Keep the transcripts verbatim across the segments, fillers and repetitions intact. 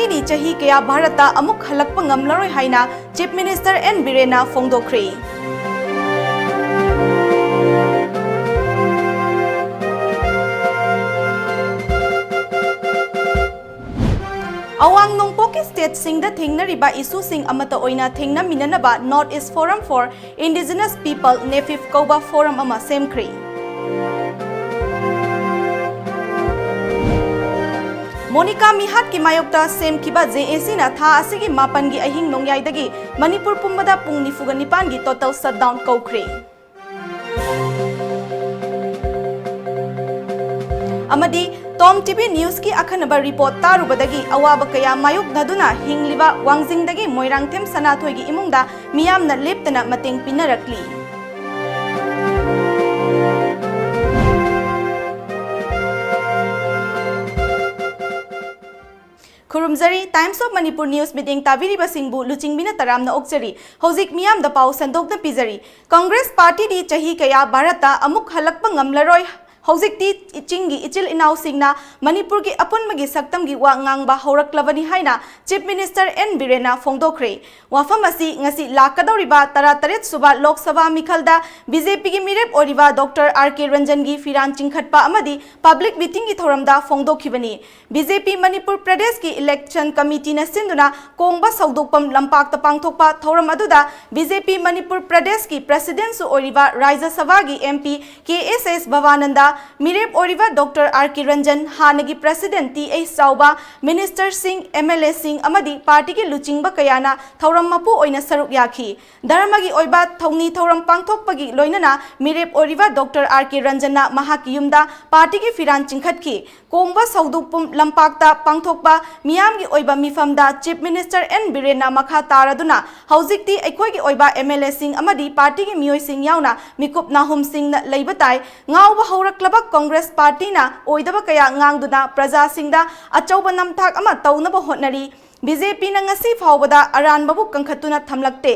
ꯆꯍꯤ ꯀꯌꯥ ꯚꯥꯔꯠꯇ ꯑꯃꯨꯛ ꯍꯜꯂꯛꯄ ꯉꯝꯂꯔꯣꯏ ꯍꯥꯏꯅ Chief Minister N ꯕꯤꯔꯦꯟꯅ ꯐꯣꯡꯗꯣꯛꯈ꯭ꯔꯦ꯫ ꯑꯋꯥꯡ ꯅꯣꯡꯄꯣꯛꯀꯤ stateꯁꯤꯡꯗ ꯊꯦꯡꯅꯔꯤꯕ issueꯁꯤꯡ ꯑꯃꯠꯇ ꯑꯣꯏꯅ ꯊꯦꯡꯅꯃꯤꯟꯅꯅꯕ North East Forum for Indigenous People, NEFIP ꯀꯧꯕ forum ꯑꯃ ꯁꯦꯝꯈ꯭ꯔꯦ꯫ ꯃꯣꯅꯤꯀꯥ ꯃꯤꯍꯥꯠꯀꯤ ꯃꯥꯌꯣꯛꯇ ꯁꯦꯝꯈꯤꯕ JACꯅ ꯊꯥ ꯑꯁꯤꯒꯤ ꯃꯥꯄꯟꯒꯤ ꯑꯍꯤꯡ ꯅꯣꯡꯌꯥꯏꯗꯒꯤ ꯃꯅꯤꯄꯨꯔ ꯄꯨꯝꯕꯗ ꯄꯨꯡ ꯅꯤꯐꯨꯒ ꯅꯤꯄꯥꯟꯒꯤ total shutdown ꯀꯧꯈ꯭ꯔꯦ꯫ ꯑꯃꯗꯤ Tom TV Newsꯀꯤ ꯑꯈꯟꯅꯕ report ꯇꯥꯔꯨꯕꯗꯒꯤ ꯑꯋꯥꯕ ꯀꯌꯥ ꯃꯥꯌꯣꯛꯅꯗꯨꯅ ꯍꯤꯡꯂꯤꯕ ꯋꯥꯡꯖꯤꯡꯗꯒꯤ ꯃꯣꯏꯔꯥꯡꯊꯦꯝ ꯁꯅꯥꯊꯣꯏꯒꯤ ꯏꯃꯨꯡꯗ ꯃꯤꯌꯥꯝꯅ ꯂꯦꯞꯇꯅ ꯃꯇꯦꯡ ꯄꯤꯅꯔꯛꯂꯤ꯫ ꯈꯨꯔꯨꯝꯖꯔꯤ꯫ Times of Manipur News ꯃꯤꯠꯌꯦꯡ ꯇꯥꯕꯤꯔꯤꯕꯁꯤꯡꯕꯨ ꯂꯨꯆꯤꯡꯕꯤꯅ ꯇꯔꯥꯝꯅ ꯑꯣꯛꯆꯔꯤ꯫ ꯍꯧꯖꯤꯛ ꯃꯤꯌꯥꯝꯗ ꯄꯥꯎ ꯁꯟꯗꯣꯛꯅ ꯄꯤꯖꯔꯤ꯫ ꯀꯪꯒ꯭ꯔꯦꯁ ꯄꯥꯔꯇꯤꯗꯤ ꯆꯍꯤ ꯀꯌꯥ ꯚꯥꯔꯠꯇ ꯑꯃꯨꯛ ꯍꯜꯂꯛꯄ ꯉꯝꯂꯔꯣꯏ꯫ ꯍꯧꯖꯤꯛꯇꯤ ꯆꯤꯡꯒꯤ ꯏꯆꯤꯜ ꯏꯅꯥꯎꯁꯤꯡꯅ ꯃꯅꯤꯄꯨꯔꯒꯤ ꯑꯄꯨꯟꯕꯒꯤ ꯁꯛꯇꯝꯒꯤ ꯋꯥ ꯉꯥꯡꯕ ꯍꯧꯔꯛꯂꯕꯅꯤ ꯍꯥꯏꯅ Chief Minister N ꯕꯤꯔꯦꯟꯅ ꯐꯣꯡꯗꯣꯛꯈ꯭ꯔꯦ꯫ ꯋꯥꯐꯝ ꯑꯁꯤ ꯉꯁꯤ ꯂꯥꯛꯀꯗꯧꯔꯤꯕ ꯇꯔꯥꯇꯔꯦꯠ ꯁꯨꯕ ꯂꯣꯛ ꯁꯚꯥ ꯃꯤꯈꯜꯗ BJPꯒꯤ ꯃꯤꯔꯦꯞ ꯑꯣꯏꯔꯤꯕ Doctor R K ꯔꯟꯖꯟꯒꯤ ꯐꯤꯔꯥꯟ ꯆꯤꯡꯈꯠꯄ ꯑꯃꯗꯤ public meetingꯒꯤ ꯊꯧꯔꯝꯗ ꯐꯣꯡꯗꯣꯛꯈꯤꯕꯅꯤ꯫ BJP ꯃꯅꯤꯄꯨꯔ ꯄ꯭ꯔꯗꯦꯁꯀꯤ election committeeꯅ ꯁꯤꯟꯗꯨꯅ ꯀꯣꯡꯕ ꯁꯧꯗꯣꯛꯐꯝ ꯂꯝꯄꯥꯛꯇ ꯄꯥꯡꯊꯣꯛꯄ ꯊꯧꯔꯝ ꯑꯗꯨꯗ BJP ꯃꯅꯤꯄꯨꯔ ꯄ꯭ꯔꯗꯦꯁꯀꯤ presidentꯁꯨ ꯑꯣꯏꯔꯤꯕ ꯔꯥꯖ꯭ꯌ ꯁꯚꯥꯒꯤ MP ꯀꯦ ꯑꯦꯁ ꯑꯦꯁ ꯚꯕꯥꯅꯟꯗ, ꯃꯤꯔꯦꯞ ꯑꯣꯏꯔꯤꯕ Doctor R K ꯔꯟꯖꯟ, ꯍꯥꯟꯅꯒꯤ president ꯇꯤ ꯑꯩꯆ ꯆꯥꯎꯕ, ministerꯁꯤꯡ, MLAꯁꯤꯡ ꯑꯃꯗꯤ ꯄꯥꯔꯇꯤꯒꯤ ꯂꯨꯆꯤꯡꯕ ꯀꯌꯥꯅ ꯊꯧꯔꯝ ꯃꯄꯨ ꯑꯣꯏꯅ ꯁꯔꯨꯛ ꯌꯥꯈꯤ꯫ ꯙꯔꯃꯒꯤ ꯑꯣꯏꯕ ꯊꯧꯅꯤ ꯊꯧꯔꯝ ꯄꯥꯡꯊꯣꯛꯄꯒꯤ ꯂꯣꯏꯅꯅ ꯃꯤꯔꯦꯞ ꯑꯣꯏꯔꯤꯕ Doctor R K ꯔꯟꯖꯟꯅ ꯃꯍꯥꯛꯀꯤ ꯌꯨꯝꯗ ꯄꯥꯔꯇꯤꯒꯤ ꯐꯤꯔꯥꯟ ꯆꯤꯡꯈꯠꯈꯤ꯫ ꯀꯣꯡꯕ ꯁꯧꯗꯣꯛꯄꯨꯝ ꯂꯝꯄꯥꯛꯇ ꯄꯥꯡꯊꯣꯛꯄ ꯃꯤꯌꯥꯝꯒꯤ ꯑꯣꯏꯕ ꯃꯤꯐꯝꯗ Chief Minister N ꯕꯤꯔꯦꯟꯅ ꯃꯈꯥ ꯇꯥꯔꯗꯨꯅ, ꯍꯧꯖꯤꯛꯇꯤ ꯑꯩꯈꯣꯏꯒꯤ ꯑꯣꯏꯕ MLAꯁꯤꯡ ꯑꯃꯗꯤ ꯄꯥꯔꯇꯤꯒꯤ ꯃꯤꯑꯣꯏꯁꯤꯡ ꯌꯥꯎꯅ ꯃꯤꯀꯨꯞ ꯅꯥꯍꯨꯝꯁꯤꯡꯅ ꯂꯩꯕ ꯇꯥꯏ꯫ ꯉꯥꯎꯕ ꯍꯧꯔꯛꯂꯕ ꯀꯪꯒ꯭ꯔꯦꯁ ꯄꯥꯔꯇꯤꯅ ꯑꯣꯏꯗꯕ ꯀꯌꯥ ꯉꯥꯡꯗꯨꯅ ꯄ꯭ꯔꯖꯥꯁꯤꯡꯗ ꯑꯆꯧꯕ ꯅꯝꯊꯥꯛ ꯑꯃ ꯇꯧꯅꯕ ꯍꯣꯠꯅꯔꯤ꯫ BJPꯅ ꯉꯁꯤ ꯐꯥꯎꯕꯗ ꯑꯔꯥꯟꯕꯕꯨ ꯀꯟꯈꯠꯇꯨꯅ ꯊꯝꯂꯛꯇꯦ꯫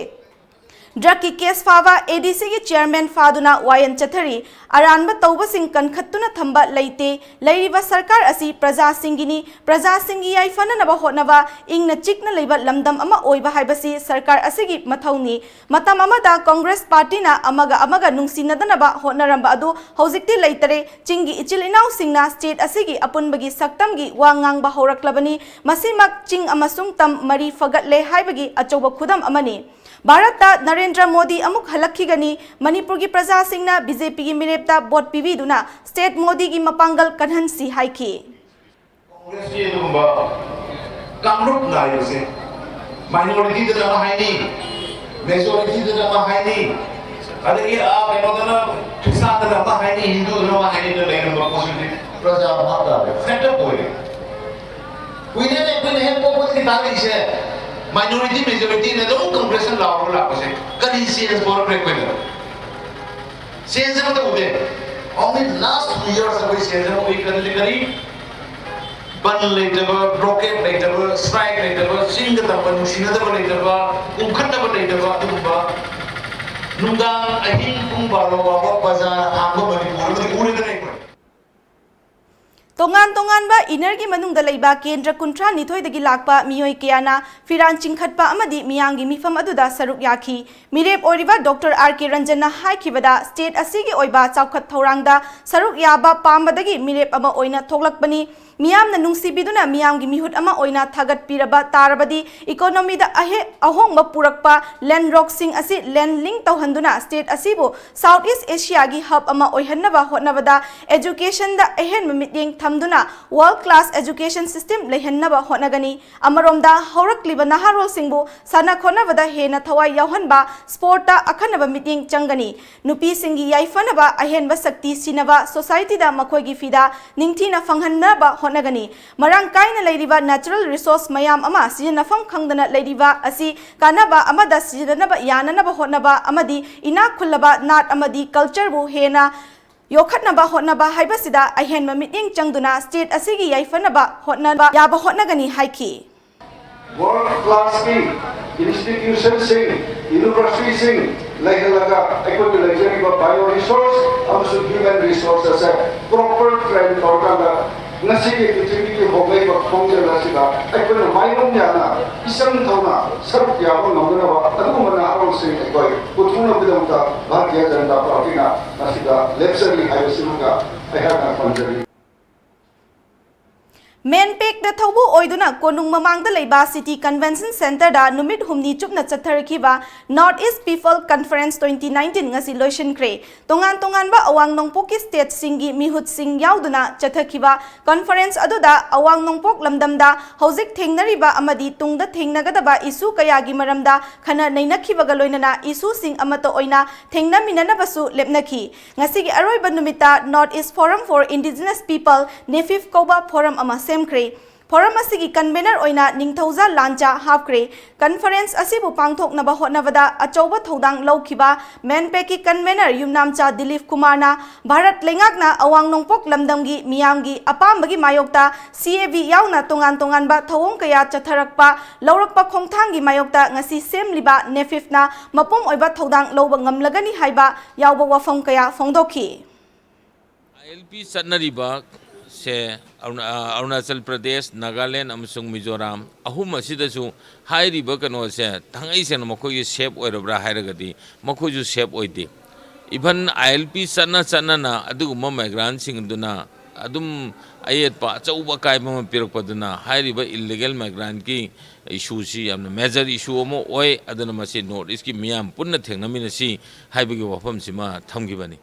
ꯗ꯭ꯔꯒꯀꯤ ꯀꯦꯁ ꯐꯥꯕ ꯑꯦ ꯗꯤ ꯁꯤꯒꯤ ꯆꯤꯌꯔꯃꯦꯟ ꯐꯥꯗꯨꯅ ꯋꯥꯌꯦꯜ ꯆꯠꯊꯔꯤ꯫ ꯑꯔꯥꯟꯕ ꯇꯧꯕꯁꯤꯡ ꯀꯟꯈꯠꯇꯨꯅ ꯊꯝꯕ ꯂꯩꯇꯦ꯫ ꯂꯩꯔꯤꯕ ꯁꯔꯀꯥꯔ ꯑꯁꯤ ꯄ꯭ꯔꯖꯥꯁꯤꯡꯒꯤꯅꯤ꯫ ꯄ꯭ꯔꯖꯥꯁꯤꯡꯒꯤ ꯌꯥꯏꯐꯅꯅꯕ ꯍꯣꯠꯅꯕ, ꯏꯪꯅ ꯆꯤꯛꯅ ꯂꯩꯕ ꯂꯝꯗꯝ ꯑꯃ ꯑꯣꯏꯕ ꯍꯥꯏꯕꯁꯤ ꯁꯔꯀꯥꯔ ꯑꯁꯤꯒꯤ ꯃꯊꯧꯅꯤ꯫ ꯃꯇꯝ ꯑꯃꯗ ꯀꯣꯡꯒ꯭ꯔꯦꯁ ꯄꯥꯔꯇꯤꯅ ꯑꯃꯒ ꯑꯃꯒ ꯅꯨꯡꯁꯤꯅꯗꯅꯕ ꯍꯣꯠꯅꯔꯝꯕ ꯑꯗꯨ ꯍꯧꯖꯤꯛꯇꯤ ꯂꯩꯇꯔꯦ꯫ ꯆꯤꯡꯒꯤ ꯏꯆꯤꯜ ꯏꯅꯥꯎꯁꯤꯡꯅ ꯁ꯭ꯇꯦꯠ ꯑꯁꯤꯒꯤ ꯑꯄꯨꯟꯕꯒꯤ ꯁꯛꯇꯝꯒꯤ ꯋꯥ ꯉꯥꯡꯕ ꯍꯧꯔꯛꯂꯕꯅꯤ꯫ ꯃꯁꯤꯃꯛ ꯆꯤꯡ ꯑꯃꯁꯨꯡ ꯇꯝ ꯃꯔꯤ ꯐꯒꯠꯂꯦ ꯍꯥꯏꯕꯒꯤ ꯑꯆꯧꯕ ꯈꯨꯗꯝ ꯑꯃꯅꯤ꯫ ꯚꯥꯔꯠꯇ ꯅꯔꯦꯟꯗ꯭ꯔ ꯃꯣꯗꯤ ꯑꯃꯨꯛ ꯍꯜꯂꯛꯈꯤꯒꯅꯤ꯫ ꯃꯅꯤꯄꯨꯔꯒꯤ ꯄ꯭ꯔꯖꯥꯁꯤꯡꯅ ꯕꯤ ꯖꯦ ꯄꯤꯒꯤ ꯃꯤꯔꯦꯞꯇ ꯚꯣꯠ ꯄꯤꯕꯤꯗꯨꯅ ꯁ꯭ꯇꯦꯠ ꯃꯣꯗꯤꯒꯤ ꯃꯄꯥꯡꯒꯜ ꯀꯟꯍꯟꯁꯤ ꯍꯥꯏꯈꯤ꯫ ꯀꯣꯡꯒ꯭ꯔꯦꯁꯀꯤ ꯑꯗꯨꯒꯨꯝꯕ ꯀꯥꯡꯂꯨꯞ ꯅꯥꯏꯕꯁꯦ, ꯃꯥꯏꯅꯣꯔꯤꯇꯤꯗꯅ ꯑꯃ ꯍꯥꯏꯅꯤ, ꯃꯦꯖꯣꯔꯤꯇꯤꯗꯅ ꯑꯃ ꯍꯥꯏꯅꯤ, ꯑꯗꯒꯤ ꯑꯥ ꯀꯩꯅꯣꯗꯅ, ꯈ꯭ꯔꯤꯁꯇꯥꯟꯗꯅ ꯑꯃ ꯍꯥꯏꯅꯤ, ꯍꯤꯟꯗꯨꯗꯅ ꯑꯃ ꯍꯥꯏꯅꯤꯅ ꯂꯩꯔꯝꯕ ꯄꯣꯠꯁꯤꯗꯤ ꯄ꯭ꯔꯖꯥ ꯚꯥꯞ ꯇꯥꯔꯦ, ꯐꯦꯠ ꯑꯞ ꯑꯣꯏꯔꯦ꯫ ꯀꯨꯏꯔꯦꯅꯦ ꯑꯩꯈꯣꯏꯅ ꯍꯦꯛ ꯄꯣꯛꯄꯗꯒꯤ ꯇꯥꯔꯛꯏꯁꯦ, ꯃꯥꯏꯅꯣꯔꯤꯇꯤ ꯃꯦꯖꯣꯔꯤꯇꯤꯅ ꯑꯗꯨꯝ ꯀꯝꯄ꯭ꯔꯦꯁꯟ ꯂꯥꯎꯔꯒ ꯂꯥꯛꯄꯁꯦ꯫ ꯀꯔꯤ ꯆꯦꯟꯖ ꯄꯨꯔꯛꯈ꯭ꯔꯦ ꯑꯩꯈꯣꯏꯅ? ꯆꯦꯟꯖ ꯑꯃꯠꯇ ꯎꯗꯦ꯫ Only last two years ꯑꯩꯈꯣꯏ ꯆꯦꯟꯖ ꯑꯃ ꯎꯏ꯫ ꯀꯔꯤ, ꯀꯔꯤ? ꯕꯟ ꯂꯩꯇꯕ, ꯕ꯭ꯂꯣꯀꯦꯠ ꯂꯩꯇꯕ, ꯁ꯭ꯇ꯭ꯔꯥꯏꯛ ꯂꯩꯇꯕ, ꯆꯤꯡꯗ ꯇꯝꯕ ꯅꯨꯡꯁꯤꯅꯗꯕ ꯂꯩꯇꯕ, ꯎꯪꯈꯠꯅꯕ ꯂꯩꯇꯕ, ꯑꯗꯨꯒꯨꯝꯕ ꯅꯨꯡꯗꯥꯡ ꯑꯍꯤꯡ ꯄꯨꯡ ꯕꯥꯔꯣ ꯐꯥꯎꯕ ꯕꯖꯥꯔ ꯍꯥꯡꯕ ꯃꯅꯤꯄꯨꯔ ꯑꯃꯗꯤ ꯎꯔꯦꯗꯅ ꯑꯩꯈꯣꯏ꯫ ꯇꯣꯉꯥꯟ ꯇꯣꯉꯥꯟꯕ ꯏꯅꯔꯒꯤ ꯃꯅꯨꯡꯗ ꯂꯩꯕ ꯀꯦꯟꯗ꯭ꯔ ꯀꯨꯟꯊ꯭ꯔꯥ ꯅꯤꯊꯣꯏꯗꯒꯤ ꯂꯥꯛꯄ ꯃꯤꯑꯣꯏ ꯀꯌꯥꯅ ꯐꯤꯔꯥꯟ ꯆꯤꯡꯈꯠꯄ ꯑꯃꯗꯤ ꯃꯤꯌꯥꯝꯒꯤ ꯃꯤꯐꯝ ꯑꯗꯨꯗ ꯁꯔꯨꯛ ꯌꯥꯈꯤ꯫ ꯃꯤꯔꯦꯞ ꯑꯣꯏꯔꯤꯕ ꯗꯣꯛꯇꯔ ꯑꯥꯔ ꯀꯦ ꯔꯟꯖꯟꯅ ꯍꯥꯏꯈꯤꯕꯗ, ꯁ꯭ꯇꯦꯠ ꯑꯁꯤꯒꯤ ꯑꯣꯏꯕ ꯆꯥꯎꯈꯠ ꯊꯧꯔꯥꯡꯗ ꯁꯔꯨꯛ ꯌꯥꯕ ꯄꯥꯝꯕꯗꯒꯤ ꯃꯤꯔꯦꯞ ꯑꯃ ꯑꯣꯏꯅ ꯊꯣꯛꯂꯛꯄꯅꯤ꯫ ꯃꯤꯌꯥꯝꯅ ꯅꯨꯡꯁꯤꯕꯤꯗꯨꯅ ꯃꯤꯌꯥꯝꯒꯤ ꯃꯤꯍꯨꯠ ꯑꯃ ꯑꯣꯏꯅ ꯊꯥꯒꯠꯄꯤꯔꯕ ꯇꯥꯔꯕꯗꯤ, ꯏꯀꯣꯅꯣꯃꯤꯗ ꯑꯍꯦ-, ꯑꯍꯣꯡꯕ ꯄꯨꯔꯛꯄ ꯂꯦꯟꯗ ꯔꯣꯛꯁꯤꯡ ꯑꯁꯤ ꯂꯦꯟꯗ ꯂꯤꯡ ꯇꯧꯍꯟꯗꯨꯅ ꯁ꯭ꯇꯦꯠ ꯑꯁꯤꯕꯨ ꯁꯥꯎꯊ ꯏꯁ ꯑꯦꯁꯤꯌꯥꯒꯤ ꯍꯕ ꯑꯃ ꯑꯣꯏꯍꯟꯅꯕ ꯍꯣꯠꯅꯕꯗ, ꯑꯦꯖꯨꯀꯦꯁꯟꯗ ꯑꯍꯦꯟꯕ ꯃꯤꯠꯌꯦꯡ ꯊꯝꯗꯨꯅ ꯋꯥꯔꯜꯗ ꯀ꯭ꯂꯥꯁ ꯑꯦꯖꯨꯀꯦꯁꯟ ꯁꯤꯁꯇꯦꯝ ꯂꯩꯍꯟꯅꯕ ꯍꯣꯠꯅꯒꯅꯤ꯫ ꯑꯃꯔꯣꯝꯗ, ꯍꯧꯔꯛꯂꯤꯕ ꯅꯍꯥꯔꯣꯜꯁꯤꯡꯕꯨ ꯁꯥꯟꯅ ꯈꯣꯠꯅꯕꯗ ꯍꯦꯟꯅ ꯊꯋꯥꯏ ꯌꯥꯎꯍꯟꯕ, ꯁ꯭ꯄꯣꯔꯠꯇ ꯑꯈꯟꯅꯕ ꯃꯤꯠꯌꯦꯡ ꯆꯪꯒꯅꯤ꯫ ꯅꯨꯄꯤꯁꯤꯡꯒꯤ ꯌꯥꯏꯐꯅꯕ ꯑꯍꯦꯟꯕ ꯁꯛꯇꯤ ꯁꯤꯟꯅꯕ, ꯁꯣꯁꯥꯏꯇꯤꯗ ꯃꯈꯣꯏꯒꯤ ꯐꯤꯗꯥ ꯅꯤꯡꯊꯤꯅ ꯐꯪꯍꯟꯅꯕ ꯍꯣꯠꯅꯒꯅꯤ꯫ ꯃꯔꯥꯡ ꯀꯥꯏꯅ ꯂꯩꯔꯤꯕ ꯅꯦꯆꯔꯦꯜ ꯔꯤꯁꯣꯔꯁ ꯃꯌꯥꯝ ꯑꯃ ꯁꯤꯖꯤꯟꯅꯐꯝ ꯈꯪꯗꯅ ꯂꯩꯔꯤꯕ ꯑꯁꯤ ꯀꯥꯟꯅꯕ ꯑꯃꯗ ꯁꯤꯖꯤꯟꯅꯅꯕ ꯌꯥꯅꯅꯕ ꯍꯣꯠꯅꯕ ꯑꯃꯗꯤ ꯏꯅꯥꯛ ꯈꯨꯜꯂꯕ ꯅꯥꯠ ꯑꯃꯗꯤ ꯀꯜꯆꯔꯕꯨ ꯍꯦꯟꯅ ꯌꯣꯛꯈꯠꯅꯕ ꯍꯣꯠꯅꯕ ꯍꯥꯏꯕꯁꯤꯗ ꯑꯍꯦꯟꯕ ꯃꯤꯠꯌꯦꯡ ꯆꯪꯗꯨꯅ ꯁ꯭ꯇꯦꯠ ꯑꯁꯤꯒꯤ ꯌꯥꯏꯐꯅꯕ ꯍꯣꯠꯅꯕ ꯌꯥꯕ ꯍꯣꯠꯅꯒꯅꯤ ꯍꯥꯏꯈꯤ꯫ ꯋꯥꯔꯜꯗ ꯀ꯭ꯂꯥꯁꯀꯤ Institutionꯁꯤꯡ, universityꯁꯤꯡ ꯂꯩꯍꯜꯂꯒ ꯑꯩꯈꯣꯏꯒꯤ ꯂꯩꯖꯔꯤꯕ bio resource ꯑꯃꯁꯨꯡ human resource ꯑꯁꯦ proper train ꯇꯧꯔꯀꯥꯟꯗ ꯉꯁꯤꯒꯤ ꯄ꯭ꯔꯤꯊꯤꯕꯤꯒꯤ ꯍꯣꯡꯂꯛꯂꯤꯕ ꯈꯣꯡꯖꯦꯜ ꯑꯁꯤꯗ ꯑꯩꯈꯣꯏꯅ ꯃꯥꯏꯌꯣꯟ ꯌꯥꯅ ꯏꯆꯪ ꯊꯧꯅ ꯁꯔꯨꯛ ꯌꯥꯕ ꯉꯝꯒꯗꯕ ꯑꯗꯨꯒꯨꯝꯕ ꯅꯍꯥꯔꯣꯜꯁꯤꯡ ꯑꯩꯈꯣꯏ ꯄꯨꯊꯣꯛꯅꯕꯒꯤꯗꯃꯛꯇ ꯚꯥꯔꯇꯤꯌ ꯖꯅꯇꯥ ꯄꯥꯔꯇꯤꯅ ꯃꯁꯤꯗ ꯂꯦꯞꯆꯔꯤ ꯍꯥꯏꯕꯁꯤꯃꯒ ꯑꯩꯍꯥꯛꯅ ꯊꯝꯖꯔꯤ꯫ ꯃꯦꯟꯄꯦꯛꯇ ꯊꯧꯕꯨ ꯑꯣꯏꯗꯨꯅ ꯀꯣꯅꯨꯡ ꯃꯃꯥꯡꯗ ꯂꯩꯕ City Convention Centreꯗ ꯅꯨꯃꯤꯠ ꯍꯨꯝꯅꯤ ꯆꯨꯞꯅ ꯆꯠꯊꯔꯛꯈꯤꯕ North East People Conference twenty nineteen ꯉꯁꯤ ꯂꯣꯏꯁꯤꯟꯈ꯭ꯔꯦ꯫ ꯇꯣꯉꯥꯟ ꯇꯣꯉꯥꯟꯕ ꯑꯋꯥꯡ ꯅꯣꯡꯄꯣꯛꯀꯤ stateꯁꯤꯡꯒꯤ ꯃꯤꯍꯨꯠꯁꯤꯡ ꯌꯥꯎꯗꯨꯅ ꯆꯠꯊꯈꯤꯕ conference ꯑꯗꯨꯗ ꯑꯋꯥꯡ ꯅꯣꯡꯄꯣꯛ ꯂꯝꯗꯝꯗ ꯍꯧꯖꯤꯛ ꯊꯦꯡꯅꯔꯤꯕ ꯑꯃꯗꯤ ꯇꯨꯡꯗ ꯊꯦꯡꯅꯒꯗꯕ issue ꯀꯌꯥꯒꯤ ꯃꯔꯝꯗ ꯈꯟꯅ ꯅꯩꯅꯈꯤꯕꯒ ꯂꯣꯏꯅꯅ issueꯁꯤꯡ ꯑꯃꯠꯇ ꯑꯣꯏꯅ ꯊꯦꯡꯅꯃꯤꯟꯅꯅꯕꯁꯨ ꯂꯦꯞꯅꯈꯤ꯫ ꯉꯁꯤꯒꯤ ꯑꯔꯣꯏꯕ ꯅꯨꯃꯤꯠꯇ North East Forum for Indigenous People, NEFIP ꯀꯧꯕ forum ꯑꯃ ꯁꯦꯝꯈ꯭ꯔꯦ꯫ Forum ꯑꯁꯤꯒꯤ convener ꯑꯣꯏꯅ ꯅꯤꯡꯊꯧꯖꯥ ꯂꯥꯟꯆꯥ ꯍꯥꯞꯈ꯭ꯔꯦ꯫ Conference ꯑꯁꯤꯕꯨ ꯄꯥꯡꯊꯣꯛꯅꯕ ꯍꯣꯠꯅꯕꯗ ꯑꯆꯧꯕ ꯊꯧꯗꯥꯡ ꯂꯧꯈꯤꯕ ꯃꯦꯟꯄꯦꯛꯀꯤ convener ꯌꯨꯝꯅꯥꯝꯆꯥ ꯗꯤꯂꯤꯞ ꯀꯨꯃꯥꯔꯅ ꯚꯥꯔꯠ ꯂꯩꯉꯥꯛꯅ ꯑꯋꯥꯡ ꯅꯣꯡꯄꯣꯛ ꯂꯝꯗꯝꯒꯤ ꯃꯤꯌꯥꯝꯒꯤ ꯑꯄꯥꯝꯕꯒꯤ ꯃꯥꯌꯣꯛꯇ CAB ꯌꯥꯎꯅ ꯇꯣꯉꯥꯟ ꯇꯣꯉꯥꯟꯕ ꯊꯧꯑꯣꯡ ꯀꯌꯥ ꯆꯠꯊꯔꯛꯄ ꯂꯧꯔꯛꯄ ꯈꯣꯡꯊꯥꯡꯒꯤ ꯃꯥꯌꯣꯛꯇ ꯉꯁꯤ ꯁꯦꯝꯂꯤꯕ NEFIPꯅ ꯃꯄꯨꯡ ꯑꯣꯏꯕ ꯊꯧꯗꯥꯡ ꯂꯧꯕ ꯉꯝꯂꯒꯅꯤ ꯍꯥꯏꯕ ꯌꯥꯎꯕ ꯋꯥꯐꯝ ꯀꯌꯥ ꯐꯣꯡꯗꯣꯛꯈꯤ꯫ ILP ꯆꯠꯅꯔꯤꯕ ꯁꯦ ꯑꯔꯨꯅꯥ-, ꯑ, ꯑꯔꯨꯅꯥꯆꯜ ꯄ꯭ꯔꯗꯦꯁ, ꯅꯥꯒꯥꯂꯦꯟ ꯑꯃꯁꯨꯡ ꯃꯤꯖꯣꯔꯥꯝ ꯑꯍꯨꯝ ꯑꯁꯤꯗꯁꯨ ꯍꯥꯏꯔꯤꯕ ꯀꯩꯅꯣꯁꯦ ꯊꯥꯡꯉꯩ ꯁꯦꯡꯅ ꯃꯈꯣꯏꯒꯤ safe ꯑꯣꯏꯔꯕ꯭ꯔꯥ ꯍꯥꯏꯔꯒꯗꯤ ꯃꯈꯣꯏꯁꯨ safe ꯑꯣꯏꯗꯦ꯫ Even ILP ꯆꯠꯅ ꯆꯠꯅꯅ ꯑꯗꯨꯒꯨꯝꯕ migrantꯁꯤꯡꯗꯨꯅ ꯑꯗꯨꯝ ꯑꯌꯦꯠꯄ ꯑꯆꯧꯕ ꯑꯀꯥꯏꯕ ꯑꯃ ꯄꯤꯔꯛꯄꯗꯨꯅ ꯍꯥꯏꯔꯤꯕ illegal migrantꯀꯤ issueꯁꯤ ꯌꯥꯝꯅ major issue ꯑꯃ ꯑꯣꯏ꯫ ꯑꯗꯨꯅ ꯃꯁꯤ North Eastꯀꯤ ꯃꯤꯌꯥꯝ ꯄꯨꯟꯅ ꯊꯦꯡꯅꯃꯤꯟꯅꯁꯤ ꯍꯥꯏꯕꯒꯤ ꯋꯥꯐꯝꯁꯤꯃ ꯊꯝꯈꯤꯕꯅꯤ꯫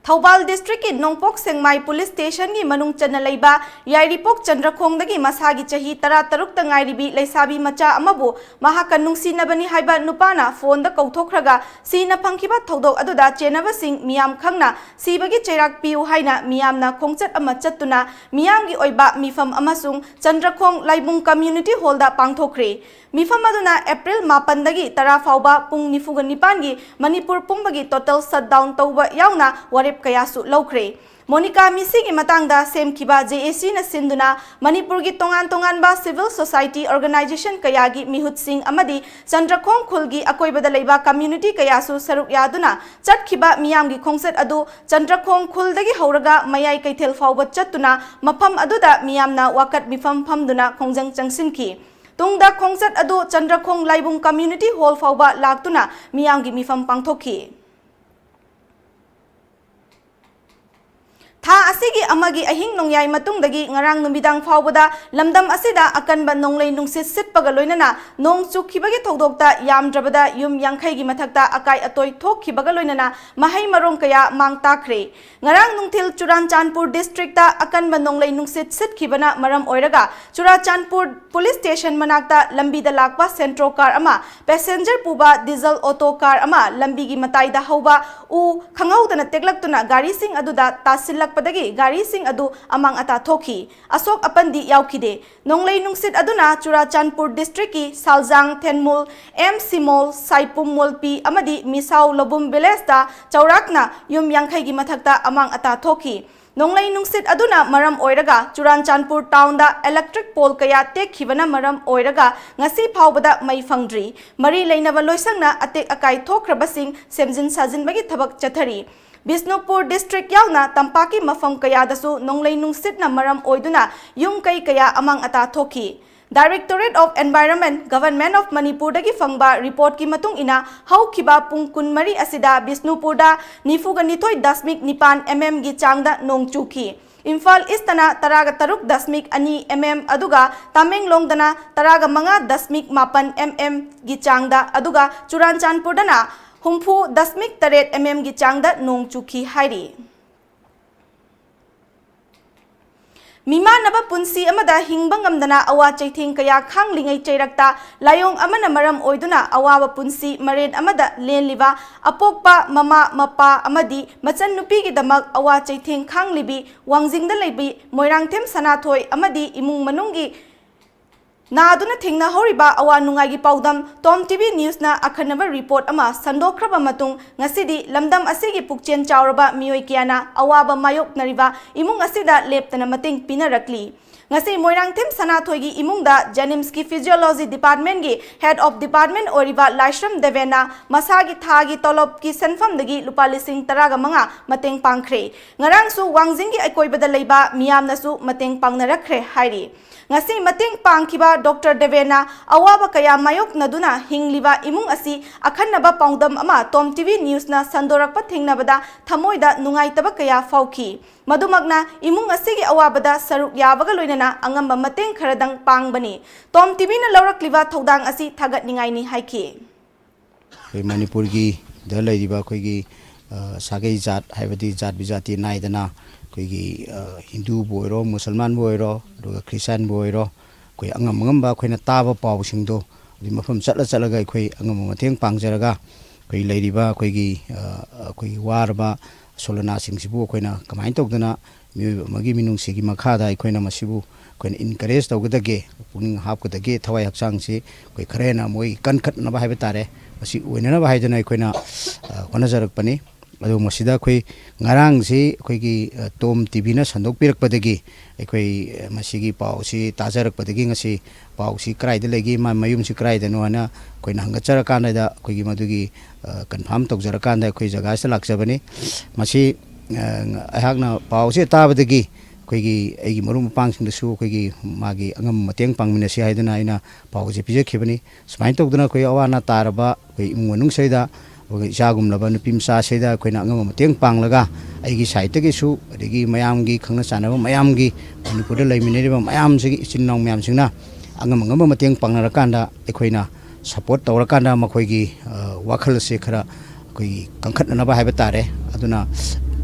ꯊꯧꯕꯥꯜ districtꯀꯤ ꯅꯣꯡꯄꯣꯛ ꯁꯦꯛꯃꯥꯏ police stationꯒꯤ ꯃꯅꯨꯡ ꯆꯟꯅ ꯂꯩꯕ ꯌꯥꯏꯔꯤꯄꯣꯛ ꯆꯟꯗ꯭ꯔꯈꯣꯡꯗꯒꯤ ꯃꯁꯥꯒꯤ ꯆꯍꯤ ꯇꯔꯥꯇꯔꯨꯛꯇ ꯉꯥꯏꯔꯤꯕꯤ ꯂꯩꯁꯥꯕꯤ ꯃꯆꯥ ꯑꯃꯕꯨ ꯃꯍꯥꯛꯀ ꯅꯨꯡꯁꯤꯅꯕꯅꯤ ꯍꯥꯏꯕ ꯅꯨꯄꯥꯅ phoneꯗ ꯀꯧꯊꯣꯛꯈ꯭ꯔꯒ ꯁꯤꯅ ꯐꯪꯈꯤꯕ ꯊꯧꯗꯣꯛ ꯑꯗꯨꯗ ꯆꯦꯟꯅꯕꯁꯤꯡ ꯃꯤꯌꯥꯝ ꯈꯪꯅ ꯁꯤꯕꯒꯤ ꯆꯩꯔꯥꯛ ꯄꯤꯌꯨ ꯍꯥꯏꯅ ꯃꯤꯌꯥꯝꯅ ꯈꯣꯡꯆꯠ ꯑꯃ ꯆꯠꯇꯨꯅ ꯃꯤꯌꯥꯝꯒꯤ ꯑꯣꯏꯕ ꯃꯤꯐꯝ ꯑꯃꯁꯨꯡ ꯆꯟꯗ꯭ꯔꯈꯣꯡ ꯂꯥꯏꯕꯨꯡ community hallꯗ ꯄꯥꯡꯊꯣꯛꯈ꯭ꯔꯦ꯫ ꯃꯤꯐꯝ ꯑꯗꯨꯅ April ꯃꯥꯄꯟꯗꯒꯤ ꯇꯔꯥ ꯐꯥꯎꯕ ꯄꯨꯡ ꯅꯤꯐꯨꯒ ꯅꯤꯄꯥꯟꯒꯤ ꯃꯅꯤꯄꯨꯔ ꯄꯨꯝꯕꯒꯤ total shutdown ꯇꯧꯕ ꯌꯥꯎꯅ ꯋꯥꯔꯦꯞ ꯀꯌꯥꯁꯨ ꯂꯧꯈ꯭ꯔꯦ꯫ ꯃꯣꯅꯤꯀꯥ ꯃꯤꯁꯤꯒꯤ ꯃꯇꯥꯡꯗ ꯁꯦꯝꯈꯤꯕ ꯖꯦ ꯑꯦ ꯁꯤꯅ ꯁꯤꯟꯗꯨꯅ ꯃꯅꯤꯄꯨꯔꯒꯤ ꯇꯣꯉꯥꯟ ꯇꯣꯉꯥꯟꯕ civil society organization ꯀꯌꯥꯒꯤ ꯃꯤꯍꯨꯠꯁꯤꯡ ꯑꯃꯗꯤ ꯆꯟꯗ꯭ꯔꯈꯣꯡ ꯈꯨꯜꯒꯤ ꯑꯀꯣꯏꯕꯗ ꯂꯩꯕ community ꯀꯌꯥꯁꯨ ꯁꯔꯨꯛ ꯌꯥꯗꯨꯅ ꯆꯠꯈꯤꯕ ꯃꯤꯌꯥꯝꯒꯤ ꯈꯣꯡꯆꯠ ꯑꯗꯨ ꯆꯟꯗ꯭ꯔꯈꯣꯡ ꯈꯨꯜꯗꯒꯤ ꯍꯧꯔꯒ ꯃꯌꯥꯏ ꯀꯩꯊꯦꯜ ꯐꯥꯎꯕ ꯆꯠꯇꯨꯅ ꯃꯐꯝ ꯑꯗꯨꯗ ꯃꯤꯌꯥꯝꯅ ꯋꯥꯀꯠ ꯃꯤꯐꯝ ꯐꯝꯗꯨꯅ ꯈꯣꯡꯖꯪ ꯆꯪꯁꯤꯟꯈꯤ꯫ ꯇꯨꯡꯗ ꯈꯣꯡꯆꯠ ꯑꯗꯨ ꯆꯟꯗ꯭ꯔꯈꯣꯡ ꯂꯥꯏꯕꯨꯡ community hall ꯐꯥꯎꯕ ꯂꯥꯛꯇꯨꯅ ꯃꯤꯌꯥꯝꯒꯤ ꯃꯤꯐꯝ ꯄꯥꯡꯊꯣꯛꯈꯤ꯫ ꯊꯥ ꯑꯁꯤꯒꯤ ꯑꯃꯒꯤ ꯑꯍꯤꯡ ꯅꯣꯡꯌꯥꯏ ꯃꯇꯨꯡꯗꯒꯤ ꯉꯔꯥꯡ ꯅꯨꯃꯤꯗꯥꯡ ꯐꯥꯎꯕꯗ ꯂꯝꯗꯝ ꯑꯁꯤꯗ ꯑꯀꯟꯕ ꯅꯣꯡꯂꯩ ꯅꯨꯡꯁꯤꯠ ꯁꯤꯠꯄꯒ ꯂꯣꯏꯅꯅ ꯅꯣꯡ ꯆꯨꯈꯤꯕꯒꯤ ꯊꯧꯗꯣꯛꯇ ꯌꯥꯝꯗ꯭ꯔꯕꯗ ꯌꯨꯝ ꯌꯥꯡꯈꯩꯒꯤ ꯃꯊꯛꯇ ꯑꯀꯥꯏ ꯑꯇꯣꯏ ꯊꯣꯛꯈꯤꯕꯒ ꯂꯣꯏꯅꯅ ꯃꯍꯩ ꯃꯔꯣꯡ ꯀꯌꯥ ꯃꯥꯡ ꯇꯥꯛꯈ꯭ꯔꯦ꯫ ꯉꯔꯥꯡ ꯅꯨꯡꯊꯤꯜ ꯆꯨꯔꯥꯟꯆꯥꯟꯄꯨꯔ districtꯇ ꯑꯀꯟꯕ ꯅꯣꯡꯂꯩ ꯅꯨꯡꯁꯤꯠ ꯁꯤꯠꯈꯤꯕꯅ ꯃꯔꯝ ꯑꯣꯏꯔꯒ ꯆꯨꯔꯥꯆꯥꯟꯄꯨꯔ police station ꯃꯅꯥꯛꯇ ꯂꯝꯕꯤꯗ ꯂꯥꯛꯄ Santro car ꯑꯃ passenger ꯄꯨꯕ diesel auto car ꯑꯃ ꯂꯝꯕꯤꯒꯤ ꯃꯇꯥꯏꯗ ꯍꯧꯕ ꯎ ꯈꯪꯍꯧꯗꯅ ꯇꯦꯛꯂꯛꯇꯨꯅ ꯒꯥꯔꯤꯁꯤꯡ ꯑꯗꯨꯗ ꯇꯥꯁꯤꯜꯂꯛꯄꯗꯒꯤ ꯒꯥꯔꯤꯁꯤꯡ ꯑꯗꯨ ꯑꯃꯥꯡ ꯑꯇꯥ ꯊꯣꯛꯈꯤ꯫ ꯑꯁꯣꯛ ꯑꯄꯟꯗꯤ ꯌꯥꯎꯈꯤꯗꯦ꯫ ꯅꯣꯡꯂꯩ ꯅꯨꯡꯁꯤꯠ ꯑꯗꯨꯅ ꯆꯨꯔꯥꯆꯥꯟꯄꯨꯔ districtꯀꯤ ꯁꯥꯜꯖꯥꯡ, ꯊꯦꯟꯃꯨꯜ, ꯑꯦꯝ ꯁꯤꯃꯣꯜ, ꯁꯥꯏꯄꯨꯝ ꯃꯣꯜꯄꯤ ꯑꯃꯗꯤ ꯃꯤꯁꯥꯎ ꯂꯧꯕꯨꯝ villageꯇ ꯆꯥꯎꯔꯥꯛꯅ ꯌꯨꯝ ꯌꯥꯡꯈꯩꯒꯤ ꯃꯊꯛꯇ ꯑꯃꯥꯡ ꯑꯇꯥ ꯊꯣꯛꯈꯤ꯫ ꯅꯣꯡꯂꯩ ꯅꯨꯡꯁꯤꯠ ꯑꯗꯨꯅ ꯃꯔꯝ ꯑꯣꯏꯔꯒ ꯆꯨꯔꯥꯟꯆꯥꯟꯄꯨꯔ townꯗ electric pole ꯀꯌꯥ ꯇꯦꯛꯈꯤꯕꯅ ꯃꯔꯝ ꯑꯣꯏꯔꯒ ꯉꯁꯤ ꯐꯥꯎꯕꯗ ꯃꯩ ꯐꯪꯗ꯭ꯔꯤ꯫ ꯃꯔꯤ ꯂꯩꯅꯕ ꯂꯣꯏꯁꯪꯅ ꯑꯇꯦꯛ ꯑꯀꯥꯏ ꯊꯣꯛꯈ꯭ꯔꯕꯁꯤꯡ ꯁꯦꯝꯖꯤꯟ ꯁꯥꯖꯤꯟꯕꯒꯤ ꯊꯕꯛ ꯆꯠꯊꯔꯤ꯫ ꯕꯤꯁꯅꯨꯄꯨꯔ district ꯌꯥꯎꯅ ꯇꯝꯄꯥꯛꯀꯤ ꯃꯐꯝ ꯀꯌꯥꯗꯁꯨ ꯅꯣꯡꯂꯩ ꯅꯨꯡꯁꯤꯠꯅ ꯃꯔꯝ ꯑꯣꯏꯗꯨꯅ ꯌꯨꯝ ꯀꯩ ꯀꯌꯥ ꯑꯃꯥꯡ ꯑꯇꯥ ꯊꯣꯛꯈꯤ꯫ Directorate of Environment, Government of ꯃꯅꯤꯄꯨꯔꯗꯒꯤ ꯐꯪꯕ reportꯀꯤ ꯃꯇꯨꯡ ꯏꯟꯅ ꯍꯧꯈꯤꯕ ꯄꯨꯡ ꯀꯨꯟꯃꯔꯤ ꯑꯁꯤꯗ ꯕꯤꯁꯅꯨꯄꯨꯔꯗ ꯅꯤꯐꯨꯒ ꯅꯤꯊꯣꯏ ꯗꯁꯃꯤꯛ ꯅꯤꯄꯥꯟ mmꯒꯤ ꯆꯥꯡꯗ ꯅꯣꯡ ꯆꯨꯈꯤ꯫ ꯏꯝꯐꯥꯜ Eastꯇꯅ ꯇꯔꯥꯒ ꯇꯔꯨꯛ ꯗꯁꯃꯤꯛ ꯑꯅꯤ mm ꯑꯗꯨꯒ ꯇꯥꯃꯦꯡꯂꯣꯡꯗꯅ ꯇꯔꯥꯒ ꯃꯉꯥ ꯗꯁꯃꯤꯛ ꯃꯥꯄꯟ mmꯒꯤ ꯆꯥꯡꯗ ꯑꯗꯨꯒ ꯆꯨꯔꯥꯟꯆꯥꯟꯄꯨꯔꯗꯅ ꯍꯨꯝꯐꯨ ꯗꯁꯃꯤꯛ ꯇꯔꯦꯠ mmꯒꯤ ꯆꯥꯡꯗ ꯅꯣꯡ ꯆꯨꯈꯤ ꯍꯥꯏꯔꯤ꯫ ꯃꯤꯃꯥꯟꯅꯕ ꯄꯨꯟꯁꯤ ꯑꯃꯗ ꯍꯤꯡꯕ ꯉꯝꯗꯅ ꯑꯋꯥ ꯆꯩꯊꯦꯡ ꯀꯌꯥ ꯈꯥꯡꯂꯤꯉꯩ ꯆꯩꯔꯛꯇ ꯂꯥꯏꯑꯣꯡ ꯑꯃꯅ ꯃꯔꯝ ꯑꯣꯏꯗꯨꯅ ꯑꯋꯥꯕ ꯄꯨꯟꯁꯤ ꯃꯔꯦꯟ ꯑꯃꯗ ꯂꯦꯜꯂꯤꯕ ꯑꯄꯣꯛꯄ ꯃꯃꯥ, ꯃꯄꯥ ꯑꯃꯗꯤ ꯃꯆꯟꯅꯨꯄꯤꯒꯤꯗꯃꯛ ꯑꯋꯥ ꯆꯩꯊꯦꯡ ꯈꯥꯡꯂꯤꯕꯤ ꯋꯥꯡꯖꯤꯡꯗ ꯂꯩꯕꯤ ꯃꯣꯏꯔꯥꯡꯊꯦꯝ ꯁꯅꯥꯊꯣꯏ ꯑꯃꯗꯤ ꯏꯃꯨꯡ ꯃꯅꯨꯡꯒꯤ ꯅꯥꯗꯨꯅ ꯊꯦꯡꯅꯍꯧꯔꯤꯕ ꯑꯋꯥ ꯅꯨꯡꯉꯥꯏꯒꯤ ꯄꯥꯎꯗꯝ ꯇꯣꯝ ꯇꯤꯚꯤ ꯅ꯭ꯌꯨꯁꯅ ꯑꯈꯟꯅꯕ ꯔꯤꯄꯣꯔꯠ ꯑꯃ ꯁꯟꯗꯣꯛꯈ꯭ꯔꯕ ꯃꯇꯨꯡ, ꯉꯁꯤꯗꯤ ꯂꯝꯗꯝ ꯑꯁꯤꯒꯤ ꯄꯨꯛꯆꯦꯜ ꯆꯥꯎꯔꯕ ꯃꯤꯑꯣꯏ ꯀꯌꯥꯅ ꯑꯋꯥꯕ ꯃꯥꯌꯣꯛꯅꯔꯤꯕ ꯏꯃꯨꯡ ꯑꯁꯤꯗ ꯂꯦꯞꯇꯅ ꯃꯇꯦꯡ ꯄꯤꯅꯔꯛꯂꯤ꯫ ꯉꯁꯤ ꯃꯣꯏꯔꯥꯡꯊꯦꯝ ꯁꯅꯥꯊꯣꯏꯒꯤ ꯏꯃꯨꯡꯗ JNIMSꯀꯤ Physiology Departmentꯀꯤ Head of Department ꯑꯣꯏꯔꯤꯕ ꯂꯥꯏꯁ꯭ꯔꯝ ꯗꯦꯕꯦꯟꯅ ꯃꯁꯥꯒꯤ ꯊꯥꯒꯤ ꯇꯣꯂꯣꯞꯀꯤ ꯁꯦꯟꯐꯝꯗꯒꯤ ꯂꯨꯄꯥ ꯂꯤꯁꯤꯡ ꯇꯔꯥꯒ ꯃꯉꯥ ꯃꯇꯦꯡ ꯄꯥꯡꯈ꯭ꯔꯦ꯫ ꯉꯔꯥꯡꯁꯨ ꯋꯥꯡꯖꯤꯡꯒꯤ ꯑꯀꯣꯏꯕꯗ ꯂꯩꯕ ꯃꯤꯌꯥꯝꯅꯁꯨ ꯃꯇꯦꯡ ꯄꯥꯡꯅꯔꯛꯈ꯭ꯔꯦ ꯍꯥꯏꯔꯤ꯫ ꯉꯁꯤ ꯃꯇꯦꯡ ꯄꯥꯡꯈꯤꯕ ꯗꯣꯛꯇꯔ ꯗꯦꯕꯦꯟꯅ ꯑꯋꯥꯕ ꯀꯌꯥ ꯃꯥꯌꯣꯛꯅꯗꯨꯅ ꯍꯤꯡꯂꯤꯕ ꯏꯃꯨꯡ ꯑꯁꯤ ꯑꯈꯟꯅꯕ ꯄꯥꯎꯗꯝ ꯑꯃ ꯇꯣꯝ ꯇꯤꯚꯤ ꯅ꯭ꯌꯨꯁꯅ ꯁꯟꯗꯣꯔꯛꯄ ꯊꯦꯡꯅꯕꯗ ꯊꯃꯣꯏꯗ ꯅꯨꯡꯉꯥꯏꯇꯕ ꯀꯌꯥ ꯐꯥꯎꯈꯤ꯫ ꯃꯗꯨꯃꯛꯅ ꯏꯃꯨꯡ ꯑꯁꯤꯒꯤ ꯑꯋꯥꯕꯗ ꯁꯔꯨꯛ ꯌꯥꯕꯒ ꯂꯣꯏꯅꯅ ꯑꯉꯝꯕ ꯃꯇꯦꯡ ꯈꯔꯗꯪ ꯄꯥꯡꯕꯅꯤ꯫ ꯇꯣꯝ ꯇꯤꯚꯤꯅ ꯂꯧꯔꯛꯂꯤꯕ ꯊꯧꯗꯥꯡ ꯑꯁꯤ ꯊꯥꯒꯠꯅꯤꯡꯉꯥꯏꯅꯤ ꯍꯥꯏꯈꯤ꯫ ꯑꯩꯈꯣꯏ ꯃꯅꯤꯄꯨꯔꯒꯤꯗ ꯂꯩꯔꯤꯕ ꯑꯩꯈꯣꯏꯒꯤ, ꯑ, ꯁꯥꯒꯩ ꯖꯥꯠ, ꯍꯥꯏꯕꯗꯤ ꯖꯥꯠ ꯕꯤꯖꯥꯇꯤ ꯅꯥꯏꯗꯅ ꯑꯩꯈꯣꯏꯒꯤ, ꯑ, ꯍꯤꯟꯗꯨꯕꯨ ꯑꯣꯏꯔꯣ, ꯃꯨꯁꯜꯃꯥꯟꯕꯨ ꯑꯣꯏꯔꯣ, ꯑꯗꯨꯒ ꯈ꯭ꯔꯤꯁꯇꯥꯟꯕꯨ ꯑꯣꯏꯔꯣ, ꯑꯩꯈꯣꯏ ꯑꯉꯝ ꯑꯉꯝꯕ ꯑꯩꯈꯣꯏꯅ ꯇꯥꯕ ꯄꯥꯎꯁꯤꯡꯗꯣ ꯑꯗꯨꯒꯤ ꯃꯐꯝ ꯆꯠꯂ ꯆꯠꯂꯒ ꯑꯩꯈꯣꯏ ꯑꯉꯝꯕ ꯃꯇꯦꯡ ꯄꯥꯡꯖꯔꯒ, ꯑꯩꯈꯣꯏ ꯂꯩꯔꯤꯕ ꯑꯩꯈꯣꯏꯒꯤ, ꯑ, ꯑꯩꯈꯣꯏꯒꯤ ꯋꯥꯔꯕ ꯁꯣꯂꯅꯥꯁꯤꯡꯁꯤꯕꯨ ꯑꯩꯈꯣꯏꯅ ꯀꯃꯥꯏꯅ ꯇꯧꯗꯅ ꯃꯤꯑꯣꯏꯕ ꯑꯃꯒꯤ ꯃꯤꯅꯨꯡꯁꯤꯒꯤ ꯃꯈꯥꯗ ꯑꯩꯈꯣꯏꯅ ꯃꯁꯤꯕꯨ ꯑꯩꯈꯣꯏꯅ encourage ꯇꯧꯒꯗꯒꯦ, ꯄꯨꯛꯅꯤꯡ ꯍꯥꯞꯀꯗꯒꯦ, ꯊꯋꯥꯏ ꯍꯛꯆꯥꯡꯁꯤ ꯑꯩꯈꯣꯏ ꯈꯔ ꯍꯦꯟꯅ ꯃꯣꯏ ꯀꯟꯈꯠꯅꯕ ꯍꯥꯏꯕ ꯇꯥꯔꯦ, ꯃꯁꯤ ꯑꯣꯏꯅꯅꯕ ꯍꯥꯏꯗꯨꯅ ꯑꯩꯈꯣꯏꯅ, ꯑ, ꯍꯣꯠꯅꯖꯔꯛꯄꯅꯤ꯫ ꯑꯗꯨ ꯃꯁꯤꯗ ꯑꯩꯈꯣꯏ ꯉꯔꯥꯡꯁꯤ ꯑꯩꯈꯣꯏꯒꯤ, ꯑ, ꯇꯣꯝ ꯇꯤꯚꯤꯅ ꯁꯟꯗꯣꯛꯄꯤꯔꯛꯄꯗꯒꯤ ꯑꯩꯈꯣꯏ, ꯑ, ꯃꯁꯤꯒꯤ ꯄꯥꯎꯁꯤ ꯇꯥꯖꯔꯛꯄꯗꯒꯤ ꯉꯁꯤ ꯄꯥꯎꯁꯤ ꯀꯗꯥꯏꯗ ꯂꯩꯒꯦ, ꯃꯥ ꯃꯌꯨꯝꯁꯤ ꯀꯗꯥꯏꯗꯅꯣ ꯍꯥꯏꯅ ꯑꯩꯈꯣꯏꯅ ꯍꯪꯒꯠꯆꯔꯀꯥꯟꯗ ꯑꯩꯈꯣꯏꯒꯤ ꯃꯗꯨꯒꯤ, ꯑ, confirm ꯇꯧꯖꯔꯀꯥꯟꯗ ꯑꯩꯈꯣꯏ ꯖꯒꯥꯁꯤꯗ ꯂꯥꯛꯆꯕꯅꯤ꯫ ꯃꯁꯤ, ꯑ, ꯑꯩꯍꯥꯛꯅ ꯄꯥꯎꯁꯦ ꯇꯥꯕꯗꯒꯤ ꯑꯩꯈꯣꯏꯒꯤ ꯑꯩꯒꯤ ꯃꯔꯨꯞ ꯃꯄꯥꯡꯁꯤꯡꯗꯁꯨ ꯑꯩꯈꯣꯏꯒꯤ ꯃꯥꯒꯤ ꯑꯉꯝꯕ ꯃꯇꯦꯡ ꯄꯥꯡꯃꯤꯟꯅꯁꯤ ꯍꯥꯏꯗꯨꯅ ꯑꯩꯅ ꯄꯥꯎꯁꯦ ꯄꯤꯖꯈꯤꯕꯅꯤ꯫ ꯁꯨꯃꯥꯏꯅ ꯇꯧꯗꯅ ꯑꯩꯈꯣꯏ ꯑꯋꯥ ꯑꯅꯥ ꯇꯥꯔꯕ ꯑꯩꯈꯣꯏ ꯏꯃꯨꯡ ꯃꯅꯨꯡꯁꯤꯗ ꯑꯩꯈꯣꯏ ꯏꯆꯥꯒꯨꯝꯂꯕ ꯅꯨꯄꯤ ꯃꯆꯥꯁꯤꯗ ꯑꯩꯈꯣꯏꯅ ꯑꯉꯝꯕ ꯃꯇꯦꯡ ꯄꯥꯡꯂꯒ ꯑꯩꯒꯤ side ꯇꯒꯤꯁꯨ, ꯑꯗꯒꯤ ꯃꯌꯥꯝꯒꯤ ꯈꯪꯅ ꯆꯥꯟꯅꯕ ꯃꯌꯥꯝꯒꯤ, ꯃꯅꯤꯄꯨꯔꯗ ꯂꯩꯃꯤꯟꯅꯔꯤꯕ ꯃꯌꯥꯝꯁꯤꯒꯤ ꯏꯆꯤꯟ ꯏꯅꯥꯎ ꯃꯌꯥꯝꯁꯤꯡꯅ ꯑꯉꯝ ꯑꯉꯝꯕ ꯃꯇꯦꯡ ꯄꯥꯡꯅꯔꯀꯥꯟꯗ ꯑꯩꯈꯣꯏꯅ support ꯇꯧꯔꯀꯥꯟꯗ ꯃꯈꯣꯏꯒꯤ, ꯑ, ꯋꯥꯈꯜ ꯑꯁꯦ ꯈꯔ ꯑꯩꯈꯣꯏꯒꯤ ꯀꯟꯈꯠꯅꯅꯕ ꯍꯥꯏꯕ ꯇꯥꯔꯦ꯫ ꯑꯗꯨꯅ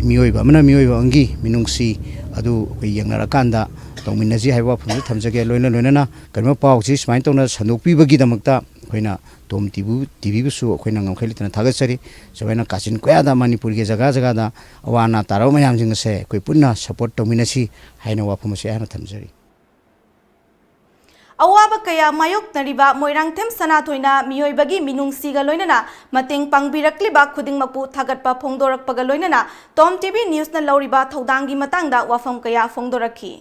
ꯃꯤꯑꯣꯏꯕ ꯑꯃꯅ ꯃꯤꯑꯣꯏꯕ ꯑꯃꯒꯤ ꯃꯤꯅꯨꯡꯁꯤ ꯑꯗꯨ ꯑꯩꯈꯣꯏ ꯌꯦꯡꯅꯔꯀꯥꯟꯗ ꯇꯧꯃꯤꯟꯅꯁꯤ ꯍꯥꯏꯕ ꯋꯥꯐꯝꯁꯤ ꯊꯝꯖꯒꯦ꯫ ꯂꯣꯏꯅ ꯂꯣꯏꯅꯅ ꯀꯔꯤꯒꯨꯝꯕ ꯄꯥꯎꯁꯤ ꯁꯨꯃꯥꯏꯅ ꯇꯧꯅ ꯁꯟꯗꯣꯛꯄꯤꯕꯒꯤꯗꯃꯛꯇ ꯑꯩꯈꯣꯏꯅ ꯇꯣꯝ ꯇꯤꯚꯤ, ꯇꯤꯚꯤꯕꯨꯁꯨ ꯑꯩꯈꯣꯏꯅ ꯉꯝꯈꯩ ꯂꯩꯇꯅ ꯊꯥꯒꯠꯆꯔꯤ꯫ ꯁꯨꯃꯥꯏꯅ ꯀꯥꯆꯤꯟ ꯀꯣꯌꯥꯗ ꯃꯅꯤꯄꯨꯔꯒꯤ ꯖꯒꯥ ꯖꯒꯥꯗ ꯑꯋꯥ ꯑꯅꯥ ꯇꯥꯔꯕ ꯃꯌꯥꯝꯁꯤꯡ ꯑꯁꯦ ꯑꯩꯈꯣꯏ ꯄꯨꯟꯅ support ꯇꯧꯃꯤꯟꯅꯁꯤ ꯍꯥꯏꯅ ꯋꯥꯐꯝ ꯑꯁꯤ ꯑꯩꯍꯥꯛꯅ ꯊꯝꯖꯔꯤ꯫ ꯑꯋꯥꯕ ꯀꯌꯥ ꯃꯥꯌꯣꯛꯅꯔꯤꯕ ꯃꯣꯏꯔꯥꯡꯊꯦꯝ ꯁꯅꯥꯊꯣꯏꯅ ꯃꯤꯑꯣꯏꯕꯒꯤ ꯃꯤꯅꯨꯡꯁꯤꯒ ꯂꯣꯏꯅꯅ ꯃꯇꯦꯡ ꯄꯥꯡꯕꯤꯔꯛꯂꯤꯕ ꯈꯨꯗꯤꯡꯃꯛꯄꯨ ꯊꯥꯒꯠꯄ ꯐꯣꯡꯗꯣꯔꯛꯄꯒ ꯂꯣꯏꯅꯅ ꯇꯣꯝ ꯇꯤꯚꯤ ꯅ꯭ꯌꯨꯁꯅ ꯂꯧꯔꯤꯕ ꯊꯧꯗꯥꯡꯒꯤ ꯃꯇꯥꯡꯗ ꯋꯥꯐꯝ ꯀꯌꯥ ꯐꯣꯡꯗꯣꯔꯛꯈꯤ꯫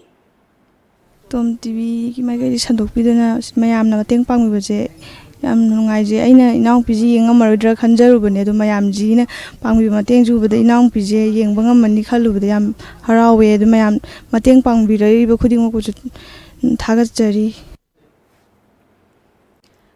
ꯇꯣꯝ ꯇꯤꯚꯤꯒꯤ ꯃꯥꯏꯀꯩꯗꯒꯤ ꯁꯟꯗꯣꯛꯄꯤꯗꯨꯅ ꯃꯌꯥꯝꯅ ꯃꯇꯦꯡ ꯄꯥꯡꯕꯤꯕꯁꯦ ꯌꯥꯝ ꯅꯨꯡꯉꯥꯏꯖꯩ꯫ ꯑꯩꯅ ꯏꯅꯥꯎꯄꯤꯁꯤ ꯌꯦꯡꯉꯝꯃꯔꯣꯏꯗ꯭ꯔꯥ ꯈꯟꯖꯔꯨꯕꯅꯦ, ꯑꯗꯣ ꯃꯌꯥꯝꯁꯤꯅ ꯄꯥꯡꯕꯤꯕ ꯃꯇꯦꯡꯁꯦ ꯎꯕꯗ ꯏꯅꯥꯎꯄꯤꯁꯦ ꯌꯦꯡꯕ ꯉꯝꯃꯅꯤ ꯈꯜꯂꯨꯕꯗ ꯌꯥꯝ ꯍꯔꯥꯎꯋꯦ꯫ ꯑꯗꯣ ꯃꯌꯥꯝ ꯃꯇꯦꯡ ꯄꯥꯡꯕꯤꯔꯛꯏꯕ ꯈꯨꯗꯤꯡꯃꯛꯄꯨꯁꯨ ꯊꯥꯒꯠꯆꯔꯤ꯫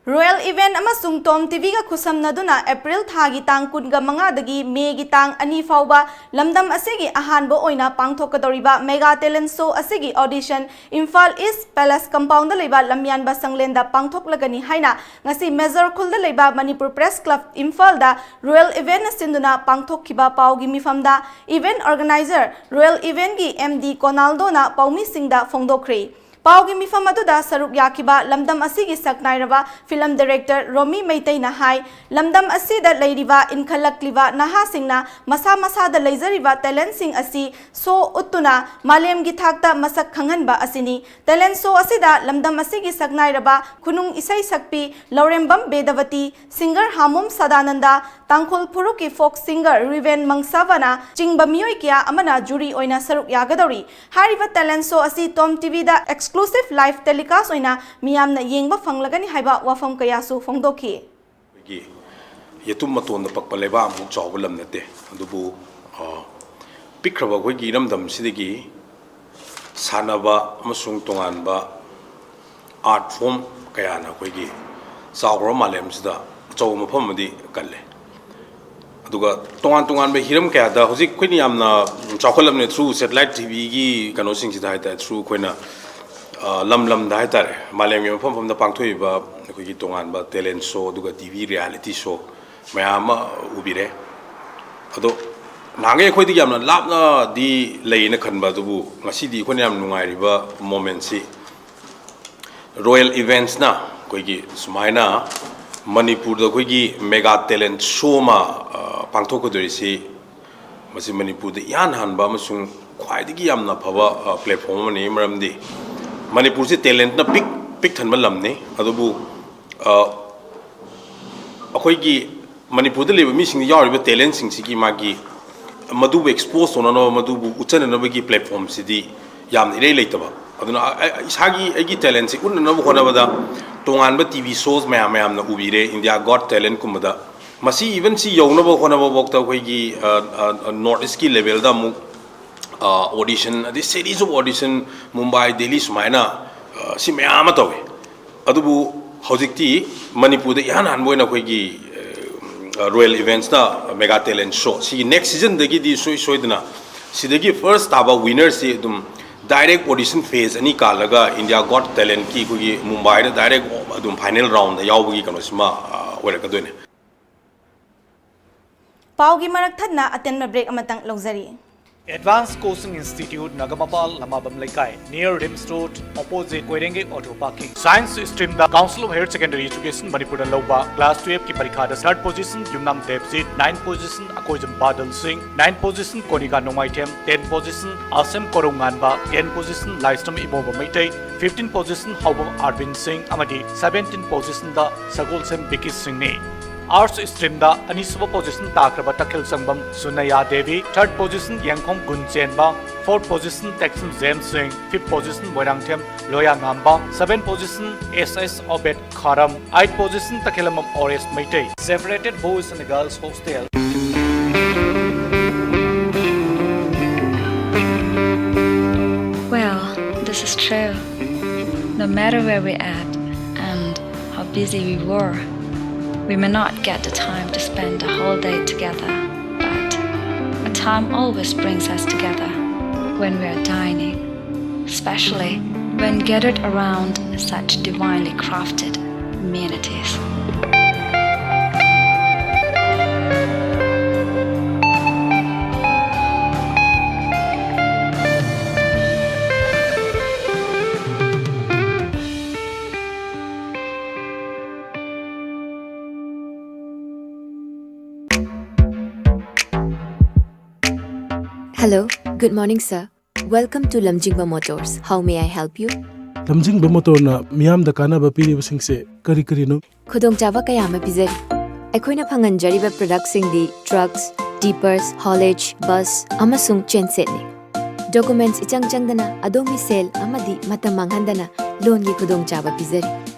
ꯔꯣꯌꯦꯜ ꯏꯚꯦꯟ ꯑꯃꯁꯨꯡ ꯇꯣꯝ ꯇꯤꯚꯤꯒ ꯈꯨꯠꯁꯝꯅꯗꯨꯅ ꯑꯦꯄ꯭ꯔꯤꯜ ꯊꯥꯒꯤ ꯇꯥꯡ ꯀꯨꯟꯒ ꯃꯉꯥꯗꯒꯤ ꯃꯦꯒꯤ ꯇꯥꯡ ꯑꯅꯤ ꯐꯥꯎꯕ ꯂꯝꯗꯝ ꯑꯁꯤꯒꯤ ꯑꯍꯥꯟꯕ ꯑꯣꯏꯅ ꯄꯥꯡꯊꯣꯛꯀꯗꯧꯔꯤꯕ ꯃꯦꯒꯥ ꯇꯦꯂꯦꯟ ꯁꯣ ꯑꯁꯤꯒꯤ ꯑꯣꯗꯤꯁꯟ ꯏꯝꯐꯥꯜ ꯏꯁ ꯄꯦꯂꯦꯁ ꯀꯝꯄꯥꯎꯟꯗ ꯂꯩꯕ ꯂꯝꯌꯥꯟꯕ ꯁꯪꯂꯦꯟꯗ ꯄꯥꯡꯊꯣꯛꯂꯒꯅꯤ ꯍꯥꯏꯅ ꯉꯁꯤ ꯃꯦꯖꯔ ꯈꯨꯜꯗ ꯂꯩꯕ ꯃꯅꯤꯄꯨꯔ ꯄ꯭ꯔꯦꯁ ꯀ꯭ꯂꯕ ꯏꯝꯐꯥꯜꯗ ꯔꯣꯌꯦꯜ ꯏꯚꯦꯟꯅ ꯁꯤꯟꯗꯨꯅ ꯄꯥꯡꯊꯣꯛꯈꯤꯕ ꯄꯥꯎꯒꯤ ꯃꯤꯐꯝꯗ event organiser royal ꯏꯚꯦꯟꯒꯤ M D ꯀꯣꯅꯥꯜꯗꯣꯅ ꯄꯥꯎꯃꯤꯁꯤꯡꯗ ꯐꯣꯡꯗꯣꯛꯈ꯭ꯔꯦ꯫ ꯄꯥꯎꯒꯤ ꯃꯤꯐꯝ ꯑꯗꯨꯗ ꯁꯔꯨꯛ ꯌꯥꯈꯤꯕ ꯂꯝꯗꯝ ꯑꯁꯤꯒꯤ ꯁꯛꯅꯥꯏꯔꯕ ꯐꯤꯂꯝ ꯗꯥꯏꯔꯦꯛꯇꯔ ꯔꯣꯃꯤ ꯃꯩꯇꯩꯅ ꯍꯥꯏ, ꯂꯝꯗꯝ ꯑꯁꯤꯗ ꯂꯩꯔꯤꯕ ꯏꯟꯈꯠꯂꯛꯂꯤꯕ ꯅꯍꯥꯁꯤꯡꯅ ꯃꯁꯥ ꯃꯁꯥꯗ ꯂꯩꯖꯔꯤꯕ ꯇꯦꯂꯦꯟꯁꯤꯡ ꯑꯁꯤ ꯁꯣ ꯎꯠꯇꯨꯅ ꯃꯥꯂꯦꯝꯒꯤ ꯊꯥꯛꯇ ꯃꯁꯛ ꯈꯪꯍꯟꯕ ꯑꯁꯤꯅꯤ꯫ ꯇꯦꯂꯦꯟ ꯁꯣ ꯑꯁꯤꯗ ꯂꯝꯗꯝ ꯑꯁꯤꯒꯤ ꯁꯛꯅꯥꯏꯔꯕ ꯈꯨꯅꯨꯡ ꯏꯁꯩ ꯁꯛꯄꯤ ꯂꯧꯔꯦꯝꯕꯝ ꯕꯦꯗꯕꯇꯤ, ꯁꯤꯡꯒꯔ ꯍꯥꯃꯣꯝ ꯁꯗꯥꯅꯟꯗ, ꯇꯥꯡꯈꯨꯜ ꯐꯨꯔꯨꯞꯀꯤ ꯐꯣꯛ ꯁꯤꯡꯒꯔ ꯔꯤꯕꯦꯟ ꯃꯪꯁꯥꯕꯅ ꯆꯤꯡꯕ ꯃꯤꯑꯣꯏ ꯀꯌꯥ ꯑꯃꯅ ꯖꯨꯔꯤ ꯑꯣꯏꯅ ꯁꯔꯨꯛ ꯌꯥꯒꯗꯧꯔꯤ꯫ ꯍꯥꯏꯔꯤꯕ ꯇꯦꯂꯦꯟ ꯁꯣ ꯑꯁꯤ ꯇꯣꯝ ꯇꯤꯚꯤꯗ ꯑꯦꯛꯁꯀ꯭ꯂꯨꯁꯤꯚ ꯂꯥꯏꯚ ꯇꯦꯂꯤꯀꯥꯁ ꯑꯣꯏꯅ ꯃꯤꯌꯥꯝꯅ ꯌꯦꯡꯕ ꯐꯪꯂꯒꯅꯤ ꯍꯥꯏꯕ ꯋꯥꯐꯝ ꯀꯌꯥꯁꯨ ꯐꯣꯡꯗꯣꯛꯈꯤ꯫ ꯑꯩꯈꯣꯏꯒꯤ ꯌꯦꯇꯨꯝ ꯃꯇꯣꯟꯗ ꯄꯛꯄ ꯂꯩꯕꯥꯛ ꯑꯃꯨꯛ ꯆꯥꯎꯕ ꯂꯝ ꯅꯠꯇꯦ꯫ ꯑꯗꯨꯕꯨ, ꯑ, ꯄꯤꯛꯈ꯭ꯔꯕ ꯑꯩꯈꯣꯏꯒꯤ ꯏꯔꯝꯗꯝꯁꯤꯗꯒꯤ ꯁꯥꯟꯅꯕ ꯑꯃꯁꯨꯡ ꯇꯣꯉꯥꯟꯕ ꯑꯥꯔꯠ ꯐꯣꯝ ꯀꯌꯥꯅ ꯑꯩꯈꯣꯏꯒꯤ ꯆꯥꯎꯈ꯭ꯔꯕ ꯃꯥꯂꯦꯝꯁꯤꯗ ꯑꯆꯧꯕ ꯃꯐꯝ ꯑꯃꯗꯤ ꯀꯜꯂꯦ꯫ ꯑꯗꯨꯒ ꯇꯣꯉꯥꯟ ꯇꯣꯉꯥꯟꯕ ꯍꯤꯔꯝ ꯀꯌꯥꯗ ꯍꯧꯖꯤꯛ ꯑꯩꯈꯣꯏꯅ ꯌꯥꯝꯅ ꯆꯥꯎꯈꯠꯂꯕꯅꯦ, through satellite T Vꯒꯤ ꯀꯩꯅꯣꯁꯤꯡꯁꯤꯗ ꯍꯥꯏꯇꯥꯔꯦ, through ꯑꯩꯈꯣꯏꯅ, ꯑ, ꯂꯝ ꯂꯝꯗ ꯍꯥꯏꯇꯥꯔꯦ, ꯃꯥꯂꯦꯝꯒꯤ ꯃꯐꯝ ꯃꯐꯝꯗ ꯄꯥꯡꯊꯣꯛꯏꯕ ꯑꯩꯈꯣꯏꯒꯤ ꯇꯣꯉꯥꯟꯕ talent show ꯑꯗꯨꯒ T V reality show ꯃꯌꯥꯝ ꯑꯃ ꯎꯕꯤꯔꯦ꯫ ꯑꯗꯣ ꯅꯍꯥꯟꯈꯩ ꯑꯩꯈꯣꯏꯗꯒꯤ ꯌꯥꯝꯅ ꯂꯥꯞꯅꯗꯤ ꯂꯩꯌꯦꯅ ꯈꯟꯕ, ꯑꯗꯨꯕꯨ ꯉꯁꯤꯗꯤ ꯑꯩꯈꯣꯏꯅ ꯌꯥꯝ ꯅꯨꯡꯉꯥꯏꯔꯤꯕ momentꯁꯤ Royal Eventsꯅ ꯑꯩꯈꯣꯏꯒꯤ ꯁꯨꯃꯥꯏꯅ ꯃꯅꯤꯄꯨꯔꯗ ꯑꯩꯈꯣꯏꯒꯤ mega talent show ꯑꯃ, ꯑ, ꯄꯥꯡꯊꯣꯛꯀꯗꯧꯔꯤꯁꯤ, ꯃꯁꯤ ꯃꯅꯤꯄꯨꯔꯗ ꯏꯍꯥꯟ ꯍꯥꯟꯕ ꯑꯃꯁꯨꯡ ꯈ꯭ꯋꯥꯏꯗꯒꯤ ꯌꯥꯝꯅ ꯐꯕ, ꯑ, platform ꯑꯃꯅꯤ꯫ ꯃꯔꯝꯗꯤ ꯃꯅꯤꯄꯨꯔꯁꯤ talentꯅ ꯄꯤꯛ ꯄꯤꯛ ꯊꯟꯕ ꯂꯝꯅꯤ꯫ ꯑꯗꯨꯕꯨ ꯑ, ꯑꯩꯈꯣꯏꯒꯤ ꯃꯅꯤꯄꯨꯔꯗ ꯂꯩꯕ ꯃꯤꯁꯤꯡꯗ ꯌꯥꯎꯔꯤꯕ ꯇꯦꯂꯦꯟꯁꯤꯡꯁꯤꯒꯤ ꯃꯥꯒꯤ ꯃꯗꯨꯕꯨ ꯑꯦꯛꯁꯄꯣꯖ ꯇꯧꯅꯅꯕ, ꯃꯗꯨꯕꯨ ꯎꯠꯆꯅꯅꯕꯒꯤ ꯄ꯭ꯂꯦꯠꯐꯣꯝꯁꯤꯗꯤ ꯌꯥꯝꯅ ꯏꯔꯩ ꯂꯩꯇꯕ꯫ ꯑꯗꯨꯅ ꯑ-, ꯑ-, ꯏꯁꯥꯒꯤ, ꯑꯩꯒꯤ ꯇꯦꯂꯦꯟꯁꯤ ꯎꯠꯅꯅꯕ ꯍꯣꯠꯅꯕꯗ ꯇꯣꯉꯥꯟꯕ ꯇꯤ ꯚꯤ ꯁꯣꯁ ꯃꯌꯥꯝ ꯃꯌꯥꯝꯅ ꯎꯕꯤꯔꯦ, ꯏꯟꯗꯤꯌꯥ ꯒꯣꯠ ꯇꯦꯂꯦꯟꯠꯀꯨꯝꯕꯗ꯫ ꯃꯁꯤ ꯏꯚꯟ ꯁꯤ ꯌꯧꯅꯕ ꯍꯣꯠꯅꯕꯐꯥꯎꯗ ꯑꯩꯈꯣꯏꯒꯤ, ꯑ, ꯑ, ꯅꯣꯔꯠ ꯏꯁꯀꯤ ꯂꯦꯚꯦꯜꯗ ꯑꯃꯨꯛ, ꯑ, ꯑꯣꯗꯤꯁꯟ, ꯑꯗꯩ series of audition, Mumbai, Delhi ꯁꯨꯃꯥꯏꯅ, ꯑ, ꯁꯤ ꯃꯌꯥꯝ ꯑꯃ ꯇꯧꯋꯤ꯫ ꯑꯗꯨꯕꯨ ꯍꯧꯖꯤꯛꯇꯤ ꯃꯅꯤꯄꯨꯔꯗ ꯏꯍꯥꯟ ꯍꯥꯟꯕ ꯑꯣꯏꯅ ꯑꯩꯈꯣꯏꯒꯤ, ꯑ, ꯔꯣꯌꯦꯜ ꯏꯚꯦꯟꯠꯁꯅ ꯃꯦꯒꯥ ꯇꯦꯂꯦꯟꯠ ꯁꯣ, ꯁꯤꯒꯤ ꯅꯦꯛꯁ ꯁꯤꯖꯟꯗꯒꯤꯗꯤ ꯁꯨꯡꯁꯣꯏ ꯁꯣꯏꯗꯅ ꯁꯤꯗꯒꯤ ꯐꯥꯔꯁ ꯇꯥꯕ ꯋꯤꯅꯔꯁꯤ ꯑꯗꯨꯝ ꯗꯥꯏꯔꯦꯛ ꯑꯣꯗꯤꯁꯟ ꯐꯦꯖ ꯑꯅꯤ ꯀꯥꯜꯂꯒ ꯏꯟꯗꯤꯌꯥ ꯒꯣꯠ ꯇꯦꯂꯦꯟꯠꯀꯤ ꯑꯩꯈꯣꯏꯒꯤ ꯃꯨꯝꯕꯥꯏꯗ ꯗꯥꯏꯔꯦꯛ ꯑꯗꯨꯝ ꯐꯥꯏꯅꯦꯜ ꯔꯥꯎꯟꯗ ꯌꯥꯎꯕꯒꯤ ꯀꯩꯅꯣꯁꯤꯃ, ꯑ, ꯑꯣꯏꯔꯛꯀꯗꯣꯏꯅꯦ꯫ ꯄꯥꯎꯒꯤ ꯃꯔꯛ ꯊꯠꯅ ꯑꯇꯦꯟꯕ ꯕ꯭ꯔꯦꯛ ꯑꯃꯇꯪ ꯂꯧꯖꯔꯤ꯫ Advanced Coaching Institute, ꯅꯒꯃꯄꯥꯜ, ꯂꯃꯥꯕꯝ ꯂꯩꯀꯥꯏ, near RIMS Road, opposite ꯀꯣꯏꯔꯦꯡꯒꯩ auto parking. Science streamꯗ Council of Higher Secondary Education ꯃꯅꯤꯄꯨꯔꯅ ꯂꯧꯕ class twelveꯀꯤ ꯄꯔꯤꯈꯥꯗ third position ꯌꯨꯝꯅꯥꯝ ꯗꯦꯕꯖꯤꯠ, ninth position ꯑꯀꯣꯏꯖꯝ ꯕꯥꯗꯜ ꯁꯤꯡ, ninth position ꯀꯣꯅꯤꯀꯥ ꯅꯣꯡꯃꯥꯏꯊꯦꯝ, tenth position ꯑꯁꯦꯝ ꯀꯣꯔꯧꯉꯥꯟꯕ, tenth position ꯂꯥꯏꯁ꯭ꯔꯝ ꯏꯃꯣꯕ ꯃꯩꯇꯩ, fifteenth position ꯍꯥꯎꯕꯝ ꯑꯥꯔꯕꯤꯟ ꯁꯤꯡ ꯑꯃꯗꯤ seventeenth positionꯗ ꯁꯒꯣꯜꯁꯦꯝ ꯕꯤꯀꯤ ꯁꯤꯡꯅꯤ꯫ Arts streamꯗ ꯑꯅꯤꯁꯨꯕ position ꯇꯥꯈ꯭ꯔꯕ ꯇꯈꯦꯜ ꯆꯪꯕꯝ ꯁꯨꯅꯌꯥ Devi, third position Yengkhom Gunchenba, fourth position Teksam James Singh, fifth position Moirangthem Loya Ngamba, seventh position S S Obed Kharam, eighth position Takhellambam Oresh Meitei. Separated boys and girls hostel. Well, this is true. No matter where we at and how busy we were, we may not get the time to spend the whole day together, but a time always brings us together when we are dining, especially when gathered around such divinely crafted amenities. Hello, good morning, sir. Welcome to Lamjingba Motors. How may I help you? ꯂꯝꯖꯤꯡꯕ ꯃꯣꯇꯣꯔꯅ ꯃꯤꯌꯥꯝꯗ ꯀꯥꯟꯅꯕ ꯄꯤꯔꯤꯕꯁꯤꯡꯁꯦ ꯀꯔꯤ ꯀꯔꯤꯅꯣ? ꯈꯨꯗꯣꯡꯆꯥꯕ ꯀꯌꯥ ꯑꯃ ꯄꯤꯖꯔꯤ꯫ ꯑꯩꯈꯣꯏꯅ ꯐꯪꯍꯟꯖꯔꯤꯕ ꯄ꯭ꯔꯗꯛꯁꯤꯡꯗꯤ trucks, ꯇꯤꯄꯔꯁ, ꯍꯣꯂꯦꯖ, bus ꯑꯃꯁꯨꯡ ꯆꯦꯟꯁꯦꯠꯅꯤ꯫ ꯗꯣꯀꯨꯃꯦꯟꯠꯁ ꯏꯆꯪ ꯆꯪꯗꯅ ꯑꯗꯣꯝꯒꯤ ꯁꯦꯜ ꯑꯃꯗꯤ ꯃꯇꯝ ꯃꯥꯡꯍꯟꯗꯅ ꯂꯣꯟꯒꯤ ꯈꯨꯗꯣꯡꯆꯥꯕ ꯄꯤꯖꯔꯤ꯫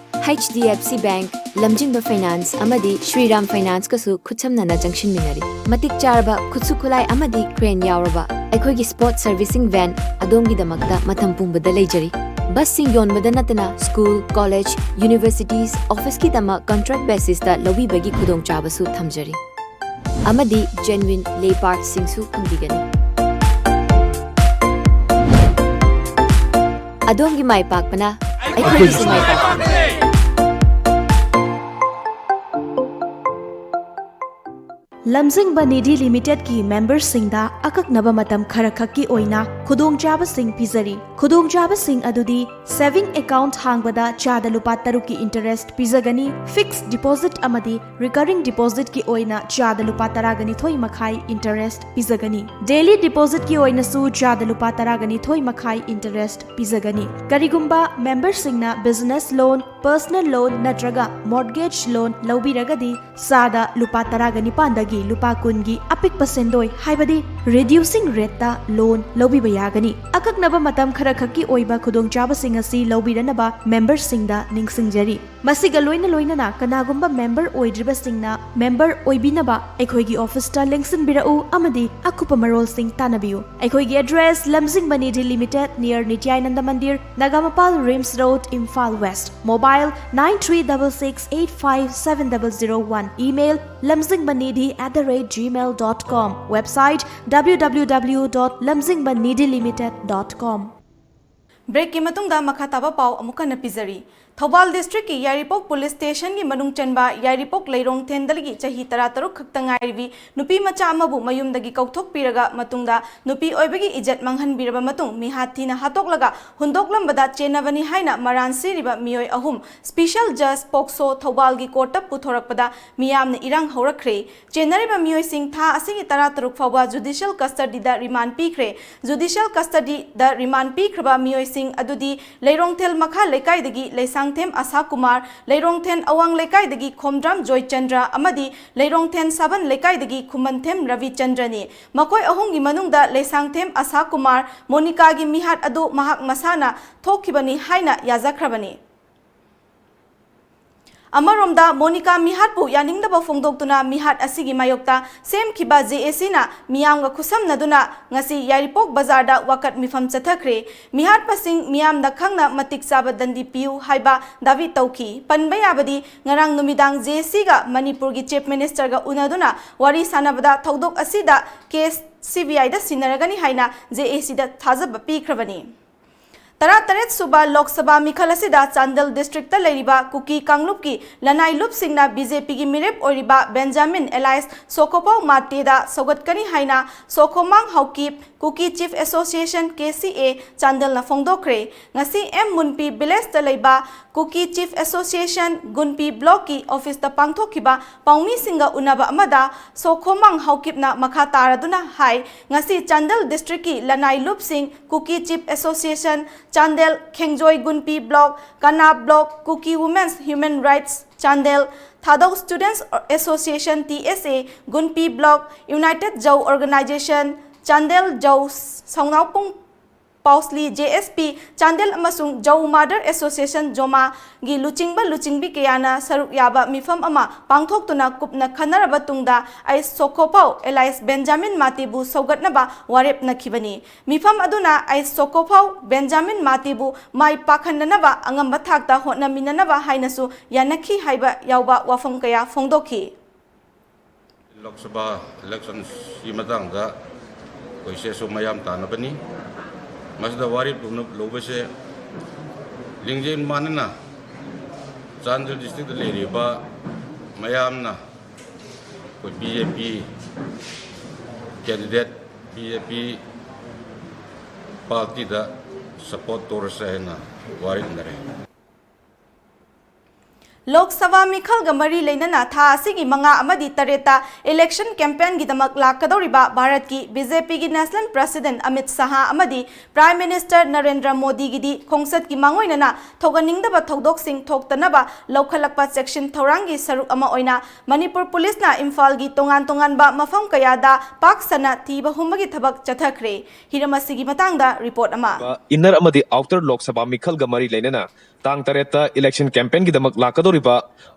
H D F C bank, Lamjingba finance ꯑꯃꯗꯤ ꯁ꯭ꯔꯤꯔꯥꯝ ꯐꯥꯏꯅꯥꯟꯁꯀꯁꯨ ꯈꯨꯠꯁꯝꯅꯅ ꯆꯪꯁꯤꯟꯃꯤꯟꯅꯔꯤ꯫ ꯃꯇꯤꯛ ꯆꯥꯔꯕ ꯈꯨꯠꯁꯨ ꯈꯨꯠꯂꯥꯏ ꯑꯃꯗꯤ ꯀ꯭ꯔꯦꯟ ꯌꯥꯎꯔꯕ ꯑꯩꯈꯣꯏꯒꯤ ꯁ꯭ꯄꯣꯔꯠ ꯁꯔꯚꯤꯁꯤꯡ ꯚꯦꯟ ꯑꯗꯣꯝꯒꯤꯗꯃꯛꯇ ꯃꯇꯝ ꯄꯨꯝꯕꯗ ꯂꯩꯖꯔꯤ꯫ ꯕꯁꯁꯤꯡ ꯌꯣꯟꯕꯗ ꯅꯠꯇꯅ ꯁ꯭ꯀꯨꯜ, ꯀꯣꯂꯦꯖ, ꯌꯨꯅꯤꯚꯔꯁꯤꯇꯤꯁ, ꯑꯣꯐꯤꯁꯀꯤꯗꯃꯛ ꯀꯟꯇ꯭ꯔꯦꯛ ꯕꯦꯁꯤꯁꯇ ꯂꯧꯕꯤꯕꯒꯤ ꯈꯨꯗꯣꯡꯆꯥꯕꯁꯨ ꯊꯝꯖꯔꯤ꯫ ꯑꯃꯗꯤ ꯖꯦꯟꯋꯤꯟ ꯂꯦ ꯄꯥꯔꯠꯁꯤꯡꯁꯨ ꯐꯪꯕꯤꯒꯅꯤ꯫ ꯑꯗꯣꯝꯒꯤ ꯃꯥꯏ ꯄꯥꯛꯄꯅ ꯑꯩꯈꯣꯏꯒꯤꯁꯨ ꯃꯥꯏ ꯄꯥꯛꯄꯅꯤ꯫ ꯂꯝꯖꯤꯡꯕ ꯅꯤꯙꯤ ꯂꯤꯃꯤꯇꯦꯗꯀꯤ ꯃꯦꯝꯕꯔꯁꯤꯡꯗ ꯑꯀꯛꯅꯕ ꯃꯇꯝ ꯈꯔꯈꯛꯀꯤ ꯑꯣꯏꯅ ꯈꯨꯗꯣꯡꯆꯥꯕꯁꯤꯡ ꯄꯤꯖꯔꯤ꯫ ꯈꯨꯗꯣꯡꯆꯥꯕꯁꯤꯡ ꯑꯗꯨꯗꯤ ꯁꯦꯚꯤꯡ ꯑꯦꯀꯥꯎꯟꯠ ꯍꯥꯡꯕꯗ ꯆꯥꯗ ꯂꯨꯄꯥ ꯇꯔꯨꯛꯀꯤ ꯏꯟꯇꯔꯦꯁꯠ ꯄꯤꯖꯒꯅꯤ, ꯐꯤꯛꯁ ꯗꯤꯄꯣꯖꯤꯠ ꯑꯃꯗꯤ ꯔꯤꯀꯔꯤꯡ ꯗꯤꯄꯣꯖꯤꯠꯀꯤ ꯑꯣꯏꯅ ꯆꯥꯗ ꯂꯨꯄꯥ ꯇꯔꯥꯒ ꯅꯤꯊꯣꯏ ꯃꯈꯥꯏ ꯏꯟꯇꯔꯦꯁꯠ ꯄꯤꯖꯒꯅꯤ꯫ ꯗꯦꯂꯤ ꯗꯤꯄꯣꯖꯤꯠꯀꯤ ꯑꯣꯏꯅꯁꯨ ꯆꯥꯗ ꯂꯨꯄꯥ ꯇꯔꯥꯒ ꯅꯤꯊꯣꯏ ꯃꯈꯥꯏ ꯏꯟꯇꯔꯦꯁꯠ ꯄꯤꯖꯒꯅꯤ꯫ ꯀꯔꯤꯒꯨꯝꯕ ꯃꯦꯝꯕꯔꯁꯤꯡꯅ ꯕꯤꯖꯤꯅꯦꯁ ꯂꯣꯟ, ꯄꯔꯁꯅꯦꯜ ꯂꯣꯟ ꯅꯠꯇ꯭ꯔꯒ ꯃꯣꯔꯠꯒꯦꯖ ꯂꯣꯟ ꯂꯧꯕꯤꯔꯒꯗꯤ, ꯆꯥꯗ ꯂꯨꯄꯥ ꯇꯔꯥꯒ ꯅꯤꯄꯥꯟꯗꯒꯤ ꯂꯨꯄꯥ ꯀꯨꯟꯒꯤ ꯑꯄꯤꯛꯄ ꯁꯦꯟꯗꯣꯏ, ꯍꯥꯏꯕꯗꯤ ꯔꯤꯗ꯭ꯌꯨꯁꯤꯡ ꯔꯦꯠꯇ ꯂꯣꯟ ꯂꯧꯕꯤꯕ ꯌꯥꯒꯅꯤ꯫ ꯑꯀꯛꯅꯕ ꯃꯇꯝ ꯈꯔꯈꯛꯀꯤ ꯑꯣꯏꯕ ꯈꯨꯗꯣꯡꯆꯥꯕꯁꯤꯡ ꯑꯁꯤ ꯂꯧꯕꯤꯔꯅꯕ ꯃꯦꯝꯕꯔꯁꯤꯡꯗ ꯅꯤꯡꯁꯤꯡꯖꯔꯤ꯫ ꯃꯁꯤꯒ ꯂꯣꯏꯅ ꯂꯣꯏꯅꯅ ꯀꯅꯥꯒꯨꯝꯕ ꯃꯦꯝꯕꯔ ꯑꯣꯏꯗ꯭ꯔꯤꯕꯁꯤꯡꯅ ꯃꯦꯝꯕꯔ ꯑꯣꯏꯕꯤꯅꯕ ꯑꯩꯈꯣꯏꯒꯤ ꯑꯣꯐꯤꯁꯇ ꯂꯦꯡꯁꯤꯟꯕꯤꯔꯛꯎ ꯑꯃꯗꯤ ꯑꯀꯨꯞꯄ ꯃꯔꯣꯜꯁꯤꯡ ꯇꯥꯟꯅꯕꯤꯌꯨ꯫ ꯑꯩꯈꯣꯏꯒꯤ address, Lamjingba Nidhi limited, near Nityananda Mandir, Nagamapal, RIMS road, Imphal west. Mobile, nine three double six eight five seven double zero one. Email, lamjingbanidhi at the rate gmail dot com. Website, w w w dot lamjingbanidhilimited dot com. ꯕ꯭ꯔꯦꯛꯀꯤ ꯃꯇꯨꯡꯗ ꯃꯈꯥ ꯇꯥꯕ ꯄꯥꯎ ꯑꯃꯨꯛ ꯍꯟꯅ ꯄꯤꯖꯔꯤ꯫ ꯊꯧꯕꯥꯜ ꯗꯤꯁꯇ꯭ꯔꯤꯛꯀꯤ ꯌꯥꯏꯔꯤꯄꯣꯛ police ꯁ꯭ꯇꯦꯁꯟꯒꯤ ꯃꯅꯨꯡ ꯆꯟꯕ ꯌꯥꯏꯔꯤꯄꯣꯛ ꯂꯩꯔꯣꯡꯊꯦꯟꯗꯒꯤ ꯆꯍꯤ ꯇꯔꯥꯇꯔꯨꯛ ꯈꯛꯇ ꯉꯥꯏꯔꯤꯕꯤ ꯅꯨꯄꯤ ꯃꯆꯥ ꯑꯃꯕꯨ ꯃꯌꯨꯝꯗꯒꯤ ꯀꯧꯊꯣꯛꯄꯤꯔꯒ ꯃꯇꯨꯡꯗ ꯅꯨꯄꯤ ꯑꯣꯏꯕꯒꯤ ꯏꯖꯠ ꯃꯥꯡꯍꯟꯕꯤꯔꯕ ꯃꯇꯨꯡ ꯃꯤꯍꯥꯠ ꯊꯤꯅ ꯍꯥꯠꯇꯣꯛꯂꯒ ꯍꯨꯟꯗꯣꯛꯂꯝꯕꯗ ꯆꯦꯟꯅꯕꯅꯤ ꯍꯥꯏꯅ ꯃꯔꯥꯟ ꯁꯤꯔꯤꯕ ꯃꯤꯑꯣꯏ ꯑꯍꯨꯝ ꯁ꯭ꯄꯤꯁꯦꯜ ꯖꯖ ꯄꯣꯛꯁꯣ ꯊꯧꯕꯥꯜꯒꯤ ꯀꯣꯔꯠꯇ ꯄꯨꯊꯣꯔꯛꯄꯗ ꯃꯤꯌꯥꯝꯅ ꯏꯔꯥꯡ ꯍꯧꯔꯛꯈ꯭ꯔꯦ꯫ ꯆꯦꯟꯅꯔꯤꯕ ꯃꯤꯑꯣꯏꯁꯤꯡ ꯊꯥ ꯑꯁꯤꯒꯤ ꯇꯔꯥꯇꯔꯨꯛ ꯐꯥꯎꯕ ꯖꯨꯗꯤꯁꯤꯌꯦꯜ ꯀꯁꯇꯗꯤꯗ ꯔꯤꯃꯥꯟ ꯄꯤꯈ꯭ꯔꯦ꯫ ꯖꯨꯗꯤꯁꯤꯌꯦꯜ ꯀꯁꯇꯗꯤꯗ ꯔꯤꯃꯥꯟ ꯄꯤꯈ꯭ꯔꯕ ꯃꯤꯑꯣꯏꯁꯤꯡ ꯑꯗꯨꯗꯤ ꯂꯩꯔꯣꯡꯊꯦꯜ ꯃꯈꯥ ꯂꯩꯀꯥꯏꯗꯒꯤ ꯂꯩꯁꯥꯡꯊꯦꯝ ꯑꯁꯥ ꯀꯨꯃꯥꯔ, ꯂꯩꯔꯣꯡꯊꯦꯟ ꯑꯋꯥꯡ ꯂꯩꯀꯥꯏꯗꯒꯤ ꯈꯣꯝꯗ꯭ꯔꯥꯝ ꯖꯣꯏꯆꯟꯗ꯭ꯔ ꯑꯃꯗꯤ ꯂꯩꯔꯣꯡꯊꯦꯟ ꯁꯥꯕꯟ ꯂꯩꯀꯥꯏꯗꯒꯤ ꯈꯨꯃꯟꯊꯦꯝ ꯔꯕꯤꯆꯟꯗ꯭ꯔꯅꯤ꯫ ꯃꯈꯣꯏ ꯑꯍꯨꯝꯒꯤ ꯃꯅꯨꯡꯗ ꯂꯩꯁꯥꯡꯊꯦꯝ ꯑꯁꯥ ꯀꯨꯃꯥꯔ ꯃꯣꯅꯤꯀꯥꯒꯤ ꯃꯤꯍꯥꯠ ꯑꯗꯨ ꯃꯍꯥꯛ ꯃꯁꯥꯅ ꯊꯣꯛꯈꯤꯕꯅꯤ ꯍꯥꯏꯅ ꯌꯥꯖꯈ꯭ꯔꯕꯅꯤ꯫ ꯑꯃꯔꯣꯝꯗ, ꯃꯣꯅꯤꯀꯥ ꯃꯤꯍꯥꯠꯄꯨ ꯌꯥꯅꯤꯡꯗꯕ ꯐꯣꯡꯗꯣꯛꯇꯨꯅ ꯃꯤꯍꯥꯠ ꯑꯁꯤꯒꯤ ꯃꯥꯌꯣꯛꯇ ꯁꯦꯝꯈꯤꯕ ꯖꯦ ꯑꯦ ꯁꯤꯅ ꯃꯤꯌꯥꯝꯒ ꯈꯨꯠꯁꯝꯅꯗꯨꯅ ꯉꯁꯤ ꯌꯥꯏꯔꯤꯄꯣꯛ ꯕꯖꯥꯔꯗ ꯋꯥꯀꯠ ꯃꯤꯐꯝ ꯆꯠꯊꯈ꯭ꯔꯦ꯫ ꯃꯤꯍꯥꯠꯄꯁꯤꯡ ꯃꯤꯌꯥꯝꯅ ꯈꯪꯅ ꯃꯇꯤꯛ ꯆꯥꯕ ꯗꯟꯗꯤ ꯄꯤꯌꯨ ꯍꯥꯏꯕ ꯗꯥꯕꯤ ꯇꯧꯈꯤ꯫ ꯄꯟꯕ ꯌꯥꯕꯗꯤ, ꯉꯔꯥꯡ ꯅꯨꯃꯤꯗꯥꯡ ꯖꯦ ꯑꯦ ꯁꯤꯒ ꯃꯅꯤꯄꯨꯔꯒꯤ ꯆꯤꯐ ꯃꯤꯅꯤꯁꯇꯔꯒ ꯎꯅꯗꯨꯅ ꯋꯥꯔꯤ ꯁꯥꯟꯅꯕꯗ ꯊꯧꯗꯣꯛ ꯑꯁꯤꯗ ꯀꯦꯁ ꯁꯤ ꯕꯤ ꯑꯥꯏꯗ ꯁꯤꯟꯅꯔꯒꯅꯤ ꯍꯥꯏꯅ ꯖꯦ ꯑꯦ ꯁꯤꯗ ꯊꯥꯖꯕ ꯄꯤꯈ꯭ꯔꯕꯅꯤ꯫ ꯇꯔꯥꯇꯔꯦꯠ ꯁꯨꯕ ꯂꯣꯛ ꯁꯚꯥ ꯃꯤꯈꯜ ꯑꯁꯤꯗ ꯆꯥꯟꯗꯦꯜ ꯗꯤꯁꯇ꯭ꯔꯤꯛꯇ ꯂꯩꯔꯤꯕ ꯀꯨꯀꯤ ꯀꯥꯡꯂꯨꯞꯀꯤ ꯂꯅꯥꯏ ꯂꯨꯞꯁꯤꯡꯅ ꯕꯤ ꯖꯦ ꯄꯤꯒꯤ ꯃꯤꯔꯦꯞ ꯑꯣꯏꯔꯤꯕ ꯕꯦꯟꯖꯥꯃꯤꯟ ꯑꯦꯂꯥꯏꯁ ꯁꯣꯈꯣꯄꯥꯎ ꯃꯥꯇꯦꯗ ꯁꯧꯒꯠꯀꯅꯤ ꯍꯥꯏꯅ ꯁꯣꯈꯣꯃꯥꯡ ꯍꯥꯎꯀꯤꯞ ꯀꯨꯀꯤ ꯆꯤꯐ ꯑꯦꯁꯣꯁꯤꯌꯦꯁꯟ, ꯀꯦ ꯁꯤ ꯑꯦ, ꯆꯥꯟꯗꯦꯜꯅ ꯐꯣꯡꯗꯣꯛꯈ꯭ꯔꯦ꯫ ꯉꯁꯤ ꯑꯦꯝ ꯃꯨꯟꯄꯤ ꯚꯤꯂꯦꯖꯇ ꯂꯩꯕ ꯀꯨꯀꯤ ꯆꯤꯐ ꯑꯦꯁꯣꯁꯤꯌꯦꯁꯟ ꯒꯨꯟꯄꯤ ꯕ꯭ꯂꯣꯛꯀꯤ ꯑꯣꯐꯤꯁꯇ ꯄꯥꯡꯊꯣꯛꯈꯤꯕ ꯄꯥꯎꯃꯤꯁꯤꯡꯒ ꯎꯅꯕ ꯑꯃꯗ ꯁꯣꯈꯣꯃꯥꯡ ꯍꯥꯎꯀꯤꯞꯅ ꯃꯈꯥ ꯇꯥꯔꯗꯨꯅ ꯍꯥꯏ, ꯉꯁꯤ ꯆꯥꯟꯗꯦꯜ ꯗꯤꯁꯇ꯭ꯔꯤꯛꯀꯤ ꯂꯅꯥꯏ ꯂꯨꯞꯁꯤꯡ, Kuki chief association Chandel, Khengjoy Gunpi block, Kanap block, Kuki women's human rights Chandel, Thadou students association, T S A, Gunpi block, united Zou organisation Chandel, Zou ꯁꯧꯅꯥꯎꯄꯨꯡ ꯄꯥꯎꯁꯂꯤ, ꯖꯦ ꯑꯦꯁ ꯄꯤ ꯆꯥꯟꯗꯦꯜ ꯑꯃꯁꯨꯡ ꯖꯧ ꯃꯥꯗꯔ ꯑꯦꯁꯣꯁꯤꯌꯦꯁꯟ, ꯖꯣꯃꯥꯒꯤ ꯂꯨꯆꯤꯡꯕ ꯂꯨꯆꯤꯡꯕꯤ ꯀꯌꯥꯅ ꯁꯔꯨꯛ ꯌꯥꯕ ꯃꯤꯐꯝ ꯑꯃ ꯄꯥꯡꯊꯣꯛꯇꯨꯅ ꯀꯨꯞꯅ ꯈꯟꯅꯔꯕ ꯇꯨꯡꯗ ꯑꯩꯁ ꯁꯣꯈꯣꯄꯥꯎ ꯑꯦꯂꯥꯏꯁ ꯕꯦꯟꯖꯥꯃꯤꯟ ꯃꯥꯇꯦꯕꯨ ꯁꯧꯒꯠꯅꯕ ꯋꯥꯔꯦꯞꯅꯈꯤꯕꯅꯤ꯫ ꯃꯤꯐꯝ ꯑꯗꯨꯅ ꯑꯩꯁ ꯁꯣꯈꯣꯄꯥꯎ ꯕꯦꯟꯖꯥꯃꯤꯟ ꯃꯥꯇꯦꯕꯨ ꯃꯥꯏ ꯄꯥꯛꯍꯟꯅꯅꯕ ꯑꯉꯝꯕ ꯊꯥꯛꯇ ꯍꯣꯠꯅꯃꯤꯟꯅꯅꯕ ꯍꯥꯏꯅꯁꯨ ꯌꯥꯅꯈꯤ ꯍꯥꯏꯕ ꯌꯥꯎꯕ ꯋꯥꯐꯝ ꯀꯌꯥ ꯐꯣꯡꯗꯣꯛꯈꯤ꯫ ꯂꯣꯛ ꯁꯚꯥ ꯏꯂꯦꯛꯁꯟꯒꯤ ꯃꯇꯥꯡꯗ ꯑꯩꯈꯣꯏ ꯁꯦꯁꯨ ꯃꯌꯥꯝ ꯇꯥꯟꯅꯕꯅꯤ꯫ ꯃꯁꯤꯗ ꯋꯥꯔꯦꯞ ꯂꯧꯅ-, ꯂꯧꯕꯁꯦ ꯂꯤꯡꯖꯦꯜ ꯃꯥꯟꯅꯅ ꯆꯥꯟꯗꯦꯜ ꯗꯤꯁꯇ꯭ꯔꯤꯛꯇ ꯂꯩꯔꯤꯕ ꯃꯌꯥꯝꯅ ꯑꯩꯈꯣꯏ ꯕꯤ ꯖꯦ ꯄꯤ ꯀꯦꯟꯗꯤꯗꯦꯠ, ꯕꯤ ꯖꯦ ꯄꯤ ꯄꯥꯔꯇꯤꯗ ꯁꯄꯣꯔꯠ ꯇꯧꯔꯁꯦ ꯍꯥꯏꯅ ꯋꯥꯔꯦꯡꯅꯔꯦ꯫ ꯂꯣꯛ ꯁꯚꯥ ꯃꯤꯈꯜꯒ ꯃꯔꯤ ꯂꯩꯅꯅ ꯊꯥ ꯑꯁꯤꯒꯤ ꯃꯉꯥ ꯑꯃꯗꯤ ꯇꯔꯦꯠꯇ ꯏꯂꯦꯛꯁꯟ ꯀꯦꯝꯄꯦꯟꯒꯤꯗꯃꯛ ꯂꯥꯛꯀꯗꯧꯔꯤꯕ ꯚꯥꯔꯠꯀꯤ ꯕꯤ ꯖꯦ ꯄꯤꯒꯤ ꯅꯦꯁꯅꯦꯜ ꯄ꯭ꯔꯁꯤꯗꯦꯟꯠ ꯑꯃꯤꯠ ꯁꯍꯥ ꯑꯃꯗꯤ ꯄ꯭ꯔꯥꯏꯝ ꯃꯤꯅꯤꯁꯇꯔ ꯅꯔꯦꯟꯗ꯭ꯔ ꯃꯣꯗꯤꯒꯤꯗꯤ ꯈꯣꯡꯆꯠꯀꯤ ꯃꯥꯡꯑꯣꯏꯅꯅ ꯊꯣꯛꯍꯟꯅꯤꯡꯗꯕ ꯊꯧꯗꯣꯛꯁꯤꯡ ꯊꯣꯛꯇꯅꯕ ꯂꯧꯈꯠꯂꯛꯄ ꯆꯦꯛꯁꯤꯟ ꯊꯧꯔꯥꯡꯒꯤ ꯁꯔꯨꯛ ꯑꯃ ꯑꯣꯏꯅ ꯃꯅꯤꯄꯨꯔ ꯄꯨꯂꯤꯁꯅ ꯏꯝꯐꯥꯜꯒꯤ ꯇꯣꯉꯥꯟ ꯇꯣꯉꯥꯟꯕ ꯃꯐꯝ ꯀꯌꯥꯗ ꯄꯥꯛ ꯁꯟꯅ ꯊꯤꯕ ꯍꯨꯝꯕꯒꯤ ꯊꯕꯛ ꯆꯠꯊꯈ꯭ꯔꯦ꯫ ꯍꯤꯔꯝ ꯑꯁꯤꯒꯤ ꯃꯇꯥꯡꯗ ꯔꯤꯄꯣꯔꯠ ꯑꯃ꯫ ꯏꯟꯅꯔ ꯑꯃꯗꯤ ꯑꯥꯎꯇꯔ ꯂꯣꯛ ꯁꯚꯥ ꯃꯤꯈꯜꯒ ꯃꯔꯤ ꯂꯩꯅꯅ ꯇꯥꯡ ꯇꯔꯦꯠꯇ ꯏꯂꯦꯛꯁꯟ ꯀꯦꯝꯄꯦꯟꯒꯤꯗꯃꯛ ꯂꯥꯛꯀꯗꯧꯔꯤꯕ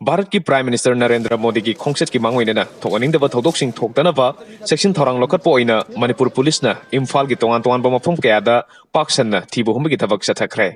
ꯚꯥꯔꯠꯀꯤ ꯄ꯭ꯔꯥꯏꯝ ꯃꯤꯅꯤꯁꯇꯔ ꯅꯔꯦꯟꯗ꯭ꯔ ꯃꯣꯗꯤꯒꯤ ꯈꯣꯡꯆꯠꯀꯤ ꯃꯥꯡꯑꯣꯏꯅꯅ ꯊꯣꯛꯍꯟꯅꯤꯡꯗꯕ ꯊꯧꯗꯣꯛꯁꯤꯡ ꯊꯣꯛꯇꯅꯕ ꯆꯦꯛꯁꯤꯟ ꯊꯧꯔꯥꯡ ꯂꯧꯈꯠꯄ ꯑꯣꯏꯅ ꯃꯅꯤꯄꯨꯔ ꯄꯨꯂꯤꯁꯅ ꯏꯝꯐꯥꯜꯒꯤ ꯇꯣꯉꯥꯟ ꯇꯣꯉꯥꯟꯕ ꯃꯐꯝ ꯀꯌꯥꯗ ꯄꯥꯛ ꯁꯟꯅ ꯊꯤꯕ ꯍꯨꯝꯕꯒꯤ ꯊꯕꯛ ꯆꯠꯊꯈ꯭ꯔꯦ꯫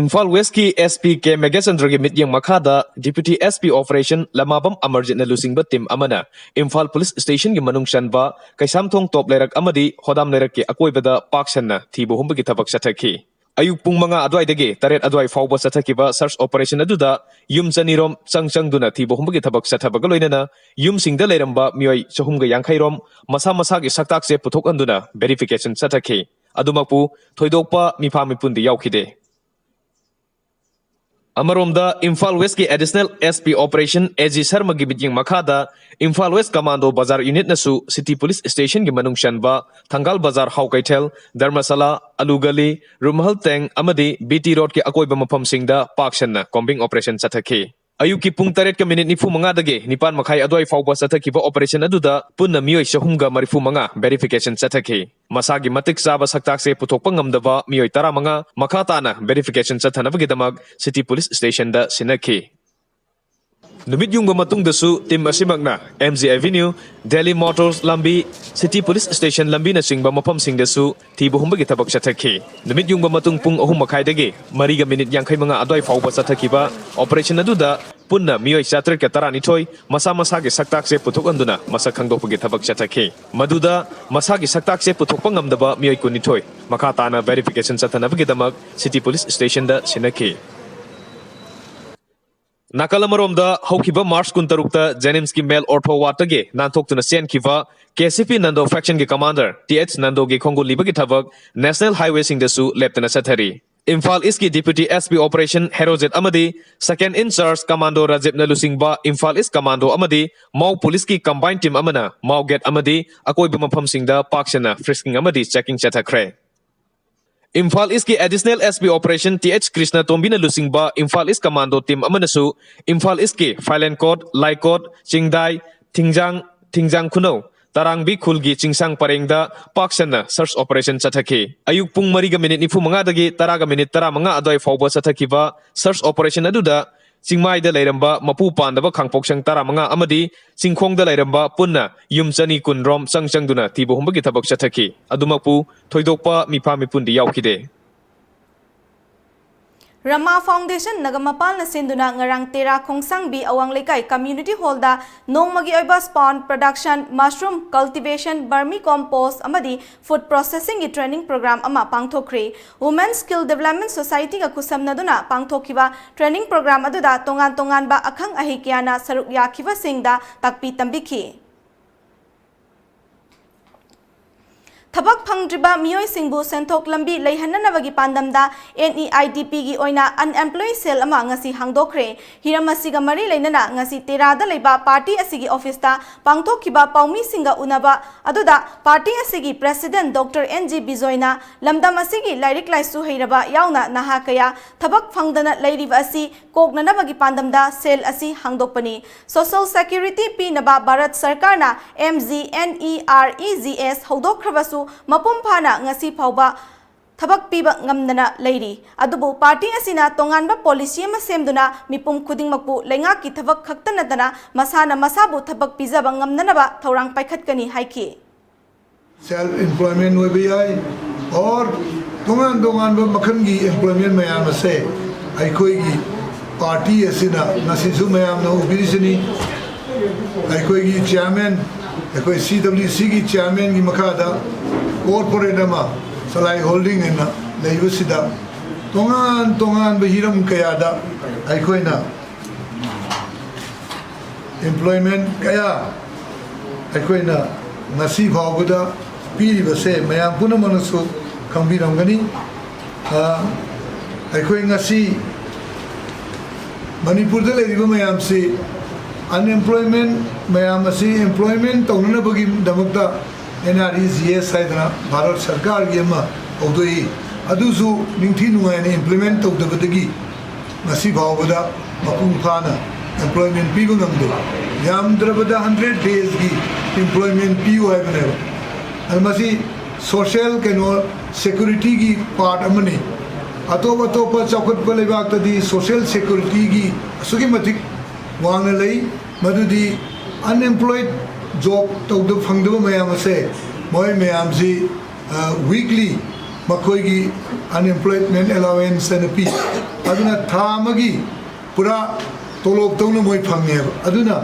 ꯏꯝꯐꯥꯜ ꯋꯦꯁꯀꯤ ꯑꯦꯁ ꯄꯤ ꯀꯦ ꯃꯦꯘꯆꯟꯗ꯭ꯔꯒꯤ ꯃꯤꯠꯌꯦꯡ ꯃꯈꯥꯗ ꯗꯤꯄ꯭ꯌꯨꯇꯤ ꯑꯦꯁ ꯄꯤ ꯑꯣꯄꯔꯦꯁꯟ ꯂꯃꯥꯕꯝ ꯑꯃꯔꯖꯤꯠꯅ ꯂꯨꯆꯤꯡꯕ ꯇꯤꯝ ꯑꯃꯅ ꯏꯝꯐꯥꯜ ꯄꯨꯂꯤꯁ ꯁ꯭ꯇꯦꯁꯟꯒꯤ ꯃꯅꯨꯡ ꯆꯟꯕ ꯀꯩꯁꯥꯝꯊꯣꯡ ꯇꯣꯞ ꯂꯩꯔꯛ ꯑꯃꯗꯤ ꯍꯣꯗꯥꯝ ꯂꯩꯔꯛꯀꯤ ꯑꯀꯣꯏꯕꯗ ꯄꯥꯛ ꯁꯟꯅ ꯊꯤꯕ ꯍꯨꯝꯕꯒꯤ ꯊꯕꯛ ꯆꯠꯊꯈꯤ꯫ ꯑꯌꯨꯛ ꯄꯨꯡ ꯃꯉꯥ ꯑꯗꯨꯋꯥꯏꯗꯒꯤ ꯇꯔꯦꯠ ꯑꯗꯨꯋꯥꯏ ꯐꯥꯎꯕ ꯆꯠꯊꯈꯤꯕ ꯁꯔꯆ ꯑꯣꯄꯔꯦꯁꯟ ꯑꯗꯨꯗ ꯌꯨꯝ ꯆꯅꯤꯔꯣꯝ ꯆꯪ ꯆꯪꯗꯨꯅ ꯊꯤꯕ ꯍꯨꯝꯕꯒꯤ ꯊꯕꯛ ꯆꯠꯊꯕꯒ ꯂꯣꯏꯅꯅ ꯌꯨꯝꯁꯤꯡꯗ ꯂꯩꯔꯝꯕ ꯃꯤꯑꯣꯏ ꯆꯍꯨꯝꯒ ꯌꯥꯡꯈꯩ ꯔꯣꯝ ꯃꯁꯥ ꯃꯁꯥꯒꯤ ꯁꯛꯇꯥꯛꯁꯦ ꯄꯨꯊꯣꯛꯍꯟꯗꯨꯅ ꯚꯦꯔꯤꯐꯤꯀꯦꯁꯟ ꯆꯠꯊꯈꯤ꯫ ꯑꯗꯨꯃꯛꯄꯨ ꯊꯣꯏꯗꯣꯛꯄ ꯃꯤꯐꯥ ꯃꯤꯄꯨꯟꯗꯤ ꯌꯥꯎꯈꯤꯗꯦ꯫ ꯑꯃꯔꯣꯝꯗ ꯏꯝꯐꯥꯜ ꯋꯦꯁꯀꯤ additional S P operation A G ꯁꯔꯃꯒꯤ ꯃꯤꯠꯌꯦꯡ ꯃꯈꯥꯗ ꯏꯝꯐꯥꯜ ꯋꯦꯁ ꯀꯃꯥꯟꯗꯣ ꯕꯖꯥꯔ ꯌꯨꯅꯤꯠꯅꯁꯨ ꯁꯤꯇꯤ ꯄꯨꯂꯤꯁ ꯁ꯭ꯇꯦꯁꯟꯒꯤ ꯃꯅꯨꯡ ꯆꯟꯕ ꯊꯪꯒꯥꯜ ꯕꯖꯥꯔ, ꯍꯥꯎ ꯀꯩꯊꯦꯜ, ꯙꯔꯃꯁꯥꯂꯥ, ꯑꯂꯨ ꯒꯂꯤ, ꯔꯨꯝꯍꯜ ꯇꯦꯡ ꯑꯃꯗꯤ ꯕꯤ ꯇꯤ ꯔꯣꯗꯀꯤ ꯑꯀꯣꯏꯕ ꯃꯐꯝꯁꯤꯡꯗ ꯄꯥꯛ ꯁꯟꯅ ꯀꯣꯝꯕꯤꯡ ꯑꯣꯄꯔꯦꯁꯟ ꯆꯠꯊꯈꯤ꯫ ꯑꯌꯨꯛꯀꯤ ꯄꯨꯡ ꯇꯔꯦꯠꯀ ꯃꯤꯅꯤꯠ ꯅꯤꯐꯨ ꯃꯉꯥꯗꯒꯤ ꯅꯤꯄꯥꯟ ꯃꯈꯥꯏ ꯑꯗꯨꯋꯥꯏ ꯐꯥꯎꯕ ꯆꯠꯊꯈꯤꯕ ꯑꯣꯄꯔꯦꯁꯟ ꯑꯗꯨꯗ ꯄꯨꯟꯅ ꯃꯤꯑꯣꯏ ꯆꯍꯨꯝꯒ ꯃꯔꯤꯐꯨ ꯃꯉꯥ ꯚꯦꯔꯤꯐꯤꯀꯦꯁꯟ ꯆꯠꯊꯈꯤ꯫ ꯃꯁꯥꯒꯤ ꯃꯇꯤꯛ ꯆꯥꯕ ꯁꯛꯇꯥꯛꯁꯦ ꯄꯨꯊꯣꯛꯄ ꯉꯝꯗꯕ ꯃꯤꯑꯣꯏ ꯇꯔꯥꯃꯉꯥ ꯃꯈꯥ ꯇꯥꯅ ꯚꯦꯔꯤꯐꯤꯀꯦꯁꯟ ꯆꯠꯊꯅꯕꯒꯤꯗꯃꯛ ꯁꯤꯇꯤ ꯄꯨꯂꯤꯁ ꯁ꯭ꯇꯦꯁꯟꯗ ꯁꯤꯟꯅꯈꯤ꯫ ꯅꯨꯃꯤꯠ ꯌꯨꯡꯕ ꯃꯇꯨꯡꯗꯁꯨ ꯇꯤꯝ ꯑꯁꯤꯃꯛꯅ M G avenue, Delhi motors ꯂꯝꯕꯤ, ꯁꯤꯇꯤ ꯄꯨꯂꯤꯁ ꯁ꯭ꯇꯦꯁꯟ ꯂꯝꯕꯤꯅꯆꯤꯡꯕ ꯃꯐꯝꯁꯤꯡꯗꯁꯨ ꯊꯤꯕ ꯍꯨꯝꯕꯒꯤ ꯊꯕꯛ ꯆꯠꯊꯈꯤ꯫ ꯅꯨꯃꯤꯠ ꯌꯨꯡꯕ ꯃꯇꯨꯡ ꯄꯨꯡ ꯑꯍꯨꯝ ꯃꯈꯥꯏꯗꯒꯤ ꯃꯔꯤꯒ ꯃꯤꯅꯤꯠ ꯌꯥꯡꯈꯩ ꯃꯉꯥ ꯑꯗꯨꯋꯥꯏ ꯐꯥꯎꯕ ꯆꯠꯊꯈꯤꯕ ꯑꯣꯄꯔꯦꯁꯟ ꯑꯗꯨꯗ ꯄꯨꯟꯅ ꯃꯤꯑꯣꯏ ꯆꯥꯇ꯭ꯔꯦꯠꯀ ꯇꯔꯥꯅꯤꯊꯣꯏ ꯃꯁꯥ ꯃꯁꯥꯒꯤ ꯁꯛꯇꯥꯛꯁꯦ ꯄꯨꯊꯣꯛꯍꯟꯗꯨꯅ ꯃꯁꯛ ꯈꯪꯗꯣꯛꯄꯒꯤ ꯊꯕꯛ ꯆꯠꯊꯈꯤ꯫ ꯃꯗꯨꯗ ꯃꯁꯥꯒꯤ ꯁꯛꯇꯥꯛꯁꯦ ꯄꯨꯊꯣꯛꯄ ꯉꯝꯗꯕ ꯃꯤꯑꯣꯏ ꯀꯨꯟꯅꯤꯊꯣꯏ ꯃꯈꯥ ꯇꯥꯅ ꯚꯦꯔꯤꯐꯤꯀꯦꯁꯟ ꯆꯠꯊꯅꯕꯒꯤꯗꯃꯛ ꯁꯤꯇꯤ ꯄꯨꯂꯤꯁ ꯁ꯭ꯇꯦꯁꯟꯗ ꯁꯤꯟꯅꯈꯤ꯫ ꯅꯥꯀꯜ ꯑꯃꯔꯣꯝꯗ, ꯍꯧꯈꯤꯕ ꯃꯥꯔꯆ ꯀꯨꯟꯇꯔꯨꯛꯇ ꯖꯦꯅꯤꯝꯁꯀꯤ ꯃꯦꯜ ꯑꯣꯔꯊꯣ ꯋꯥꯔꯗꯇꯒꯤ ꯅꯥꯟꯊꯣꯛꯇꯨꯅ ꯆꯦꯟꯈꯤꯕ ꯀꯦ ꯁꯤ ꯄꯤ ꯅꯟꯗꯣ ꯐꯦꯛꯁꯟꯒꯤ ꯀꯃꯥꯟꯗꯔ ꯇꯤ ꯑꯩꯆ ꯅꯟꯗꯣꯒꯤ ꯈꯣꯡꯒꯨꯜ ꯂꯤꯕꯒꯤ ꯊꯕꯛ ꯅꯦꯁꯅꯦꯜ ꯍꯥꯏꯋꯦꯁꯤꯡꯗꯁꯨ ꯂꯦꯞꯇꯅ ꯆꯠꯊꯔꯤ꯫ ꯏꯝꯐꯥꯜ ꯏꯁꯀꯤ ꯗꯤꯄ꯭ꯌꯨꯇꯤ ꯑꯦꯁ ꯄꯤ ꯑꯣꯄꯔꯦꯁꯟ ꯍꯦꯔꯣꯖꯤꯠ ꯑꯃꯗꯤ ꯁꯦꯀꯦꯟ ꯏꯟ ꯆꯥꯔꯖ ꯀꯃꯥꯟꯗꯣ ꯔꯥꯖꯤꯞꯅ ꯂꯨꯆꯤꯡꯕ ꯏꯝꯐꯥꯜ ꯏꯁ ꯀꯃꯥꯟꯗꯣ ꯑꯃꯗꯤ ꯃꯥꯎ ꯄꯨꯂꯤꯁꯀꯤ ꯀꯝꯕꯥꯏꯟ ꯇꯤꯝ ꯑꯃꯅ ꯃꯥꯎ ꯒꯦꯠ ꯑꯃꯗꯤ ꯑꯀꯣꯏꯕ ꯃꯐꯝꯁꯤꯡꯗ ꯄꯥꯛ ꯁꯟꯅ ꯐ꯭ꯔꯤꯁꯀꯤꯡ ꯑꯃꯗꯤ ꯆꯦꯀꯤꯡ ꯆꯠꯊꯈ꯭ꯔꯦ꯫ ꯏꯝꯐꯥꯜ ꯏꯁꯀꯤ additional S P operation T H Krishna ꯇꯣꯝꯕꯤꯅ ꯂꯨꯆꯤꯡꯕ ꯏꯝꯐꯥꯜ ꯏꯁ ꯀꯃꯥꯟꯗꯣ ꯇꯤꯝ ꯑꯃꯅꯁꯨ ꯏꯝꯐꯥꯜ ꯏꯁꯀꯤ ꯐꯥꯏꯂꯦꯟꯀꯣꯠ, ꯂꯥꯏꯀꯣꯠ, ꯆꯤꯡꯗꯥꯏ, ꯊꯤꯡꯖꯥꯡ, ꯊꯤꯡꯖꯥꯡ ꯈꯨꯅꯧ, ꯇꯔꯥꯡꯕꯤ ꯈꯨꯜꯒꯤ ꯆꯤꯡꯁꯥꯡ ꯄꯔꯦꯡꯗ ꯄꯥꯛ ꯁꯟꯅ ꯁꯔꯆ ꯑꯣꯄꯔꯦꯁꯟ ꯆꯠꯊꯈꯤ꯫ ꯑꯌꯨꯛ ꯄꯨꯡ ꯃꯔꯤꯒ ꯃꯤꯅꯤꯠ ꯅꯤꯐꯨ ꯃꯉꯥꯗꯒꯤ ꯇꯔꯥꯒ ꯃꯤꯅꯤꯠ ꯇꯔꯥꯃꯉꯥ ꯑꯗꯨꯋꯥꯏ ꯐꯥꯎꯕ ꯆꯠꯊꯈꯤꯕ ꯁꯔꯆ ꯑꯣꯄꯔꯦꯁꯟ ꯑꯗꯨꯗ ꯆꯤꯡꯃꯥꯏꯗ ꯂꯩꯔꯝꯕ ꯃꯄꯨ ꯄꯥꯟꯗꯕ ꯈꯥꯡꯄꯣꯛꯁꯪ ꯇꯔꯥꯃꯉꯥ ꯑꯃꯗꯤ ꯆꯤꯡꯈꯣꯡꯗ ꯂꯩꯔꯝꯕ ꯄꯨꯟꯅ ꯌꯨꯝ ꯆꯅꯤ ꯀꯨꯟ ꯔꯣꯝ ꯆꯪ ꯆꯪꯗꯨꯅ ꯊꯤꯕ ꯍꯨꯝꯕꯒꯤ ꯊꯕꯛ ꯆꯠꯊꯈꯤ꯫ ꯑꯗꯨꯃꯛꯄꯨ ꯊꯣꯏꯗꯣꯛꯄ ꯃꯤꯐꯥ ꯃꯤꯄꯨꯟꯗꯤ ꯌꯥꯎꯈꯤꯗꯦ꯫ ꯔꯃꯥ ꯐꯥꯎꯟꯗꯦꯁꯟ ꯅꯒꯃꯄꯥꯜꯅ ꯁꯤꯟꯗꯨꯅ ꯉꯔꯥꯡ ꯇꯦꯔꯥ ꯈꯣꯡꯁꯥꯡꯕꯤ ꯑꯋꯥꯡ ꯂꯩꯀꯥꯏ ꯀꯝꯃ꯭ꯌꯨꯅꯤꯇꯤ ꯍꯣꯜꯗ ꯅꯣꯡꯃꯒꯤ ꯑꯣꯏꯕ ꯁ꯭ꯄꯥꯎꯟ ꯄ꯭ꯔꯗꯛꯁꯟ, ꯃꯁꯔꯨꯝ ꯀꯜꯇꯤꯚꯦꯁꯟ, ꯕꯔꯃꯤ ꯀꯣꯝꯄꯣꯁ ꯑꯃꯗꯤ ꯐꯨꯗ ꯄ꯭ꯔꯣꯁꯦꯁꯤꯡꯒꯤ ꯇ꯭ꯔꯦꯅꯤꯡ ꯄ꯭ꯔꯣꯒ꯭ꯔꯥꯝ ꯑꯃ ꯄꯥꯡꯊꯣꯛꯈ꯭ꯔꯤ꯫ ꯋꯨꯃꯦꯟ ꯁ꯭ꯀꯤꯜ ꯗꯦꯕꯂꯞꯃꯦꯟ ꯁꯣꯁꯥꯏꯇꯤꯒ ꯈꯨꯠꯁꯝꯅꯗꯨꯅ ꯄꯥꯡꯊꯣꯛꯈꯤꯕ ꯇ꯭ꯔꯦꯅꯤꯡ ꯄ꯭ꯔꯣꯒ꯭ꯔꯥꯝ ꯑꯗꯨꯗ ꯇꯣꯉꯥꯟ ꯇꯣꯉꯥꯟꯕ ꯑꯈꯪ ꯑꯍꯩ ꯀꯌꯥꯅ ꯁꯔꯨꯛ ꯌꯥꯈꯤꯕꯁꯤꯡꯗ ꯇꯥꯛꯄꯤ ꯇꯝꯕꯤꯈꯤ꯫ ꯊꯕꯛ ꯐꯪꯗ꯭ꯔꯤꯕ ꯃꯤꯑꯣꯏꯁꯤꯡꯕꯨ ꯁꯦꯟꯊꯣꯛ ꯂꯝꯕꯤ ꯂꯩꯍꯟꯅꯅꯕꯒꯤ ꯄꯥꯟꯗꯝꯗ ꯑꯦꯟ ꯏ ꯑꯥꯏ ꯗꯤ ꯄꯤꯒꯤ ꯑꯣꯏꯅ ꯑꯟꯑꯦꯝꯄ꯭ꯂꯣꯏ ꯁꯦꯜ ꯑꯃ ꯉꯁꯤ ꯍꯥꯡꯗꯣꯛꯈ꯭ꯔꯦ꯫ ꯍꯤꯔꯝ ꯑꯁꯤꯒ ꯃꯔꯤ ꯂꯩꯅꯅ ꯉꯁꯤ ꯇꯦꯔꯥꯗ ꯂꯩꯕ ꯄꯥꯔꯇꯤ ꯑꯁꯤꯒꯤ ꯑꯣꯐꯤꯁꯇ ꯄꯥꯡꯊꯣꯛꯈꯤꯕ ꯄꯥꯎꯃꯤꯁꯤꯡꯒ ꯎꯅꯕ ꯑꯗꯨꯗ ꯄꯥꯔꯇꯤ ꯑꯁꯤꯒꯤ ꯄ꯭ꯔꯦꯁꯤꯗꯦꯟꯠ ꯗꯣꯛꯇꯔ ꯑꯦꯟ ꯖꯤ ꯕꯤꯖꯣꯏꯅ ꯂꯝꯗꯝ ꯑꯁꯤꯒꯤ ꯂꯥꯏꯔꯤꯛ ꯂꯥꯏꯁꯨ ꯍꯩꯔꯕ ꯌꯥꯎꯅ ꯅꯍꯥ ꯀꯌꯥ ꯊꯕꯛ ꯐꯪꯗꯅ ꯂꯩꯔꯤꯕ ꯑꯁꯤ ꯀꯣꯛꯅꯅꯕꯒꯤ ꯄꯥꯟꯗꯝꯗ ꯁꯦꯜ ꯑꯁꯤ ꯍꯥꯡꯗꯣꯛꯄꯅꯤ꯫ ꯁꯣꯁꯤꯌꯦꯜ ꯁꯦꯀ꯭ꯌꯨꯔꯤꯇꯤ ꯄꯤꯅꯕ ꯚꯥꯔꯠ ꯁꯔꯀꯥꯔꯅ M G N R E E G ꯑꯦꯁ ꯍꯧꯗꯣꯛꯈ꯭ꯔꯕꯁꯨ ꯃꯄꯨꯡ ꯐꯥꯅ ꯉꯁꯤ ꯐꯥꯎꯕ ꯊꯕꯛ ꯄꯤꯕ ꯉꯝꯗꯅ ꯂꯩꯔꯤ꯫ ꯑꯗꯨꯕꯨ ꯄꯥꯔꯇꯤ ꯑꯁꯤꯅ ꯇꯣꯉꯥꯟꯕ ꯄꯣꯂꯤꯁꯤ ꯑꯃ ꯁꯦꯝꯗꯨꯅ ꯃꯤꯄꯨꯝ ꯈꯨꯗꯤꯡꯃꯛꯄꯨ ꯂꯩꯉꯥꯛꯀꯤ ꯊꯕꯛ ꯈꯛꯇ ꯅꯠꯇꯅ ꯃꯁꯥꯅ ꯃꯁꯥꯕꯨ ꯊꯕꯛ ꯄꯤꯖꯕ ꯉꯝꯅꯅꯕ ꯊꯧꯔꯥꯡ ꯄꯥꯏꯈꯠꯀꯅꯤ ꯍꯥꯏꯈꯤ꯫ Self employment ꯑꯣꯏꯕ ꯌꯥꯏ, or ꯇꯣꯉꯥꯟ ꯇꯣꯉꯥꯟꯕ ꯃꯈꯜꯒꯤ employment ꯃꯌꯥꯝ ꯑꯁꯦ ꯑꯩꯈꯣꯏꯒꯤ ꯄꯥꯔꯇꯤ ꯑꯁꯤꯅ ꯉꯁꯤꯁꯨ ꯃꯌꯥꯝꯅ ꯎꯕꯤꯔꯤꯁꯤꯅꯤ꯫ ꯑꯩꯈꯣꯏꯒꯤ ꯆꯤꯌꯥꯔꯃꯦꯟ, ꯑꯩꯈꯣꯏ ꯁꯤ ꯗꯕ꯭ꯂꯤꯌꯨ ꯁꯤꯒꯤ ꯆꯤꯌꯥꯔꯃꯦꯟꯒꯤ ꯃꯈꯥꯗ ꯀꯣꯔꯄꯣꯔꯦꯠ ꯑꯃ ꯁꯂꯥꯏ ꯍꯣꯜꯗꯤꯡ ꯑꯅ ꯂꯩꯕꯁꯤꯗ ꯇꯣꯉꯥꯟ ꯇꯣꯉꯥꯟꯕ ꯍꯤꯔꯝ ꯀꯌꯥꯗ ꯑꯩꯈꯣꯏꯅ ꯑꯦꯝꯄ꯭ꯂꯣꯏꯃꯦꯟ ꯀꯌꯥ ꯑꯩꯈꯣꯏꯅ ꯉꯁꯤ ꯐꯥꯎꯕꯗ ꯄꯤꯔꯤꯕꯁꯦ ꯃꯌꯥꯝ ꯄꯨꯝꯅꯃꯛꯅꯁꯨ ꯈꯪꯕꯤꯔꯝꯒꯅꯤ꯫ ꯑ, ꯑꯩꯈꯣꯏ ꯉꯁꯤ ꯃꯅꯤꯄꯨꯔꯗ ꯂꯩꯔꯤꯕ ꯃꯌꯥꯝꯁꯤ, ꯑꯟꯑꯦꯝꯄ꯭ꯂꯣꯏꯃꯦꯟ ꯃꯌꯥꯝ ꯑꯁꯤ ꯑꯦꯝꯄ꯭ꯂꯣꯏꯃꯦꯟ ꯇꯧꯅꯅꯕꯒꯤꯗꯃꯛꯇ N R E G S ꯍꯥꯏꯗꯅ ꯚꯥꯔꯠ ꯁꯔꯀꯥꯔꯒꯤ ꯑꯃ ꯍꯧꯗꯣꯛꯏ꯫ ꯑꯗꯨꯁꯨ ꯅꯤꯡꯊꯤ ꯅꯨꯡꯉꯥꯏꯅ ꯏꯝꯄ꯭ꯂꯤꯃꯦꯟ ꯇꯧꯗꯕꯗꯒꯤ ꯉꯁꯤ ꯐꯥꯎꯕꯗ ꯃꯄꯨꯡ ꯐꯥꯅ ꯑꯦꯝꯄ꯭ꯂꯣꯏꯃꯦꯟ ꯄꯤꯕ ꯉꯝꯗꯦ꯫ ꯌꯥꯝꯗ꯭ꯔꯕꯗ ꯍꯟꯗ꯭ꯔꯦꯠ ꯗꯦꯖꯀꯤ ꯏꯝꯄ꯭ꯂꯣꯏꯃꯦꯟ ꯄꯤꯌꯨ ꯍꯥꯏꯕꯅꯦꯕ꯫ ꯑꯗꯨ ꯃꯁꯤ ꯁꯣꯁꯤꯌꯦꯜ ꯀꯩꯅꯣ ꯁꯦꯀ꯭ꯌꯨꯔꯤꯇꯤꯒꯤ ꯄꯥꯔꯠ ꯑꯃꯅꯤ꯫ ꯑꯇꯣꯞ ꯑꯇꯣꯞꯄ ꯆꯥꯎꯈꯠꯄ ꯂꯩꯕꯥꯛꯇꯗꯤ ꯁꯣꯁꯤꯌꯦꯜ ꯁꯦꯀ꯭ꯌꯨꯔꯤꯇꯤꯒꯤ ꯑꯁꯨꯛꯀꯤ ꯃꯇꯤꯛ ꯋꯥꯡꯅ ꯂꯩ, ꯃꯗꯨꯗꯤ ꯑꯟꯑꯦꯝꯄ꯭ꯂꯣꯏꯗ, ꯖꯣꯕ ꯇꯧꯗꯕ, ꯐꯪꯗꯕ ꯃꯌꯥꯝ ꯑꯁꯦ, ꯃꯣꯏ ꯃꯌꯥꯝꯁꯤ ꯋꯤꯛꯂꯤ ꯃꯈꯣꯏꯒꯤ ꯑꯟꯑꯦꯝꯄ꯭ꯂꯣꯏꯃꯦꯟ ꯑꯦꯂꯥꯋꯦꯟꯁ ꯑꯅ ꯄꯤ꯫ ꯑꯗꯨꯅ ꯊꯥ ꯑꯃꯒꯤ ꯄꯨꯔꯥ ꯇꯣꯂꯣꯞ ꯇꯧꯅ ꯃꯣꯏ ꯐꯪꯉꯦꯕ꯫ ꯑꯗꯨꯅ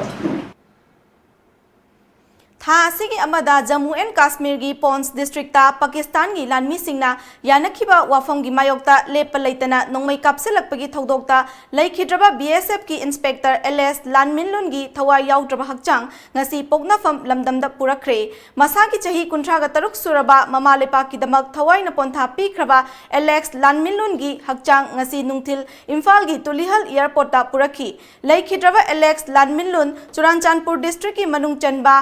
ꯊꯥ ꯑꯁꯤꯒꯤ ꯑꯃꯗ ꯖꯝꯃꯨ ꯑꯦꯟ ꯀꯥꯁꯃꯤꯔꯒꯤ ꯄꯣꯟꯁ ꯗꯤꯁꯇ꯭ꯔꯤꯛꯇ ꯄꯥꯀꯤꯁꯇꯥꯟꯒꯤ ꯂꯥꯟꯃꯤꯁꯤꯡꯅ ꯌꯥꯅꯈꯤꯕ ꯋꯥꯐꯝꯒꯤ ꯃꯥꯌꯣꯛꯇ ꯂꯦꯞꯄ ꯂꯩꯇꯅ ꯅꯣꯡꯃꯩ ꯀꯥꯞꯁꯤꯜꯂꯛꯄꯒꯤ ꯊꯧꯗꯣꯛꯇ ꯂꯩꯈꯤꯗ꯭ꯔꯕ ꯕꯤ ꯑꯦꯁ ꯑꯦꯐꯀꯤ ꯏꯟꯁꯄꯦꯛꯇꯔ ꯑꯦꯜ ꯑꯦꯁ ꯂꯥꯟꯃꯤꯟꯂꯨꯟꯒꯤ ꯊꯋꯥꯏ ꯌꯥꯎꯗ꯭ꯔꯕ ꯍꯛꯆꯥꯡ ꯉꯁꯤ ꯄꯣꯛꯅꯐꯝ ꯂꯝꯗꯝꯗ ꯄꯨꯔꯛꯈ꯭ꯔꯦ꯫ ꯃꯁꯥꯒꯤ ꯆꯍꯤ ꯀꯨꯟꯊ꯭ꯔꯥꯒ ꯇꯔꯨꯛ ꯁꯨꯔꯕ ꯃꯃꯥ ꯂꯩꯄꯥꯛꯀꯤꯗꯃꯛ ꯊꯋꯥꯏꯅ ꯄꯣꯟꯊꯥ ꯄꯤꯈ꯭ꯔꯕ ꯑꯦꯂꯦꯛꯁ ꯂꯥꯟꯃꯤꯟꯂꯨꯟꯒꯤ ꯍꯛꯆꯥꯡ ꯉꯁꯤ ꯅꯨꯡꯊꯤꯜ ꯏꯝꯐꯥꯜꯒꯤ ꯇꯨꯂꯤꯍꯜ ꯑꯦꯌꯔꯄꯣꯔꯠꯇ ꯄꯨꯔꯛꯈꯤ꯫ ꯂꯩꯈꯤꯗ꯭ꯔꯕ ꯑꯦꯂꯦꯛꯁ ꯂꯥꯟꯃꯤꯟꯂꯨꯟ ꯆꯨꯔꯥꯟꯆꯥꯟꯄꯨꯔ ꯗꯤꯁꯇ꯭ꯔꯤꯛꯀꯤ ꯃꯅꯨꯡ ꯆꯟꯕ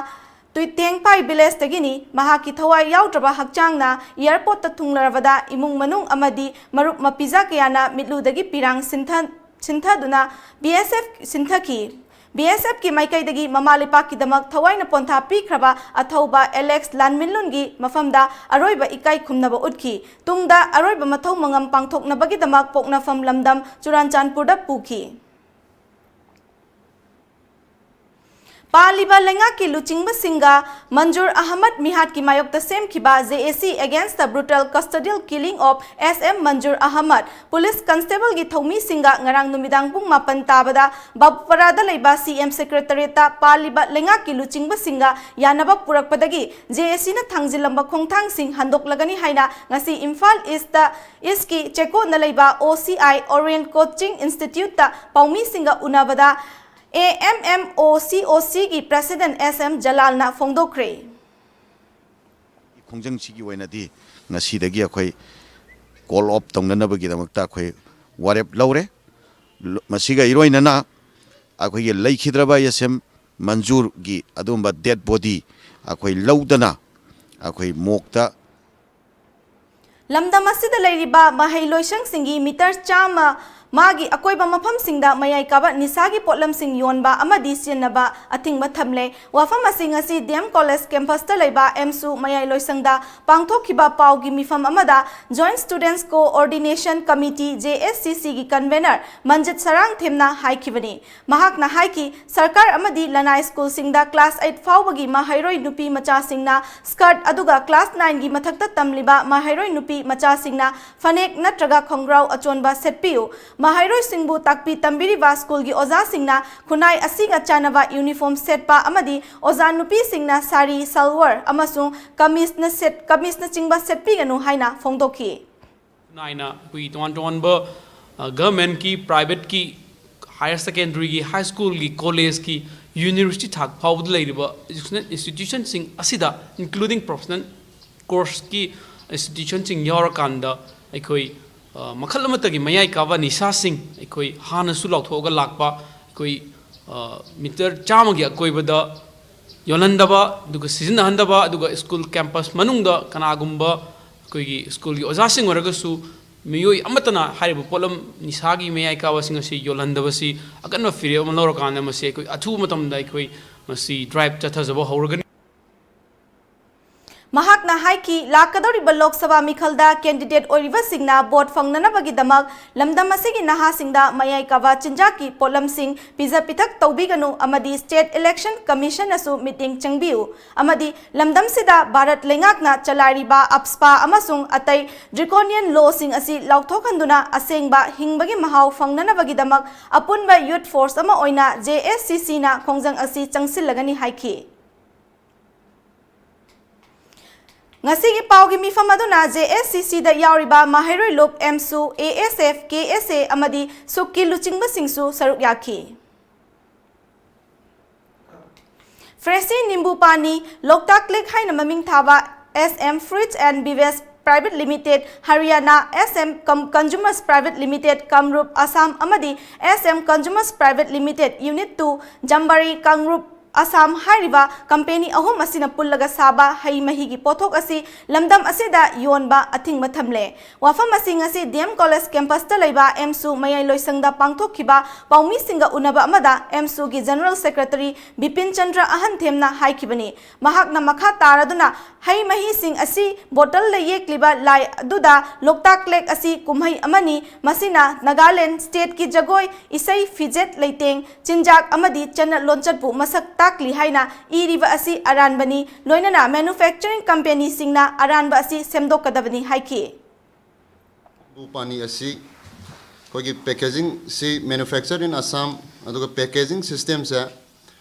ꯇꯨꯏꯇꯦꯡꯄꯥꯏ ꯚꯤꯂꯦꯖꯇꯒꯤꯅꯤ꯫ ꯃꯍꯥꯛꯀꯤ ꯊꯋꯥꯏ ꯌꯥꯎꯗ꯭ꯔꯕ ꯍꯛꯆꯥꯡꯅ ꯑꯦꯌꯔꯄꯣꯔꯠꯇ ꯊꯨꯡꯂꯔꯕꯗ ꯏꯃꯨꯡ ꯃꯅꯨꯡ ꯑꯃꯗꯤ ꯃꯔꯨꯞ ꯃꯄꯤꯖꯥ ꯀꯌꯥꯅ ꯃꯤꯠꯂꯨꯗꯒꯤ ꯄꯤꯔꯥꯡ ꯁꯤꯟꯊ-, ꯁꯤꯟꯊꯗꯨꯅ ꯕꯤ ꯑꯦꯁ ꯑꯦꯐ ꯁꯤꯟꯊꯈꯤ꯫ ꯕꯤ ꯑꯦꯁ ꯑꯦꯐꯀꯤ ꯃꯥꯏꯀꯩꯗꯒꯤ ꯃꯃꯥ ꯂꯩꯄꯥꯛꯀꯤꯗꯃꯛ ꯊꯋꯥꯏꯅ ꯄꯣꯟꯊꯥ ꯄꯤꯈ꯭ꯔꯕ ꯑꯊꯧꯕ ꯑꯦꯂꯦꯛꯁ ꯂꯥꯟꯃꯤꯟꯂꯨꯟꯒꯤ ꯃꯐꯝꯗ ꯑꯔꯣꯏꯕ ꯏꯀꯥꯏ ꯈꯨꯝꯅꯕ ꯎꯠꯈꯤ꯫ ꯇꯨꯡꯗ ꯑꯔꯣꯏꯕ ꯃꯊꯧ ꯃꯉꯝ ꯄꯥꯡꯊꯣꯛꯅꯕꯒꯤꯗꯃꯛ ꯄꯣꯛꯅꯐꯝ ꯂꯝꯗꯝ ꯆꯨꯔꯥꯟꯆꯥꯟꯄꯨꯔꯗ ꯄꯨꯈꯤ꯫ ꯄꯥꯜꯂꯤꯕ ꯂꯩꯉꯥꯛꯀꯤ ꯂꯨꯆꯤꯡꯕꯁꯤꯡꯒ ꯃꯟꯖꯨꯔ ꯑꯍꯃꯗ ꯃꯤꯍꯥꯠꯀꯤ ꯃꯥꯌꯣꯛꯇ ꯁꯦꯝꯈꯤꯕ J A C Against the Brutal Custodial Killing of S M Manzoor Ahmad, police ꯀꯟꯁꯇꯦꯕꯜꯒꯤ ꯊꯧꯃꯤꯁꯤꯡꯒ ꯉꯔꯥꯡ ꯅꯨꯃꯤꯗꯥꯡ ꯄꯨꯡ ꯃꯥꯄꯟ ꯇꯥꯕꯗ ꯕꯥꯕꯨꯄꯥꯔꯥꯗ ꯂꯩꯕ C M Secretariatꯇ ꯄꯥꯜꯂꯤꯕ ꯂꯩꯉꯥꯛꯀꯤ ꯂꯨꯆꯤꯡꯕꯁꯤꯡꯒ ꯌꯥꯅꯕ ꯄꯨꯔꯛꯄꯗꯒꯤ J A Cꯅ ꯊꯥꯡꯖꯤꯜꯂꯝꯕ ꯈꯣꯡꯊꯥꯡꯁꯤꯡ ꯍꯟꯗꯣꯛꯂꯒꯅꯤ ꯍꯥꯏꯅ ꯉꯁꯤ ꯏꯝꯐꯥꯜ ꯏꯁꯇ ꯏꯁꯀꯤ ꯆꯦꯛꯀꯣꯟꯗ ꯂꯩꯕ O C I Orient Coaching Instituteꯇ ꯄꯥꯎꯃꯤꯁꯤꯡꯒ ꯎꯅꯕꯗ A M M O C ꯑꯣ ꯁꯤꯒꯤ ꯄ꯭ꯔꯦꯁꯤꯗꯦꯟꯠ ꯑꯦꯁ ꯑꯦꯝ ꯖꯂꯥꯜꯅ ꯐꯣꯡꯗꯣꯛꯈ꯭ꯔꯦ꯫ ꯈꯣꯡꯖꯪꯁꯤꯒꯤ ꯑꯣꯏꯅꯗꯤ ꯉꯁꯤꯗꯒꯤ ꯑꯩꯈꯣꯏ call off ꯇꯧꯅꯅꯕꯒꯤꯗꯃꯛꯇ ꯑꯩꯈꯣꯏ ꯋꯥꯔꯦꯞ ꯂꯧꯔꯦ꯫ ꯂ-, ꯃꯁꯤꯒ ꯏꯔꯣꯏꯅꯅ ꯑꯩꯈꯣꯏꯒꯤ ꯂꯩꯈꯤꯗ꯭ꯔꯕ ꯑꯦꯁ ꯑꯦꯝ ꯃꯟꯖꯨꯔꯒꯤ ꯑꯗꯨꯒꯨꯝꯕ dead body ꯑꯩꯈꯣꯏ ꯂꯧꯗꯅ ꯑꯩꯈꯣꯏ ꯃꯣꯛꯇ ꯂꯝꯗꯝ ꯑꯁꯤꯗ ꯂꯩꯔꯤꯕ ꯃꯍꯩ ꯂꯣꯏꯁꯪꯁꯤꯡꯒꯤ ꯃꯤꯇꯔ ꯆꯥꯝꯃ ꯃꯥꯒꯤ ꯑꯀꯣꯏꯕ ꯃꯐꯝꯁꯤꯡꯗ ꯃꯌꯥꯏ ꯀꯥꯕ ꯅꯤꯁꯥꯒꯤ ꯄꯣꯠꯂꯝꯁꯤꯡ ꯌꯣꯟꯕ ꯑꯃꯗꯤ ꯁꯤꯖꯤꯟꯅꯕ ꯑꯊꯤꯡꯕ ꯊꯝꯂꯦ꯫ ꯋꯥꯐꯝ ꯑꯁꯤ ꯉꯁꯤ ꯗꯤ ꯑꯦꯝ ꯀꯣꯂꯦꯖ ꯀꯦꯝꯄꯁꯇ ꯂꯩꯕ ꯑꯦꯝꯁꯨ ꯃꯌꯥꯏ ꯂꯣꯏꯁꯪꯗ ꯄꯥꯡꯊꯣꯛꯈꯤꯕ ꯄꯥꯎꯒꯤ ꯃꯤꯐꯝ ꯑꯃꯗ Joint Students Coordination Committee, J S C C ꯒꯤ convener ꯃꯟꯖꯤꯠ ꯁꯔꯥꯡꯊꯦꯝꯅ ꯍꯥꯏꯈꯤꯕꯅꯤ꯫ ꯃꯍꯥꯛꯅ ꯍꯥꯏꯈꯤ, ꯁꯔꯀꯥꯔ ꯑꯃꯗꯤ ꯂꯅꯥꯏ ꯁ꯭ꯀꯨꯜꯁꯤꯡꯗ class eight ꯐꯥꯎꯕꯒꯤ ꯃꯍꯩꯔꯣꯏ ꯅꯨꯄꯤ ꯃꯆꯥꯁꯤꯡꯅ skirt ꯑꯗꯨꯒ class nine ꯒꯤ ꯃꯊꯛꯇ ꯇꯝꯂꯤꯕ ꯃꯍꯩꯔꯣꯏ ꯅꯨꯄꯤ ꯃꯆꯥꯁꯤꯡꯅ ꯐꯅꯦꯛ ꯅꯠꯇ꯭ꯔꯒ ꯈꯣꯡꯒ꯭ꯔꯥꯎ ꯑꯆꯣꯟꯕ ꯁꯦꯠꯄꯤꯌꯨ꯫ ꯃꯍꯩꯔꯣꯏꯁꯤꯡꯕꯨ ꯇꯥꯛꯄꯤ ꯇꯝꯕꯤꯔꯤꯕ ꯁ꯭ꯀꯨꯜꯒꯤ ꯑꯣꯖꯥꯁꯤꯡꯅ ꯈꯨꯟꯅꯥꯏ ꯑꯁꯤꯒ ꯆꯥꯟꯅꯕ uniform ꯁꯦꯠꯄ ꯑꯃꯗꯤ ꯑꯣꯖꯥ ꯅꯨꯄꯤꯁꯤꯡꯅ ꯁꯥꯔꯤ, ꯁꯜꯋꯥꯔ ꯑꯃꯁꯨꯡ ꯀꯃꯤꯖꯅ ꯁꯦꯠ-, ꯀꯃꯤꯖꯅꯆꯤꯡꯕ ꯁꯦꯠꯄꯤꯒꯅꯨ ꯍꯥꯏꯅ ꯐꯣꯡꯗꯣꯛꯈꯤ꯫ ꯅꯥꯏꯅ ꯑꯩꯈꯣꯏ ꯇꯣꯉꯥꯟ ꯇꯣꯉꯥꯟꯕ, ꯑ, government ꯀꯤ, private ꯀꯤ, higher secondary ꯒꯤ, high school ꯒꯤ, college ꯀꯤ, university ꯊꯥꯛ ꯐꯥꯎꯕꯗ ꯂꯩꯔꯤꯕ educational institution ꯁꯤꯡ ꯑꯁꯤꯗ, including professional course ꯀꯤ institution ꯁꯤꯡ ꯌꯥꯎꯔꯀꯥꯟꯗ, ꯑꯩꯈꯣꯏ, ꯑ, ꯃꯈꯜ ꯑꯃꯠꯇꯒꯤ ꯃꯌꯥꯏ ꯀꯥꯕ ꯅꯤꯁꯥꯁꯤꯡ ꯑꯩꯈꯣꯏ ꯍꯥꯟꯅꯁꯨ ꯂꯥꯎꯊꯣꯛꯑꯒ ꯂꯥꯛꯄ, ꯑꯩꯈꯣꯏ, ꯑ, ꯃꯤꯇꯔ ꯆꯥꯝꯃꯒꯤ ꯑꯀꯣꯏꯕꯗ ꯌꯣꯜꯍꯟꯗꯕ, ꯑꯗꯨꯒ ꯁꯤꯖꯤꯟꯅꯍꯟꯗꯕ, ꯑꯗꯨꯒ ꯁ꯭ꯀꯨꯜ ꯀꯦꯝꯄꯁ ꯃꯅꯨꯡꯗ ꯀꯅꯥꯒꯨꯝꯕ ꯑꯩꯈꯣꯏꯒꯤ ꯁ꯭ꯀꯨꯜꯒꯤ ꯑꯣꯖꯥꯁꯤꯡ ꯑꯣꯏꯔꯒꯁꯨ ꯃꯤꯑꯣꯏ ꯑꯃꯠꯇꯅ ꯍꯥꯏꯔꯤꯕ ꯄꯣꯠꯂꯝ ꯅꯤꯁꯥꯒꯤ ꯃꯌꯥꯏ ꯀꯥꯕꯁꯤꯡ ꯑꯁꯤ ꯌꯣꯜꯍꯟꯗꯕꯁꯤ ꯑꯀꯟꯕ ꯐꯤꯔꯦꯞ ꯑꯃ ꯂꯧꯔꯀꯥꯟꯗ ꯃꯁꯤ ꯑꯩꯈꯣꯏ ꯑꯊꯨꯕ ꯃꯇꯝꯗ ꯑꯩꯈꯣꯏ ꯃꯁꯤ drive ꯆꯠꯊꯖꯕ ꯍꯧꯔꯒꯅꯤ꯫ ꯃꯍꯥꯛꯅ ꯍꯥꯏꯈꯤ, ꯂꯥꯛꯀꯗꯧꯔꯤꯕ ꯂꯣꯛ ꯁꯚꯥ ꯃꯤꯈꯜꯗ candidate ꯑꯣꯏꯔꯤꯕꯁꯤꯡꯅ vote ꯐꯪꯅꯅꯕꯒꯤꯗꯃꯛ ꯂꯝꯗꯝ ꯑꯁꯤꯒꯤ ꯅꯍꯥꯁꯤꯡꯗ ꯃꯌꯥꯏ ꯀꯥꯕ ꯆꯤꯟꯖꯥꯛꯀꯤ ꯄꯣꯠꯂꯝꯁꯤꯡ ꯄꯤꯖ ꯄꯤꯊꯛ ꯇꯧꯕꯤꯒꯅꯨ ꯑꯃꯗꯤ State Election Commission ꯅꯁꯨ ꯃꯤꯠꯌꯦꯡ ꯆꯪꯕꯤꯌꯨ ꯑꯃꯗꯤ ꯂꯝꯗꯝꯁꯤꯗ ꯚꯥꯔꯠ ꯂꯩꯉꯥꯛꯅ ꯆꯂꯥꯏꯔꯤꯕ AFSPA ꯑꯃꯁꯨꯡ ꯑꯇꯩ draconian law ꯁꯤꯡ ꯑꯁꯤ ꯂꯥꯎꯊꯣꯛꯍꯟꯗꯨꯅ ꯑꯁꯦꯡꯕ ꯍꯤꯡꯕꯒꯤ ꯃꯍꯥꯎ ꯐꯪꯅꯅꯕꯒꯤꯗꯃꯛ ꯑꯄꯨꯟꯕ youth force ꯑꯃ ꯑꯣꯏꯅ J S C C ꯅ ꯈꯣꯡꯖꯪ ꯑꯁꯤ ꯆꯪꯁꯤꯜꯂꯒꯅꯤ ꯍꯥꯏꯈꯤ꯫ ꯉꯁꯤꯒꯤ ꯄꯥꯎꯒꯤ ꯃꯤꯐꯝ ꯑꯗꯨꯅ J S C C ꯗ ꯌꯥꯎꯔꯤꯕ ꯃꯍꯩꯔꯣꯏ ꯂꯨꯞ, ꯑꯦꯝꯁꯨ, A S F, K S A ꯑꯃꯗꯤ ꯁꯨꯛꯀꯤ ꯂꯨꯆꯤꯡꯕꯁꯤꯡꯁꯨ ꯁꯔꯨꯛ ꯌꯥꯈꯤ꯫ Freshie Nimbu Pani, Loktak Lake ꯍꯥꯏꯅ ꯃꯃꯤꯡ ꯊꯥꯕ S M Fruits and Beverage Private Limited, Haryana, S M Com-, Consumers Private Limited, Kamrup, Assam ꯑꯃꯗꯤ S M Consumers Private Limited, Unit two, Jambari, Kamrup, Assam ꯍꯥꯏꯔꯤꯕ company ꯑꯍꯨꯝ ꯑꯁꯤꯅ ꯄꯨꯜꯂꯒ ꯁꯥꯕ ꯍꯩ ꯃꯍꯤꯒꯤ ꯄꯣꯠꯊꯣꯛ ꯑꯁꯤ ꯂꯝꯗꯝ ꯑꯁꯤꯗ ꯌꯣꯟꯕ ꯑꯊꯤꯡꯕ ꯊꯝꯂꯦ꯫ ꯋꯥꯐꯝ ꯑꯁꯤ ꯉꯁꯤ D M College campus ꯇ ꯂꯩꯕ AMSU ꯃꯌꯥꯏ ꯂꯣꯏꯁꯪꯗ ꯄꯥꯡꯊꯣꯛꯈꯤꯕ ꯄꯥꯎꯃꯤꯁꯤꯡꯒ ꯎꯅꯕ ꯑꯃꯗ AMSU ꯒꯤ General Secretary ꯕꯤꯄꯤꯟ ꯆꯟꯗ꯭ꯔ ꯑꯍꯟꯊꯦꯝꯅ ꯍꯥꯏꯈꯤꯕꯅꯤ꯫ ꯃꯍꯥꯛꯅ ꯃꯈꯥ ꯇꯥꯔꯗꯨꯅ, ꯍꯩ ꯃꯍꯤꯁꯤꯡ ꯑꯁꯤ ꯕꯣꯇꯜꯗ ꯌꯦꯛꯂꯤꯕ ꯂꯥꯏ ꯑꯗꯨꯗ ꯂꯣꯛꯇꯥꯛ ꯂꯦꯛ ꯑꯁꯤ ꯀꯨꯝꯍꯩ ꯑꯃꯅꯤ, ꯃꯁꯤꯅ ꯅꯥꯒꯥꯂꯦꯟ ꯁ꯭ꯇꯦꯠꯀꯤ ꯖꯒꯣꯏ, ꯏꯁꯩ, ꯐꯤꯖꯦꯠ, ꯂꯩꯇꯦꯡ, ꯆꯤꯟꯖꯥꯛ ꯑꯃꯗꯤ ꯆꯠꯅ ꯂꯣꯟꯆꯠꯄꯨ ꯃꯁꯛ ꯇꯥꯛꯂꯤ ꯍꯥꯏꯅ ꯏꯔꯤꯕ ꯑꯁꯤ ꯑꯔꯥꯟꯕꯅꯤ, ꯂꯣꯏꯅꯅ ꯃꯦꯅꯨꯐꯦꯛꯆꯔꯤꯡ ꯀꯝꯄꯦꯅꯤꯁꯤꯡꯅ ꯑꯔꯥꯟꯕ ꯑꯁꯤ ꯁꯦꯝꯗꯣꯛꯀꯗꯕꯅꯤ ꯍꯥꯏꯈꯤ꯫ ꯕꯨ ꯄꯥꯅꯤ ꯑꯁꯤ ꯑꯩꯈꯣꯏꯒꯤ packaging ꯁꯤ manufactured in Assam, ꯑꯗꯨꯒ packaging system say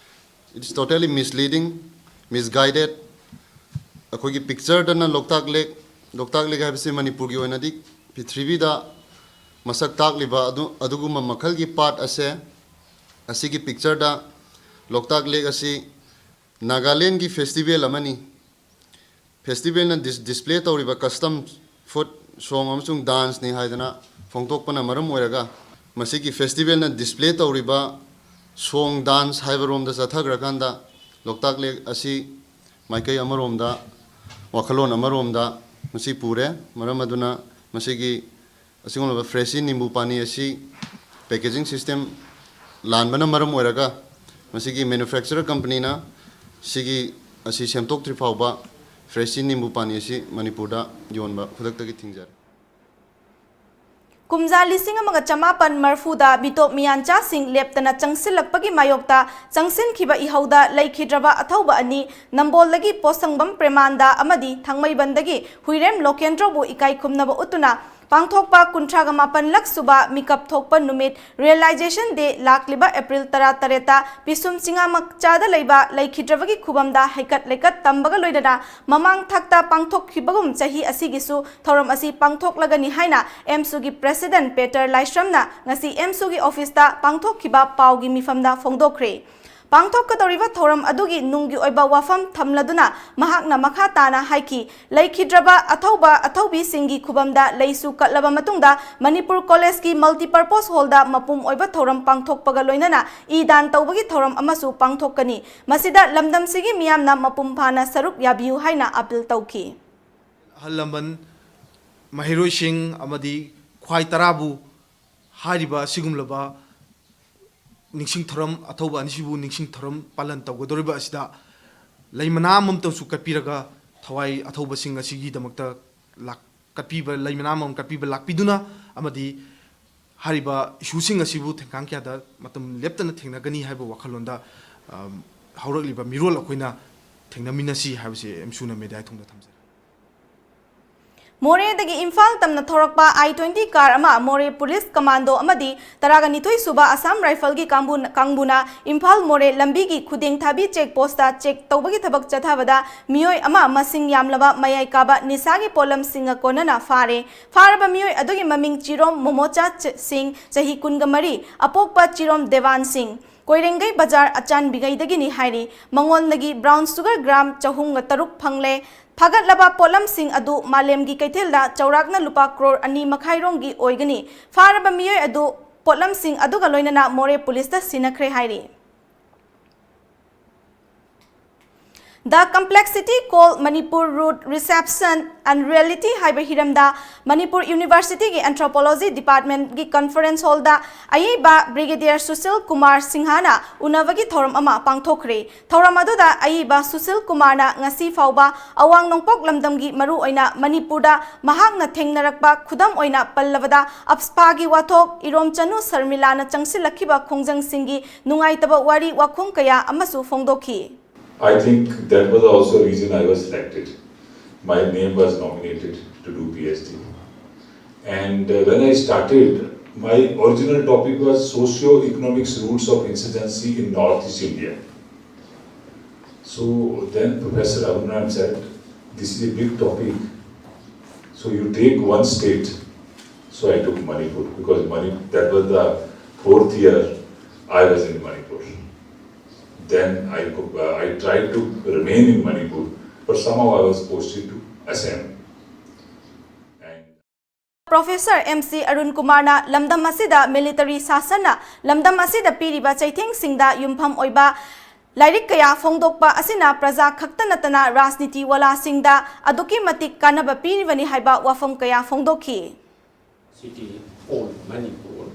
it's totally misleading, misguided꯫ ꯑꯩꯈꯣꯏꯒꯤ picture ꯗꯅ ꯂꯣꯛꯇꯥꯛ ꯂꯦꯛ, ꯂꯣꯛꯇꯥꯛ ꯂꯦꯛ ꯍꯥꯏꯕꯁꯤ ꯃꯅꯤꯄꯨꯔꯒꯤ ꯑꯣꯏꯅꯗꯤ ꯄ꯭ꯔꯤꯊꯤꯕꯤꯗ ꯃꯁꯛ ꯇꯥꯛꯂꯤꯕ ꯑꯗꯨ, ꯑꯗꯨꯒꯨꯝꯕ ꯃꯈꯜꯒꯤ ꯄꯥꯠ ꯑꯁꯦ, ꯑꯁꯤꯒꯤ picture ꯗ ꯂꯣꯛꯇꯥꯛ ꯂꯦꯛ ꯑꯁꯤ ꯅꯥꯒꯥꯂꯦꯟꯒꯤ festival ꯑꯃꯅꯤ꯫ Festival ꯅ dis-, display ꯇꯧꯔꯤꯕ custom, food, song ꯑꯃꯁꯨꯡ dance ꯅꯤ ꯍꯥꯏꯗꯅ ꯐꯣꯡꯗꯣꯛꯄꯅ ꯃꯔꯝ ꯑꯣꯏꯔꯒ, ꯃꯁꯤꯒꯤ festival ꯅ display ꯇꯧꯔꯤꯕ song, dance ꯍꯥꯏꯕ ꯔꯣꯝꯗ ꯆꯠꯊꯈ꯭ꯔꯀꯥꯟꯗ, ꯂꯣꯛꯇꯥꯛ ꯂꯦꯛ ꯑꯁꯤ ꯃꯥꯏꯀꯩ ꯑꯃꯔꯣꯝꯗ, ꯋꯥꯈꯜꯂꯣꯟ ꯑꯃꯔꯣꯝꯗ ꯃꯁꯤ ꯄꯨꯔꯦ꯫ ꯃꯔꯝ ꯑꯗꯨꯅ ꯃꯁꯤꯒꯤ ꯑꯁꯤꯒꯨꯝꯂꯕ Freshie ꯅꯤꯝꯕꯨ ꯄꯥꯅꯤ ꯑꯁꯤ packaging system ꯂꯥꯟꯕꯅ ꯃꯔꯝ ꯑꯣꯏꯔꯒ, ꯃꯁꯤꯒꯤ manufacturer company ꯅ ꯁꯤꯒꯤ ꯑꯁꯤ ꯁꯦꯝꯗꯣꯛꯇ꯭ꯔꯤ ꯐꯥꯎꯕ Freshie ꯅꯤꯝꯕꯨ ꯄꯥꯅꯤ ꯑꯁꯤ ꯃꯅꯤꯄꯨꯔꯗ ꯌꯣꯟꯕ ꯈꯨꯗꯛꯇꯒꯤ ꯊꯤꯡꯖꯔꯦ꯫ ꯀꯨꯝꯖꯥ ꯂꯤꯁꯤꯡ ꯑꯃꯒ ꯆꯃꯥꯄꯟ ꯃꯔꯐꯨꯗ ꯕꯤꯇꯣꯞ ꯃꯤꯌꯥꯟꯆꯥꯁꯤꯡ ꯂꯦꯞꯇꯅ ꯆꯪꯁꯤꯜꯂꯛꯄꯒꯤ ꯃꯥꯌꯣꯛꯇ ꯆꯪꯁꯤꯟꯈꯤꯕ ꯏꯍꯧꯗ ꯂꯩꯈꯤꯗ꯭ꯔꯕ ꯑꯊꯧꯕ ꯑꯅꯤ, ꯅꯝꯕꯣꯜꯗꯒꯤ ꯄꯣꯠꯁꯪꯕꯝ ꯄ꯭ꯔꯦꯃꯥꯟꯗ ꯑꯃꯗꯤ ꯊꯥꯡꯃꯩꯕꯟꯗꯒꯤ ꯍꯨꯏꯔꯦꯝ ꯂꯣꯀꯦꯟꯗ꯭ꯔꯣꯕꯨ ꯏꯀꯥꯏ ꯈꯨꯝꯅꯕ ꯎꯠꯇꯨꯅ ꯄꯥꯡꯊꯣꯛꯄ ꯀꯨꯟꯊ꯭ꯔꯥꯒ ꯃꯥꯄꯟꯂꯛ ꯁꯨꯕ ꯃꯤꯀꯞ ꯊꯣꯛꯄ ꯅꯨꯃꯤꯠ, Realization Day, ꯂꯥꯛꯂꯤꯕ ꯑꯦꯄ꯭ꯔꯤꯜ ꯇꯔꯥꯇꯔꯦꯠꯇ ꯄꯤꯁꯨꯝ ꯆꯤꯉꯥꯃꯛꯆꯥꯗ ꯂꯩꯕ ꯂꯩꯈꯤꯗ꯭ꯔꯕꯒꯤ ꯈꯨꯕꯝꯗ ꯍꯩꯀꯠ ꯂꯩꯀꯠ ꯇꯝꯕꯒ ꯂꯣꯏꯅꯅ ꯃꯃꯥꯡ ꯊꯥꯛꯇ ꯄꯥꯡꯊꯣꯛꯈꯤꯕꯒꯨꯝ ꯆꯍꯤ ꯑꯁꯤꯒꯤꯁꯨ ꯊꯧꯔꯝ ꯑꯁꯤ ꯄꯥꯡꯊꯣꯛꯂꯒꯅꯤ ꯍꯥꯏꯅ AMSU ꯒꯤ President ꯄꯦꯇꯔ ꯂꯥꯏꯁ꯭ꯔꯝꯅ ꯉꯁꯤ AMSU ꯒꯤ office ꯇ ꯄꯥꯡꯊꯣꯛꯈꯤꯕ ꯄꯥꯎꯒꯤ ꯃꯤꯐꯝꯗ ꯐꯣꯡꯗꯣꯛꯈ꯭ꯔꯦ꯫ ꯄꯥꯡꯊꯣꯛꯀꯗꯧꯔꯤꯕ ꯊꯧꯔꯝ ꯑꯗꯨꯒꯤ ꯅꯨꯡꯒꯤ ꯑꯣꯏꯕ ꯋꯥꯐꯝ ꯊꯝꯂꯗꯨꯅ ꯃꯍꯥꯛꯅ ꯃꯈꯥ ꯇꯥꯅ ꯍꯥꯏꯈꯤ, ꯂꯩꯈꯤꯗ꯭ꯔꯕ ꯑꯊꯧꯕ ꯑꯊꯧꯕꯤꯁꯤꯡꯒꯤ ꯈꯨꯕꯝꯗ ꯂꯩꯁꯨ ꯀꯠꯂꯕ ꯃꯇꯨꯡꯗ ꯃꯅꯤꯄꯨꯔ ꯀꯣꯂꯦꯖꯀꯤ multipurpose hallꯗ ꯃꯄꯨꯝ ꯑꯣꯏꯕ ꯊꯧꯔꯝ ꯄꯥꯡꯊꯣꯛꯄꯒ ꯂꯣꯏꯅꯅ ꯏ ꯗꯥꯟ ꯇꯧꯕꯒꯤ ꯊꯧꯔꯝ ꯑꯃꯁꯨ ꯄꯥꯡꯊꯣꯛꯀꯅꯤ꯫ ꯃꯁꯤꯗ ꯂꯝꯗꯝꯁꯤꯒꯤ ꯃꯤꯌꯥꯝꯅ ꯃꯄꯨꯡ ꯐꯥꯅ ꯁꯔꯨꯛ ꯌꯥꯕꯤꯌꯨ ꯍꯥꯏꯅ appeal ꯇꯧꯈꯤ꯫ ꯑꯍꯜ ꯂꯃꯟ, ꯃꯍꯩꯔꯣꯏꯁꯤꯡ ꯑꯃꯗꯤ ꯈ꯭ꯋꯥꯏ ꯇꯔꯥꯕꯨ ꯍꯥꯏꯔꯤꯕ ꯑꯁꯤꯒꯨꯝꯂꯕ ꯅꯤꯡꯁꯤꯡ ꯊꯧꯔꯝ, ꯑꯊꯧꯕ ꯑꯅꯤꯁꯤꯕꯨ ꯅꯤꯡꯁꯤꯡ ꯊꯧꯔꯝ ꯄꯥꯂꯟ ꯇꯧꯒꯗꯧꯔꯤꯕ ꯑꯁꯤꯗ ꯂꯩ ꯃꯅꯥ ꯑꯃꯃꯝꯇꯁꯨ ꯀꯠꯄꯤꯔꯒ ꯊꯋꯥꯏ ꯑꯊꯧꯕꯁꯤꯡ ꯑꯁꯤꯒꯤꯗꯃꯛꯇ ꯂꯥꯛ-, ꯀꯠꯄꯤꯕ, ꯂꯩ ꯃꯅꯥ ꯑꯃꯃꯝ ꯀꯠꯄꯤꯕ ꯂꯥꯛꯄꯤꯗꯨꯅ ꯑꯃꯗꯤ ꯍꯥꯏꯔꯤꯕ issueꯁꯤꯡ ꯑꯁꯤꯕꯨ ꯊꯦꯡꯈꯥꯡ ꯀꯌꯥꯗ ꯃꯇꯝ ꯂꯦꯞꯇꯅ ꯊꯦꯡꯅꯒꯅꯤ ꯍꯥꯏꯕ ꯋꯥꯈꯜꯂꯣꯟꯗ, ꯑꯝ, ꯍꯧꯔꯛꯂꯤꯕ ꯃꯤꯔꯣꯜ ꯑꯩꯈꯣꯏꯅ ꯊꯦꯡꯅꯃꯤꯟꯅꯁꯤ ꯍꯥꯏꯕꯁꯤ ꯑꯦꯝꯁꯨꯅ media ꯊꯨꯡꯅ ꯊꯝꯖꯔꯤ꯫ ꯃꯣꯔꯦꯗꯒꯤ ꯏꯝꯐꯥꯜ ꯇꯝꯅ ꯊꯧꯔꯛꯄ I twenty car ꯑꯃ ꯃꯣꯔꯦ police commando ꯑꯃꯗꯤ ꯇꯔꯥꯒ ꯅꯤꯊꯣꯏ ꯁꯨꯕ Assam Rifleꯒꯤ ꯀꯥꯡꯕꯨ-, ꯀꯥꯡꯕꯨꯅ ꯏꯝꯐꯥꯜ ꯃꯣꯔꯦ ꯂꯝꯕꯤꯒꯤ ꯈꯨꯗꯦꯡꯊꯥꯕꯤ check postꯇ check ꯇꯧꯕꯒꯤ ꯊꯕꯛ ꯆꯠꯊꯕꯗ ꯃꯤꯑꯣꯏ ꯑꯃ ꯃꯁꯤꯡ ꯌꯥꯝꯂꯕ ꯃꯌꯥꯏ ꯀꯥꯕ ꯅꯤꯁꯥꯒꯤ ꯄꯣꯠꯂꯝꯁꯤꯡꯒ ꯀꯣꯟꯅꯅ ꯐꯥꯔꯦ꯫ ꯐꯥꯔꯕ ꯃꯤꯑꯣꯏ ꯑꯗꯨꯒꯤ ꯃꯃꯤꯡ ꯆꯤꯔꯣꯝ ꯃꯣꯃꯣꯆꯥ ꯆ-, ꯁꯤꯡ, ꯆꯍꯤ ꯀꯨꯟꯒ ꯃꯔꯤ, ꯑꯄꯣꯛꯄ ꯆꯤꯔꯣꯝ ꯗꯦꯋꯥꯟ ꯁꯤꯡ, ꯀꯣꯏꯔꯦꯡꯒꯩ ꯕꯖꯥꯔ ꯑꯆꯥꯟꯕꯤꯒꯩꯗꯒꯤꯅꯤ ꯍꯥꯏꯔꯤ꯫ ꯃꯉꯣꯟꯗꯒꯤ brown sugar gram ꯆꯍꯨꯝꯒ ꯇꯔꯨꯛ ꯐꯪꯂꯦ꯫ ꯐꯥꯒꯠꯂꯕ ꯄꯣꯠꯂꯝꯁꯤꯡ ꯑꯗꯨ ꯃꯥꯂꯦꯝꯒꯤ ꯀꯩꯊꯦꯜꯗ ꯆꯥꯎꯔꯥꯛꯅ ꯂꯨꯄꯥ ꯀ꯭ꯔꯣꯔ ꯑꯅꯤ ꯃꯈꯥꯏ ꯔꯣꯝꯒꯤ ꯑꯣꯏꯒꯅꯤ꯫ ꯐꯥꯔꯕ ꯃꯤꯑꯣꯏ ꯑꯗꯨ ꯄꯣꯠꯂꯝꯁꯤꯡ ꯑꯗꯨꯒ ꯂꯣꯏꯅꯅ ꯃꯣꯔꯦ policeꯇ ꯁꯤꯟꯅꯈ꯭ꯔꯦ ꯍꯥꯏꯔꯤ꯫ The Complexity Called Manipur: Root, Reception and Reality ꯍꯥꯏꯕ ꯍꯤꯔꯝꯗ ꯃꯅꯤꯄꯨꯔ Universityꯒꯤ Anthropology Departmentꯒꯤ conference hallꯗ ꯑꯏꯕ Brigadier ꯁꯨꯁꯤꯜ ꯀꯨꯃꯥꯔ ꯁꯤꯡꯍꯅ ꯎꯅꯕꯒꯤ ꯊꯧꯔꯝ ꯑꯃ ꯄꯥꯡꯊꯣꯛꯈ꯭ꯔꯦ꯫ ꯊꯧꯔꯝ ꯑꯗꯨꯗ ꯑꯏꯕ ꯁꯨꯁꯤꯜ ꯀꯨꯃꯥꯔꯅ ꯉꯁꯤ ꯐꯥꯎꯕ ꯑꯋꯥꯡ ꯅꯣꯡꯄꯣꯛ ꯂꯝꯗꯝꯒꯤ, ꯃꯔꯨꯑꯣꯏꯅ ꯃꯅꯤꯄꯨꯔꯗ ꯃꯍꯥꯛꯅ ꯊꯦꯡꯅꯔꯛꯄ, ꯈꯨꯗꯝ ꯑꯣꯏꯅ ꯄꯜꯂꯕꯗ ꯑꯞꯁꯄꯥꯒꯤ ꯋꯥꯊꯣꯛ, ꯏꯔꯣꯝꯆꯅꯨ ꯁꯔꯃꯤꯂꯥꯅ ꯆꯪꯁꯤꯜꯂꯛꯈꯤꯕ ꯈꯣꯡꯖꯪꯁꯤꯡꯒꯤ ꯅꯨꯡꯉꯥꯏꯇꯕ ꯋꯥꯔꯤ ꯋꯥꯈꯨꯝ ꯀꯌꯥ ꯑꯃꯁꯨ ꯐꯣꯡꯗꯣꯛꯈꯤ꯫ I think that was also a reason I was selected. My name was nominated to do PhD. And uh, when I started, my original topic was socio-economics roots of insurgency in Northeast India. So then Professor Arun Ram said, "This is a big topic. So you take one state." So I took Manipur because Mani-, that was the fourth year I was in Manipur. Then I, uh, I tried to remain in Manipur, but somehow I was posted to Assam. And Professor M C Arun Kumarꯅ ꯂꯝꯗꯝ ꯑꯁꯤꯗ military ꯁꯥꯁꯟꯅ ꯂꯝꯗꯝ ꯑꯁꯤꯗ ꯄꯤꯔꯤꯕ ꯆꯩꯊꯦꯡꯁꯤꯡꯗ ꯌꯨꯝꯐꯝ ꯑꯣꯏꯕ ꯂꯥꯏꯔꯤꯛ ꯀꯌꯥ ꯐꯣꯡꯗꯣꯛꯄ ꯑꯁꯤꯅ ꯄ꯭ꯔꯖꯥ ꯈꯛꯇ ꯅꯠꯇꯅ ꯔꯥꯖꯅꯤꯇꯤ ꯋꯥꯂꯥꯁꯤꯡꯗ ꯑꯗꯨꯛꯀꯤ ꯃꯇꯤꯛ ꯀꯥꯟꯅꯕ ꯄꯤꯔꯤꯕꯅꯤ ꯍꯥꯏꯕ ꯋꯥꯐꯝ ꯀꯌꯥ ꯐꯣꯡꯗꯣꯛꯈꯤ꯫ City on Manipur,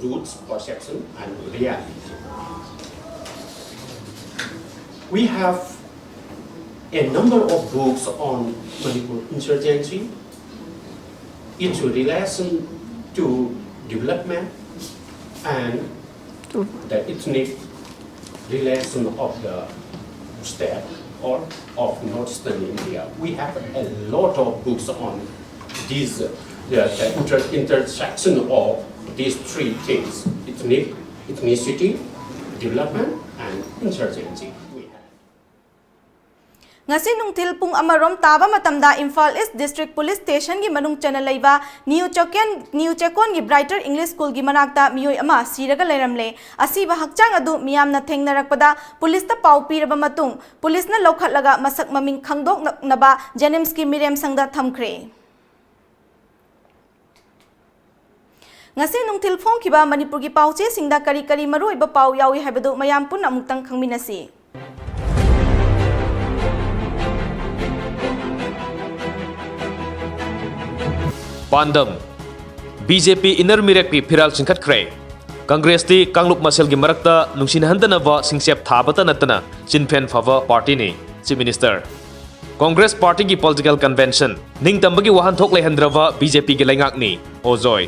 roots, perception and reality. We have a number of books on Manipur insurgency, its relation to development, and the ethnic relation of the state or of northern India. We have a lot of books on these, uh, the inter-, intersection of these three things: ethnic, ethnicity, development, and insurgency. We have. ꯉꯁꯤ ꯅꯨꯡꯊꯤꯜ ꯄꯨꯡ ꯑꯃꯔꯣꯝ ꯇꯥꯕ ꯃꯇꯝꯗ ꯏꯝꯐꯥꯜ ꯏꯁ district police ꯁ꯭ꯇꯦꯁꯟꯒꯤ ꯃꯅꯨꯡ ꯆꯟꯅ ꯂꯩꯕ new ꯆꯦꯀꯣꯟ, new ꯆꯦꯀꯣꯟꯒꯤ brighter English ꯁ꯭ꯀꯨꯜꯒꯤ ꯃꯅꯥꯛꯇ ꯃꯤꯑꯣꯏ ꯑꯃ ꯁꯤꯔꯒ ꯂꯩꯔꯝꯂꯦ꯫ ꯑꯁꯤꯕ ꯍꯛꯆꯥꯡ ꯑꯗꯨ ꯃꯤꯌꯥꯝꯅ ꯊꯦꯡꯅꯔꯛꯄꯗ ꯄꯨꯂꯤꯁꯇ ꯄꯥꯎ ꯄꯤꯔꯕ ꯃꯇꯨꯡ ꯄꯨꯂꯤꯁꯅ ꯂꯧꯈꯠꯂꯒ ꯃꯁꯛ ꯃꯃꯤꯡ ꯈꯪꯗꯣꯛꯅꯕ ꯖꯦꯅꯤꯝꯁꯀꯤ ꯃꯤꯔꯦꯝ ꯁꯪꯗ ꯊꯝꯈ꯭ꯔꯦ꯫ ꯉꯁꯤ ꯅꯨꯡꯊꯤꯜ ꯐꯣꯡꯈꯤꯕ ꯃꯅꯤꯄꯨꯔꯒꯤ ꯄꯥꯎꯆꯦꯁꯤꯡꯗ ꯀꯔꯤ ꯀꯔꯤ ꯃꯔꯨꯑꯣꯏꯕ ꯄꯥꯎ ꯌꯥꯎꯏ ꯍꯥꯏꯕꯗꯨ ꯃꯌꯥꯝ ꯄꯨꯟꯅ ꯑꯃꯨꯛꯇꯪ ꯈꯪꯃꯤꯟꯅꯁꯤ꯫ ꯄꯥꯟꯗꯝ: ꯕꯤ ꯖꯦ ꯄꯤ ꯏꯟꯅꯔ ꯃꯤꯔꯦꯞꯀꯤ ꯐꯤꯔꯥꯜ ꯆꯤꯡꯈꯠꯈ꯭ꯔꯦ꯫ ꯀꯪꯒ꯭ꯔꯦꯁꯇꯤ ꯀꯥꯡꯂꯨꯞ ꯃꯁꯦꯜꯒꯤ ꯃꯔꯛꯇ ꯅꯨꯡꯁꯤꯅꯍꯟꯗꯅꯕ ꯁꯤꯡꯆꯦꯞ ꯊꯥꯕꯇ ꯅꯠꯇꯅ ꯆꯤꯟꯐꯦꯟ ꯐꯕ ꯄꯥꯔꯇꯤꯅꯤ, ꯆꯤꯐ ꯃꯤꯅꯤꯁꯇꯔ꯫ ꯀꯪꯒ꯭ꯔꯦꯁ ꯄꯥꯔꯇꯤꯒꯤ ꯄꯣꯂꯤꯇꯤꯀꯦꯜ ꯀꯟꯚꯦꯟꯁꯟ ꯅꯤꯡꯇꯝꯕꯒꯤ ꯋꯥꯍꯟꯊꯣꯛ ꯂꯩꯍꯟꯗ꯭ꯔꯕ ꯕꯤ ꯖꯦ ꯄꯤꯒꯤ ꯂꯩꯉꯥꯛꯅꯤ, ꯑꯣꯖꯣꯏ꯫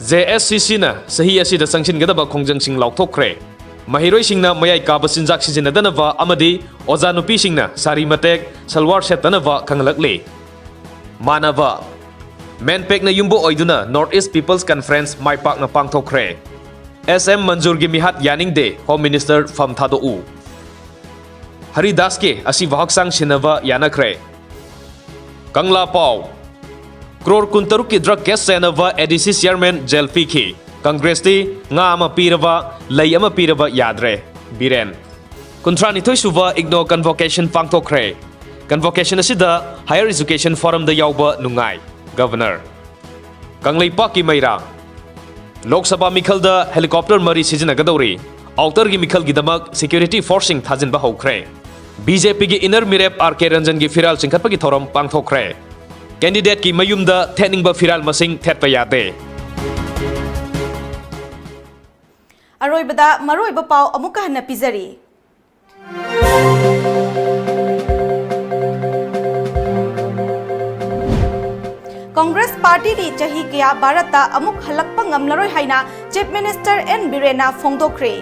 ꯖꯦ ꯑꯦꯁ ꯁꯤ ꯁꯤꯅ ꯆꯍꯤ ꯑꯁꯤꯗ ꯆꯪꯁꯤꯟꯒꯗꯕ ꯈꯣꯡꯖꯪꯁꯤꯡ ꯂꯥꯎꯊꯣꯛꯈ꯭ꯔꯦ꯫ ꯃꯍꯩꯔꯣꯏꯁꯤꯡꯅ ꯃꯌꯥꯏ ꯀꯥꯕ ꯆꯤꯟꯖꯥꯛ ꯁꯤꯖꯤꯟꯅꯗꯅꯕ ꯑꯃꯗꯤ ꯑꯣꯖꯥ ꯅꯨꯄꯤꯁꯤꯡꯅ ꯁꯥꯔꯤ ꯃꯇꯦꯛ, ꯁꯜꯋꯥꯔ ꯁꯦꯠꯇꯅꯕ ꯈꯪꯍꯜꯂꯛꯂꯤ꯫ ꯃꯥꯟꯅꯕ꯫ ꯃꯦꯟꯄꯦꯛꯅ ꯌꯨꯝꯕꯨ ꯑꯣꯏꯗꯨꯅ North East People's Conference ꯃꯥꯏ ꯄꯥꯛꯅ ꯄꯥꯡꯊꯣꯛꯈ꯭ꯔꯦ꯫ ꯑꯦꯁ ꯑꯦꯝ ꯃꯟꯖꯨꯔꯒꯤ ꯃꯤꯍꯥꯠ ꯌꯥꯅꯤꯡꯗꯦ, ꯍꯣꯝ ꯃꯤꯅꯤꯁꯇꯔ ꯐꯝ ꯊꯥꯗꯣꯛꯎ꯫ ꯍꯔꯤꯗꯥꯁꯀꯤ ꯑꯁꯤꯕ ꯍꯛꯆꯥꯡ ꯁꯤꯟꯅꯕ ꯌꯥꯅꯈ꯭ꯔꯦ꯫ ꯀꯪꯂꯥ ꯄꯥꯎ꯫ ꯀ꯭ꯔꯣꯔ ꯀꯨꯟꯇꯔꯨꯛꯀꯤ ꯗ꯭ꯔꯒ ꯀꯦꯁ ꯆꯥꯏꯅꯕ ꯑꯦ ꯗꯤ ꯁꯤ ꯆꯤꯌꯔꯃꯦꯟ ꯖꯦꯜ ꯄꯤꯈꯤ꯫ ꯀꯪꯒ꯭ꯔꯦꯁꯇꯤ ꯉꯥ ꯑꯃ ꯄꯤꯔꯕ, ꯂꯩ ꯑꯃ ꯄꯤꯔꯕ ꯌꯥꯗ꯭ꯔꯦ꯫ ꯕꯤꯔꯦꯟ꯫ ꯀꯨꯟꯊ꯭ꯔꯥꯅꯤꯊꯣꯏ ꯁꯨꯕ IGNOU Convocation ꯄꯥꯡꯊꯣꯛꯈ꯭ꯔꯦ꯫ Convocation ꯑꯁꯤꯗ Higher Education Forumꯗ ꯌꯥꯎꯕ ꯅꯨꯡꯉꯥꯏ꯫ Governor꯫ ꯀꯪꯂꯩꯄꯥꯛꯀꯤ ꯃꯩꯔꯥ꯫ ꯂꯣꯛ ꯁꯚꯥ ꯃꯤꯈꯜꯗ helicopter ꯃꯔꯤ ꯁꯤꯖꯤꯟꯅꯒꯗꯧꯔꯤ꯫ Outerꯒꯤ ꯃꯤꯈꯜꯒꯤꯗꯃꯛ security forceꯁꯤꯡ ꯊꯥꯖꯤꯟꯕ ꯍꯧꯈ꯭ꯔꯦ꯫ BJPꯒꯤ inner ꯃꯤꯔꯦꯞ R K ꯔꯟꯖꯟꯒꯤ ꯐꯤꯔꯥꯜ ꯆꯤꯡꯈꯠꯄꯒꯤ ꯊꯧꯔꯝ ꯄꯥꯡꯊꯣꯛꯈ꯭ꯔꯦ꯫ Candidateꯀꯤ ꯃꯌꯨꯝꯗ ꯊꯦꯠꯅꯤꯡꯕ ꯐꯤꯔꯥꯜ ꯃꯁꯤꯡ ꯊꯦꯠꯄ ꯌꯥꯗꯦ꯫ ꯑꯔꯣꯏꯕꯗ ꯃꯔꯨꯑꯣꯏꯕ ꯄꯥꯎ ꯑꯃꯨꯛꯀ ꯍꯟꯅ ꯄꯤꯖꯔꯤ꯫ Congress partyꯗꯤ ꯆꯍꯤ ꯀꯌꯥ ꯚꯥꯔꯠꯇ ꯑꯃꯨꯛ ꯍꯜꯂꯛꯄ ꯉꯝꯂꯔꯣꯏ ꯍꯥꯏꯅ Chief Minister N ꯕꯤꯔꯦꯟꯅ ꯐꯣꯡꯗꯣꯛꯈ꯭ꯔꯦ꯫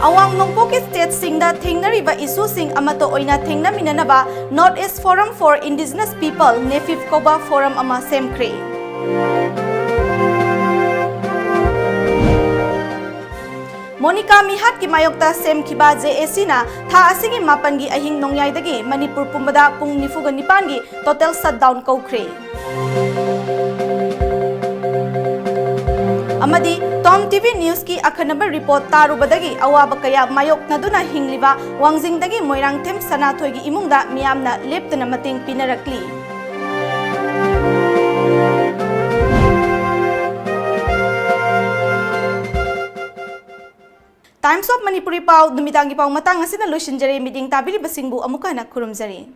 ꯑꯋꯥꯡ ꯅꯣꯡꯄꯣꯛꯀꯤ stateꯁꯤꯡꯗ ꯊꯦꯡꯅꯔꯤꯕ issueꯁꯤꯡ ꯑꯃꯠꯇ ꯑꯣꯏꯅ ꯊꯦꯡꯅꯃꯤꯟꯅꯅꯕ North East Forum for Indigenous People, NEFIP ꯀꯧꯕ forum ꯑꯃ ꯁꯦꯝꯈ꯭ꯔꯦ꯫ ꯃꯣꯅꯤꯀꯥ ꯃꯤꯍꯥꯠꯀꯤ ꯃꯥꯌꯣꯛꯇ ꯁꯦꯝꯈꯤꯕ JACꯅ ꯊꯥ ꯑꯁꯤꯒꯤ ꯃꯥꯄꯟꯒꯤ ꯑꯍꯤꯡ ꯅꯣꯡꯌꯥꯏꯗꯒꯤ ꯃꯅꯤꯄꯨꯔ ꯄꯨꯝꯕꯗ ꯄꯨꯡ ꯅꯤꯐꯨꯒ ꯅꯤꯄꯥꯟꯒꯤ total shutdown ꯀꯧꯈ꯭ꯔꯦ꯫ ꯑꯃꯗꯤ Tom TV Newsꯀꯤ ꯑꯈꯟꯅꯕ report ꯇꯥꯔꯨꯕꯗꯒꯤ ꯑꯋꯥꯕ ꯀꯌꯥ ꯃꯥꯌꯣꯛꯅꯗꯨꯅ ꯍꯤꯡꯂꯤꯕ ꯋꯥꯡꯖꯤꯡꯗꯒꯤ ꯃꯣꯏꯔꯥꯡꯊꯦꯝ ꯁꯅꯥꯊꯣꯏꯒꯤ ꯏꯃꯨꯡꯗ ꯃꯤꯌꯥꯝꯅ ꯂꯦꯞꯇꯅ ꯃꯇꯦꯡ ꯄꯤꯅꯔꯛꯂꯤ꯫ Times of Manipuri ꯄꯥꯎ, ꯅꯨꯃꯤꯗꯥꯡꯒꯤ ꯄꯥꯎ ꯃꯇꯥꯡ ꯑꯁꯤꯅ ꯂꯣꯏꯁꯤꯟꯖꯔꯦ꯫ ꯃꯤꯠꯌꯦꯡ ꯇꯥꯕꯤꯔꯤꯕꯁꯤꯡꯕꯨ ꯑꯃꯨꯛꯀ ꯍꯟꯅ ꯈꯨꯔꯨꯝꯖꯔꯤ꯫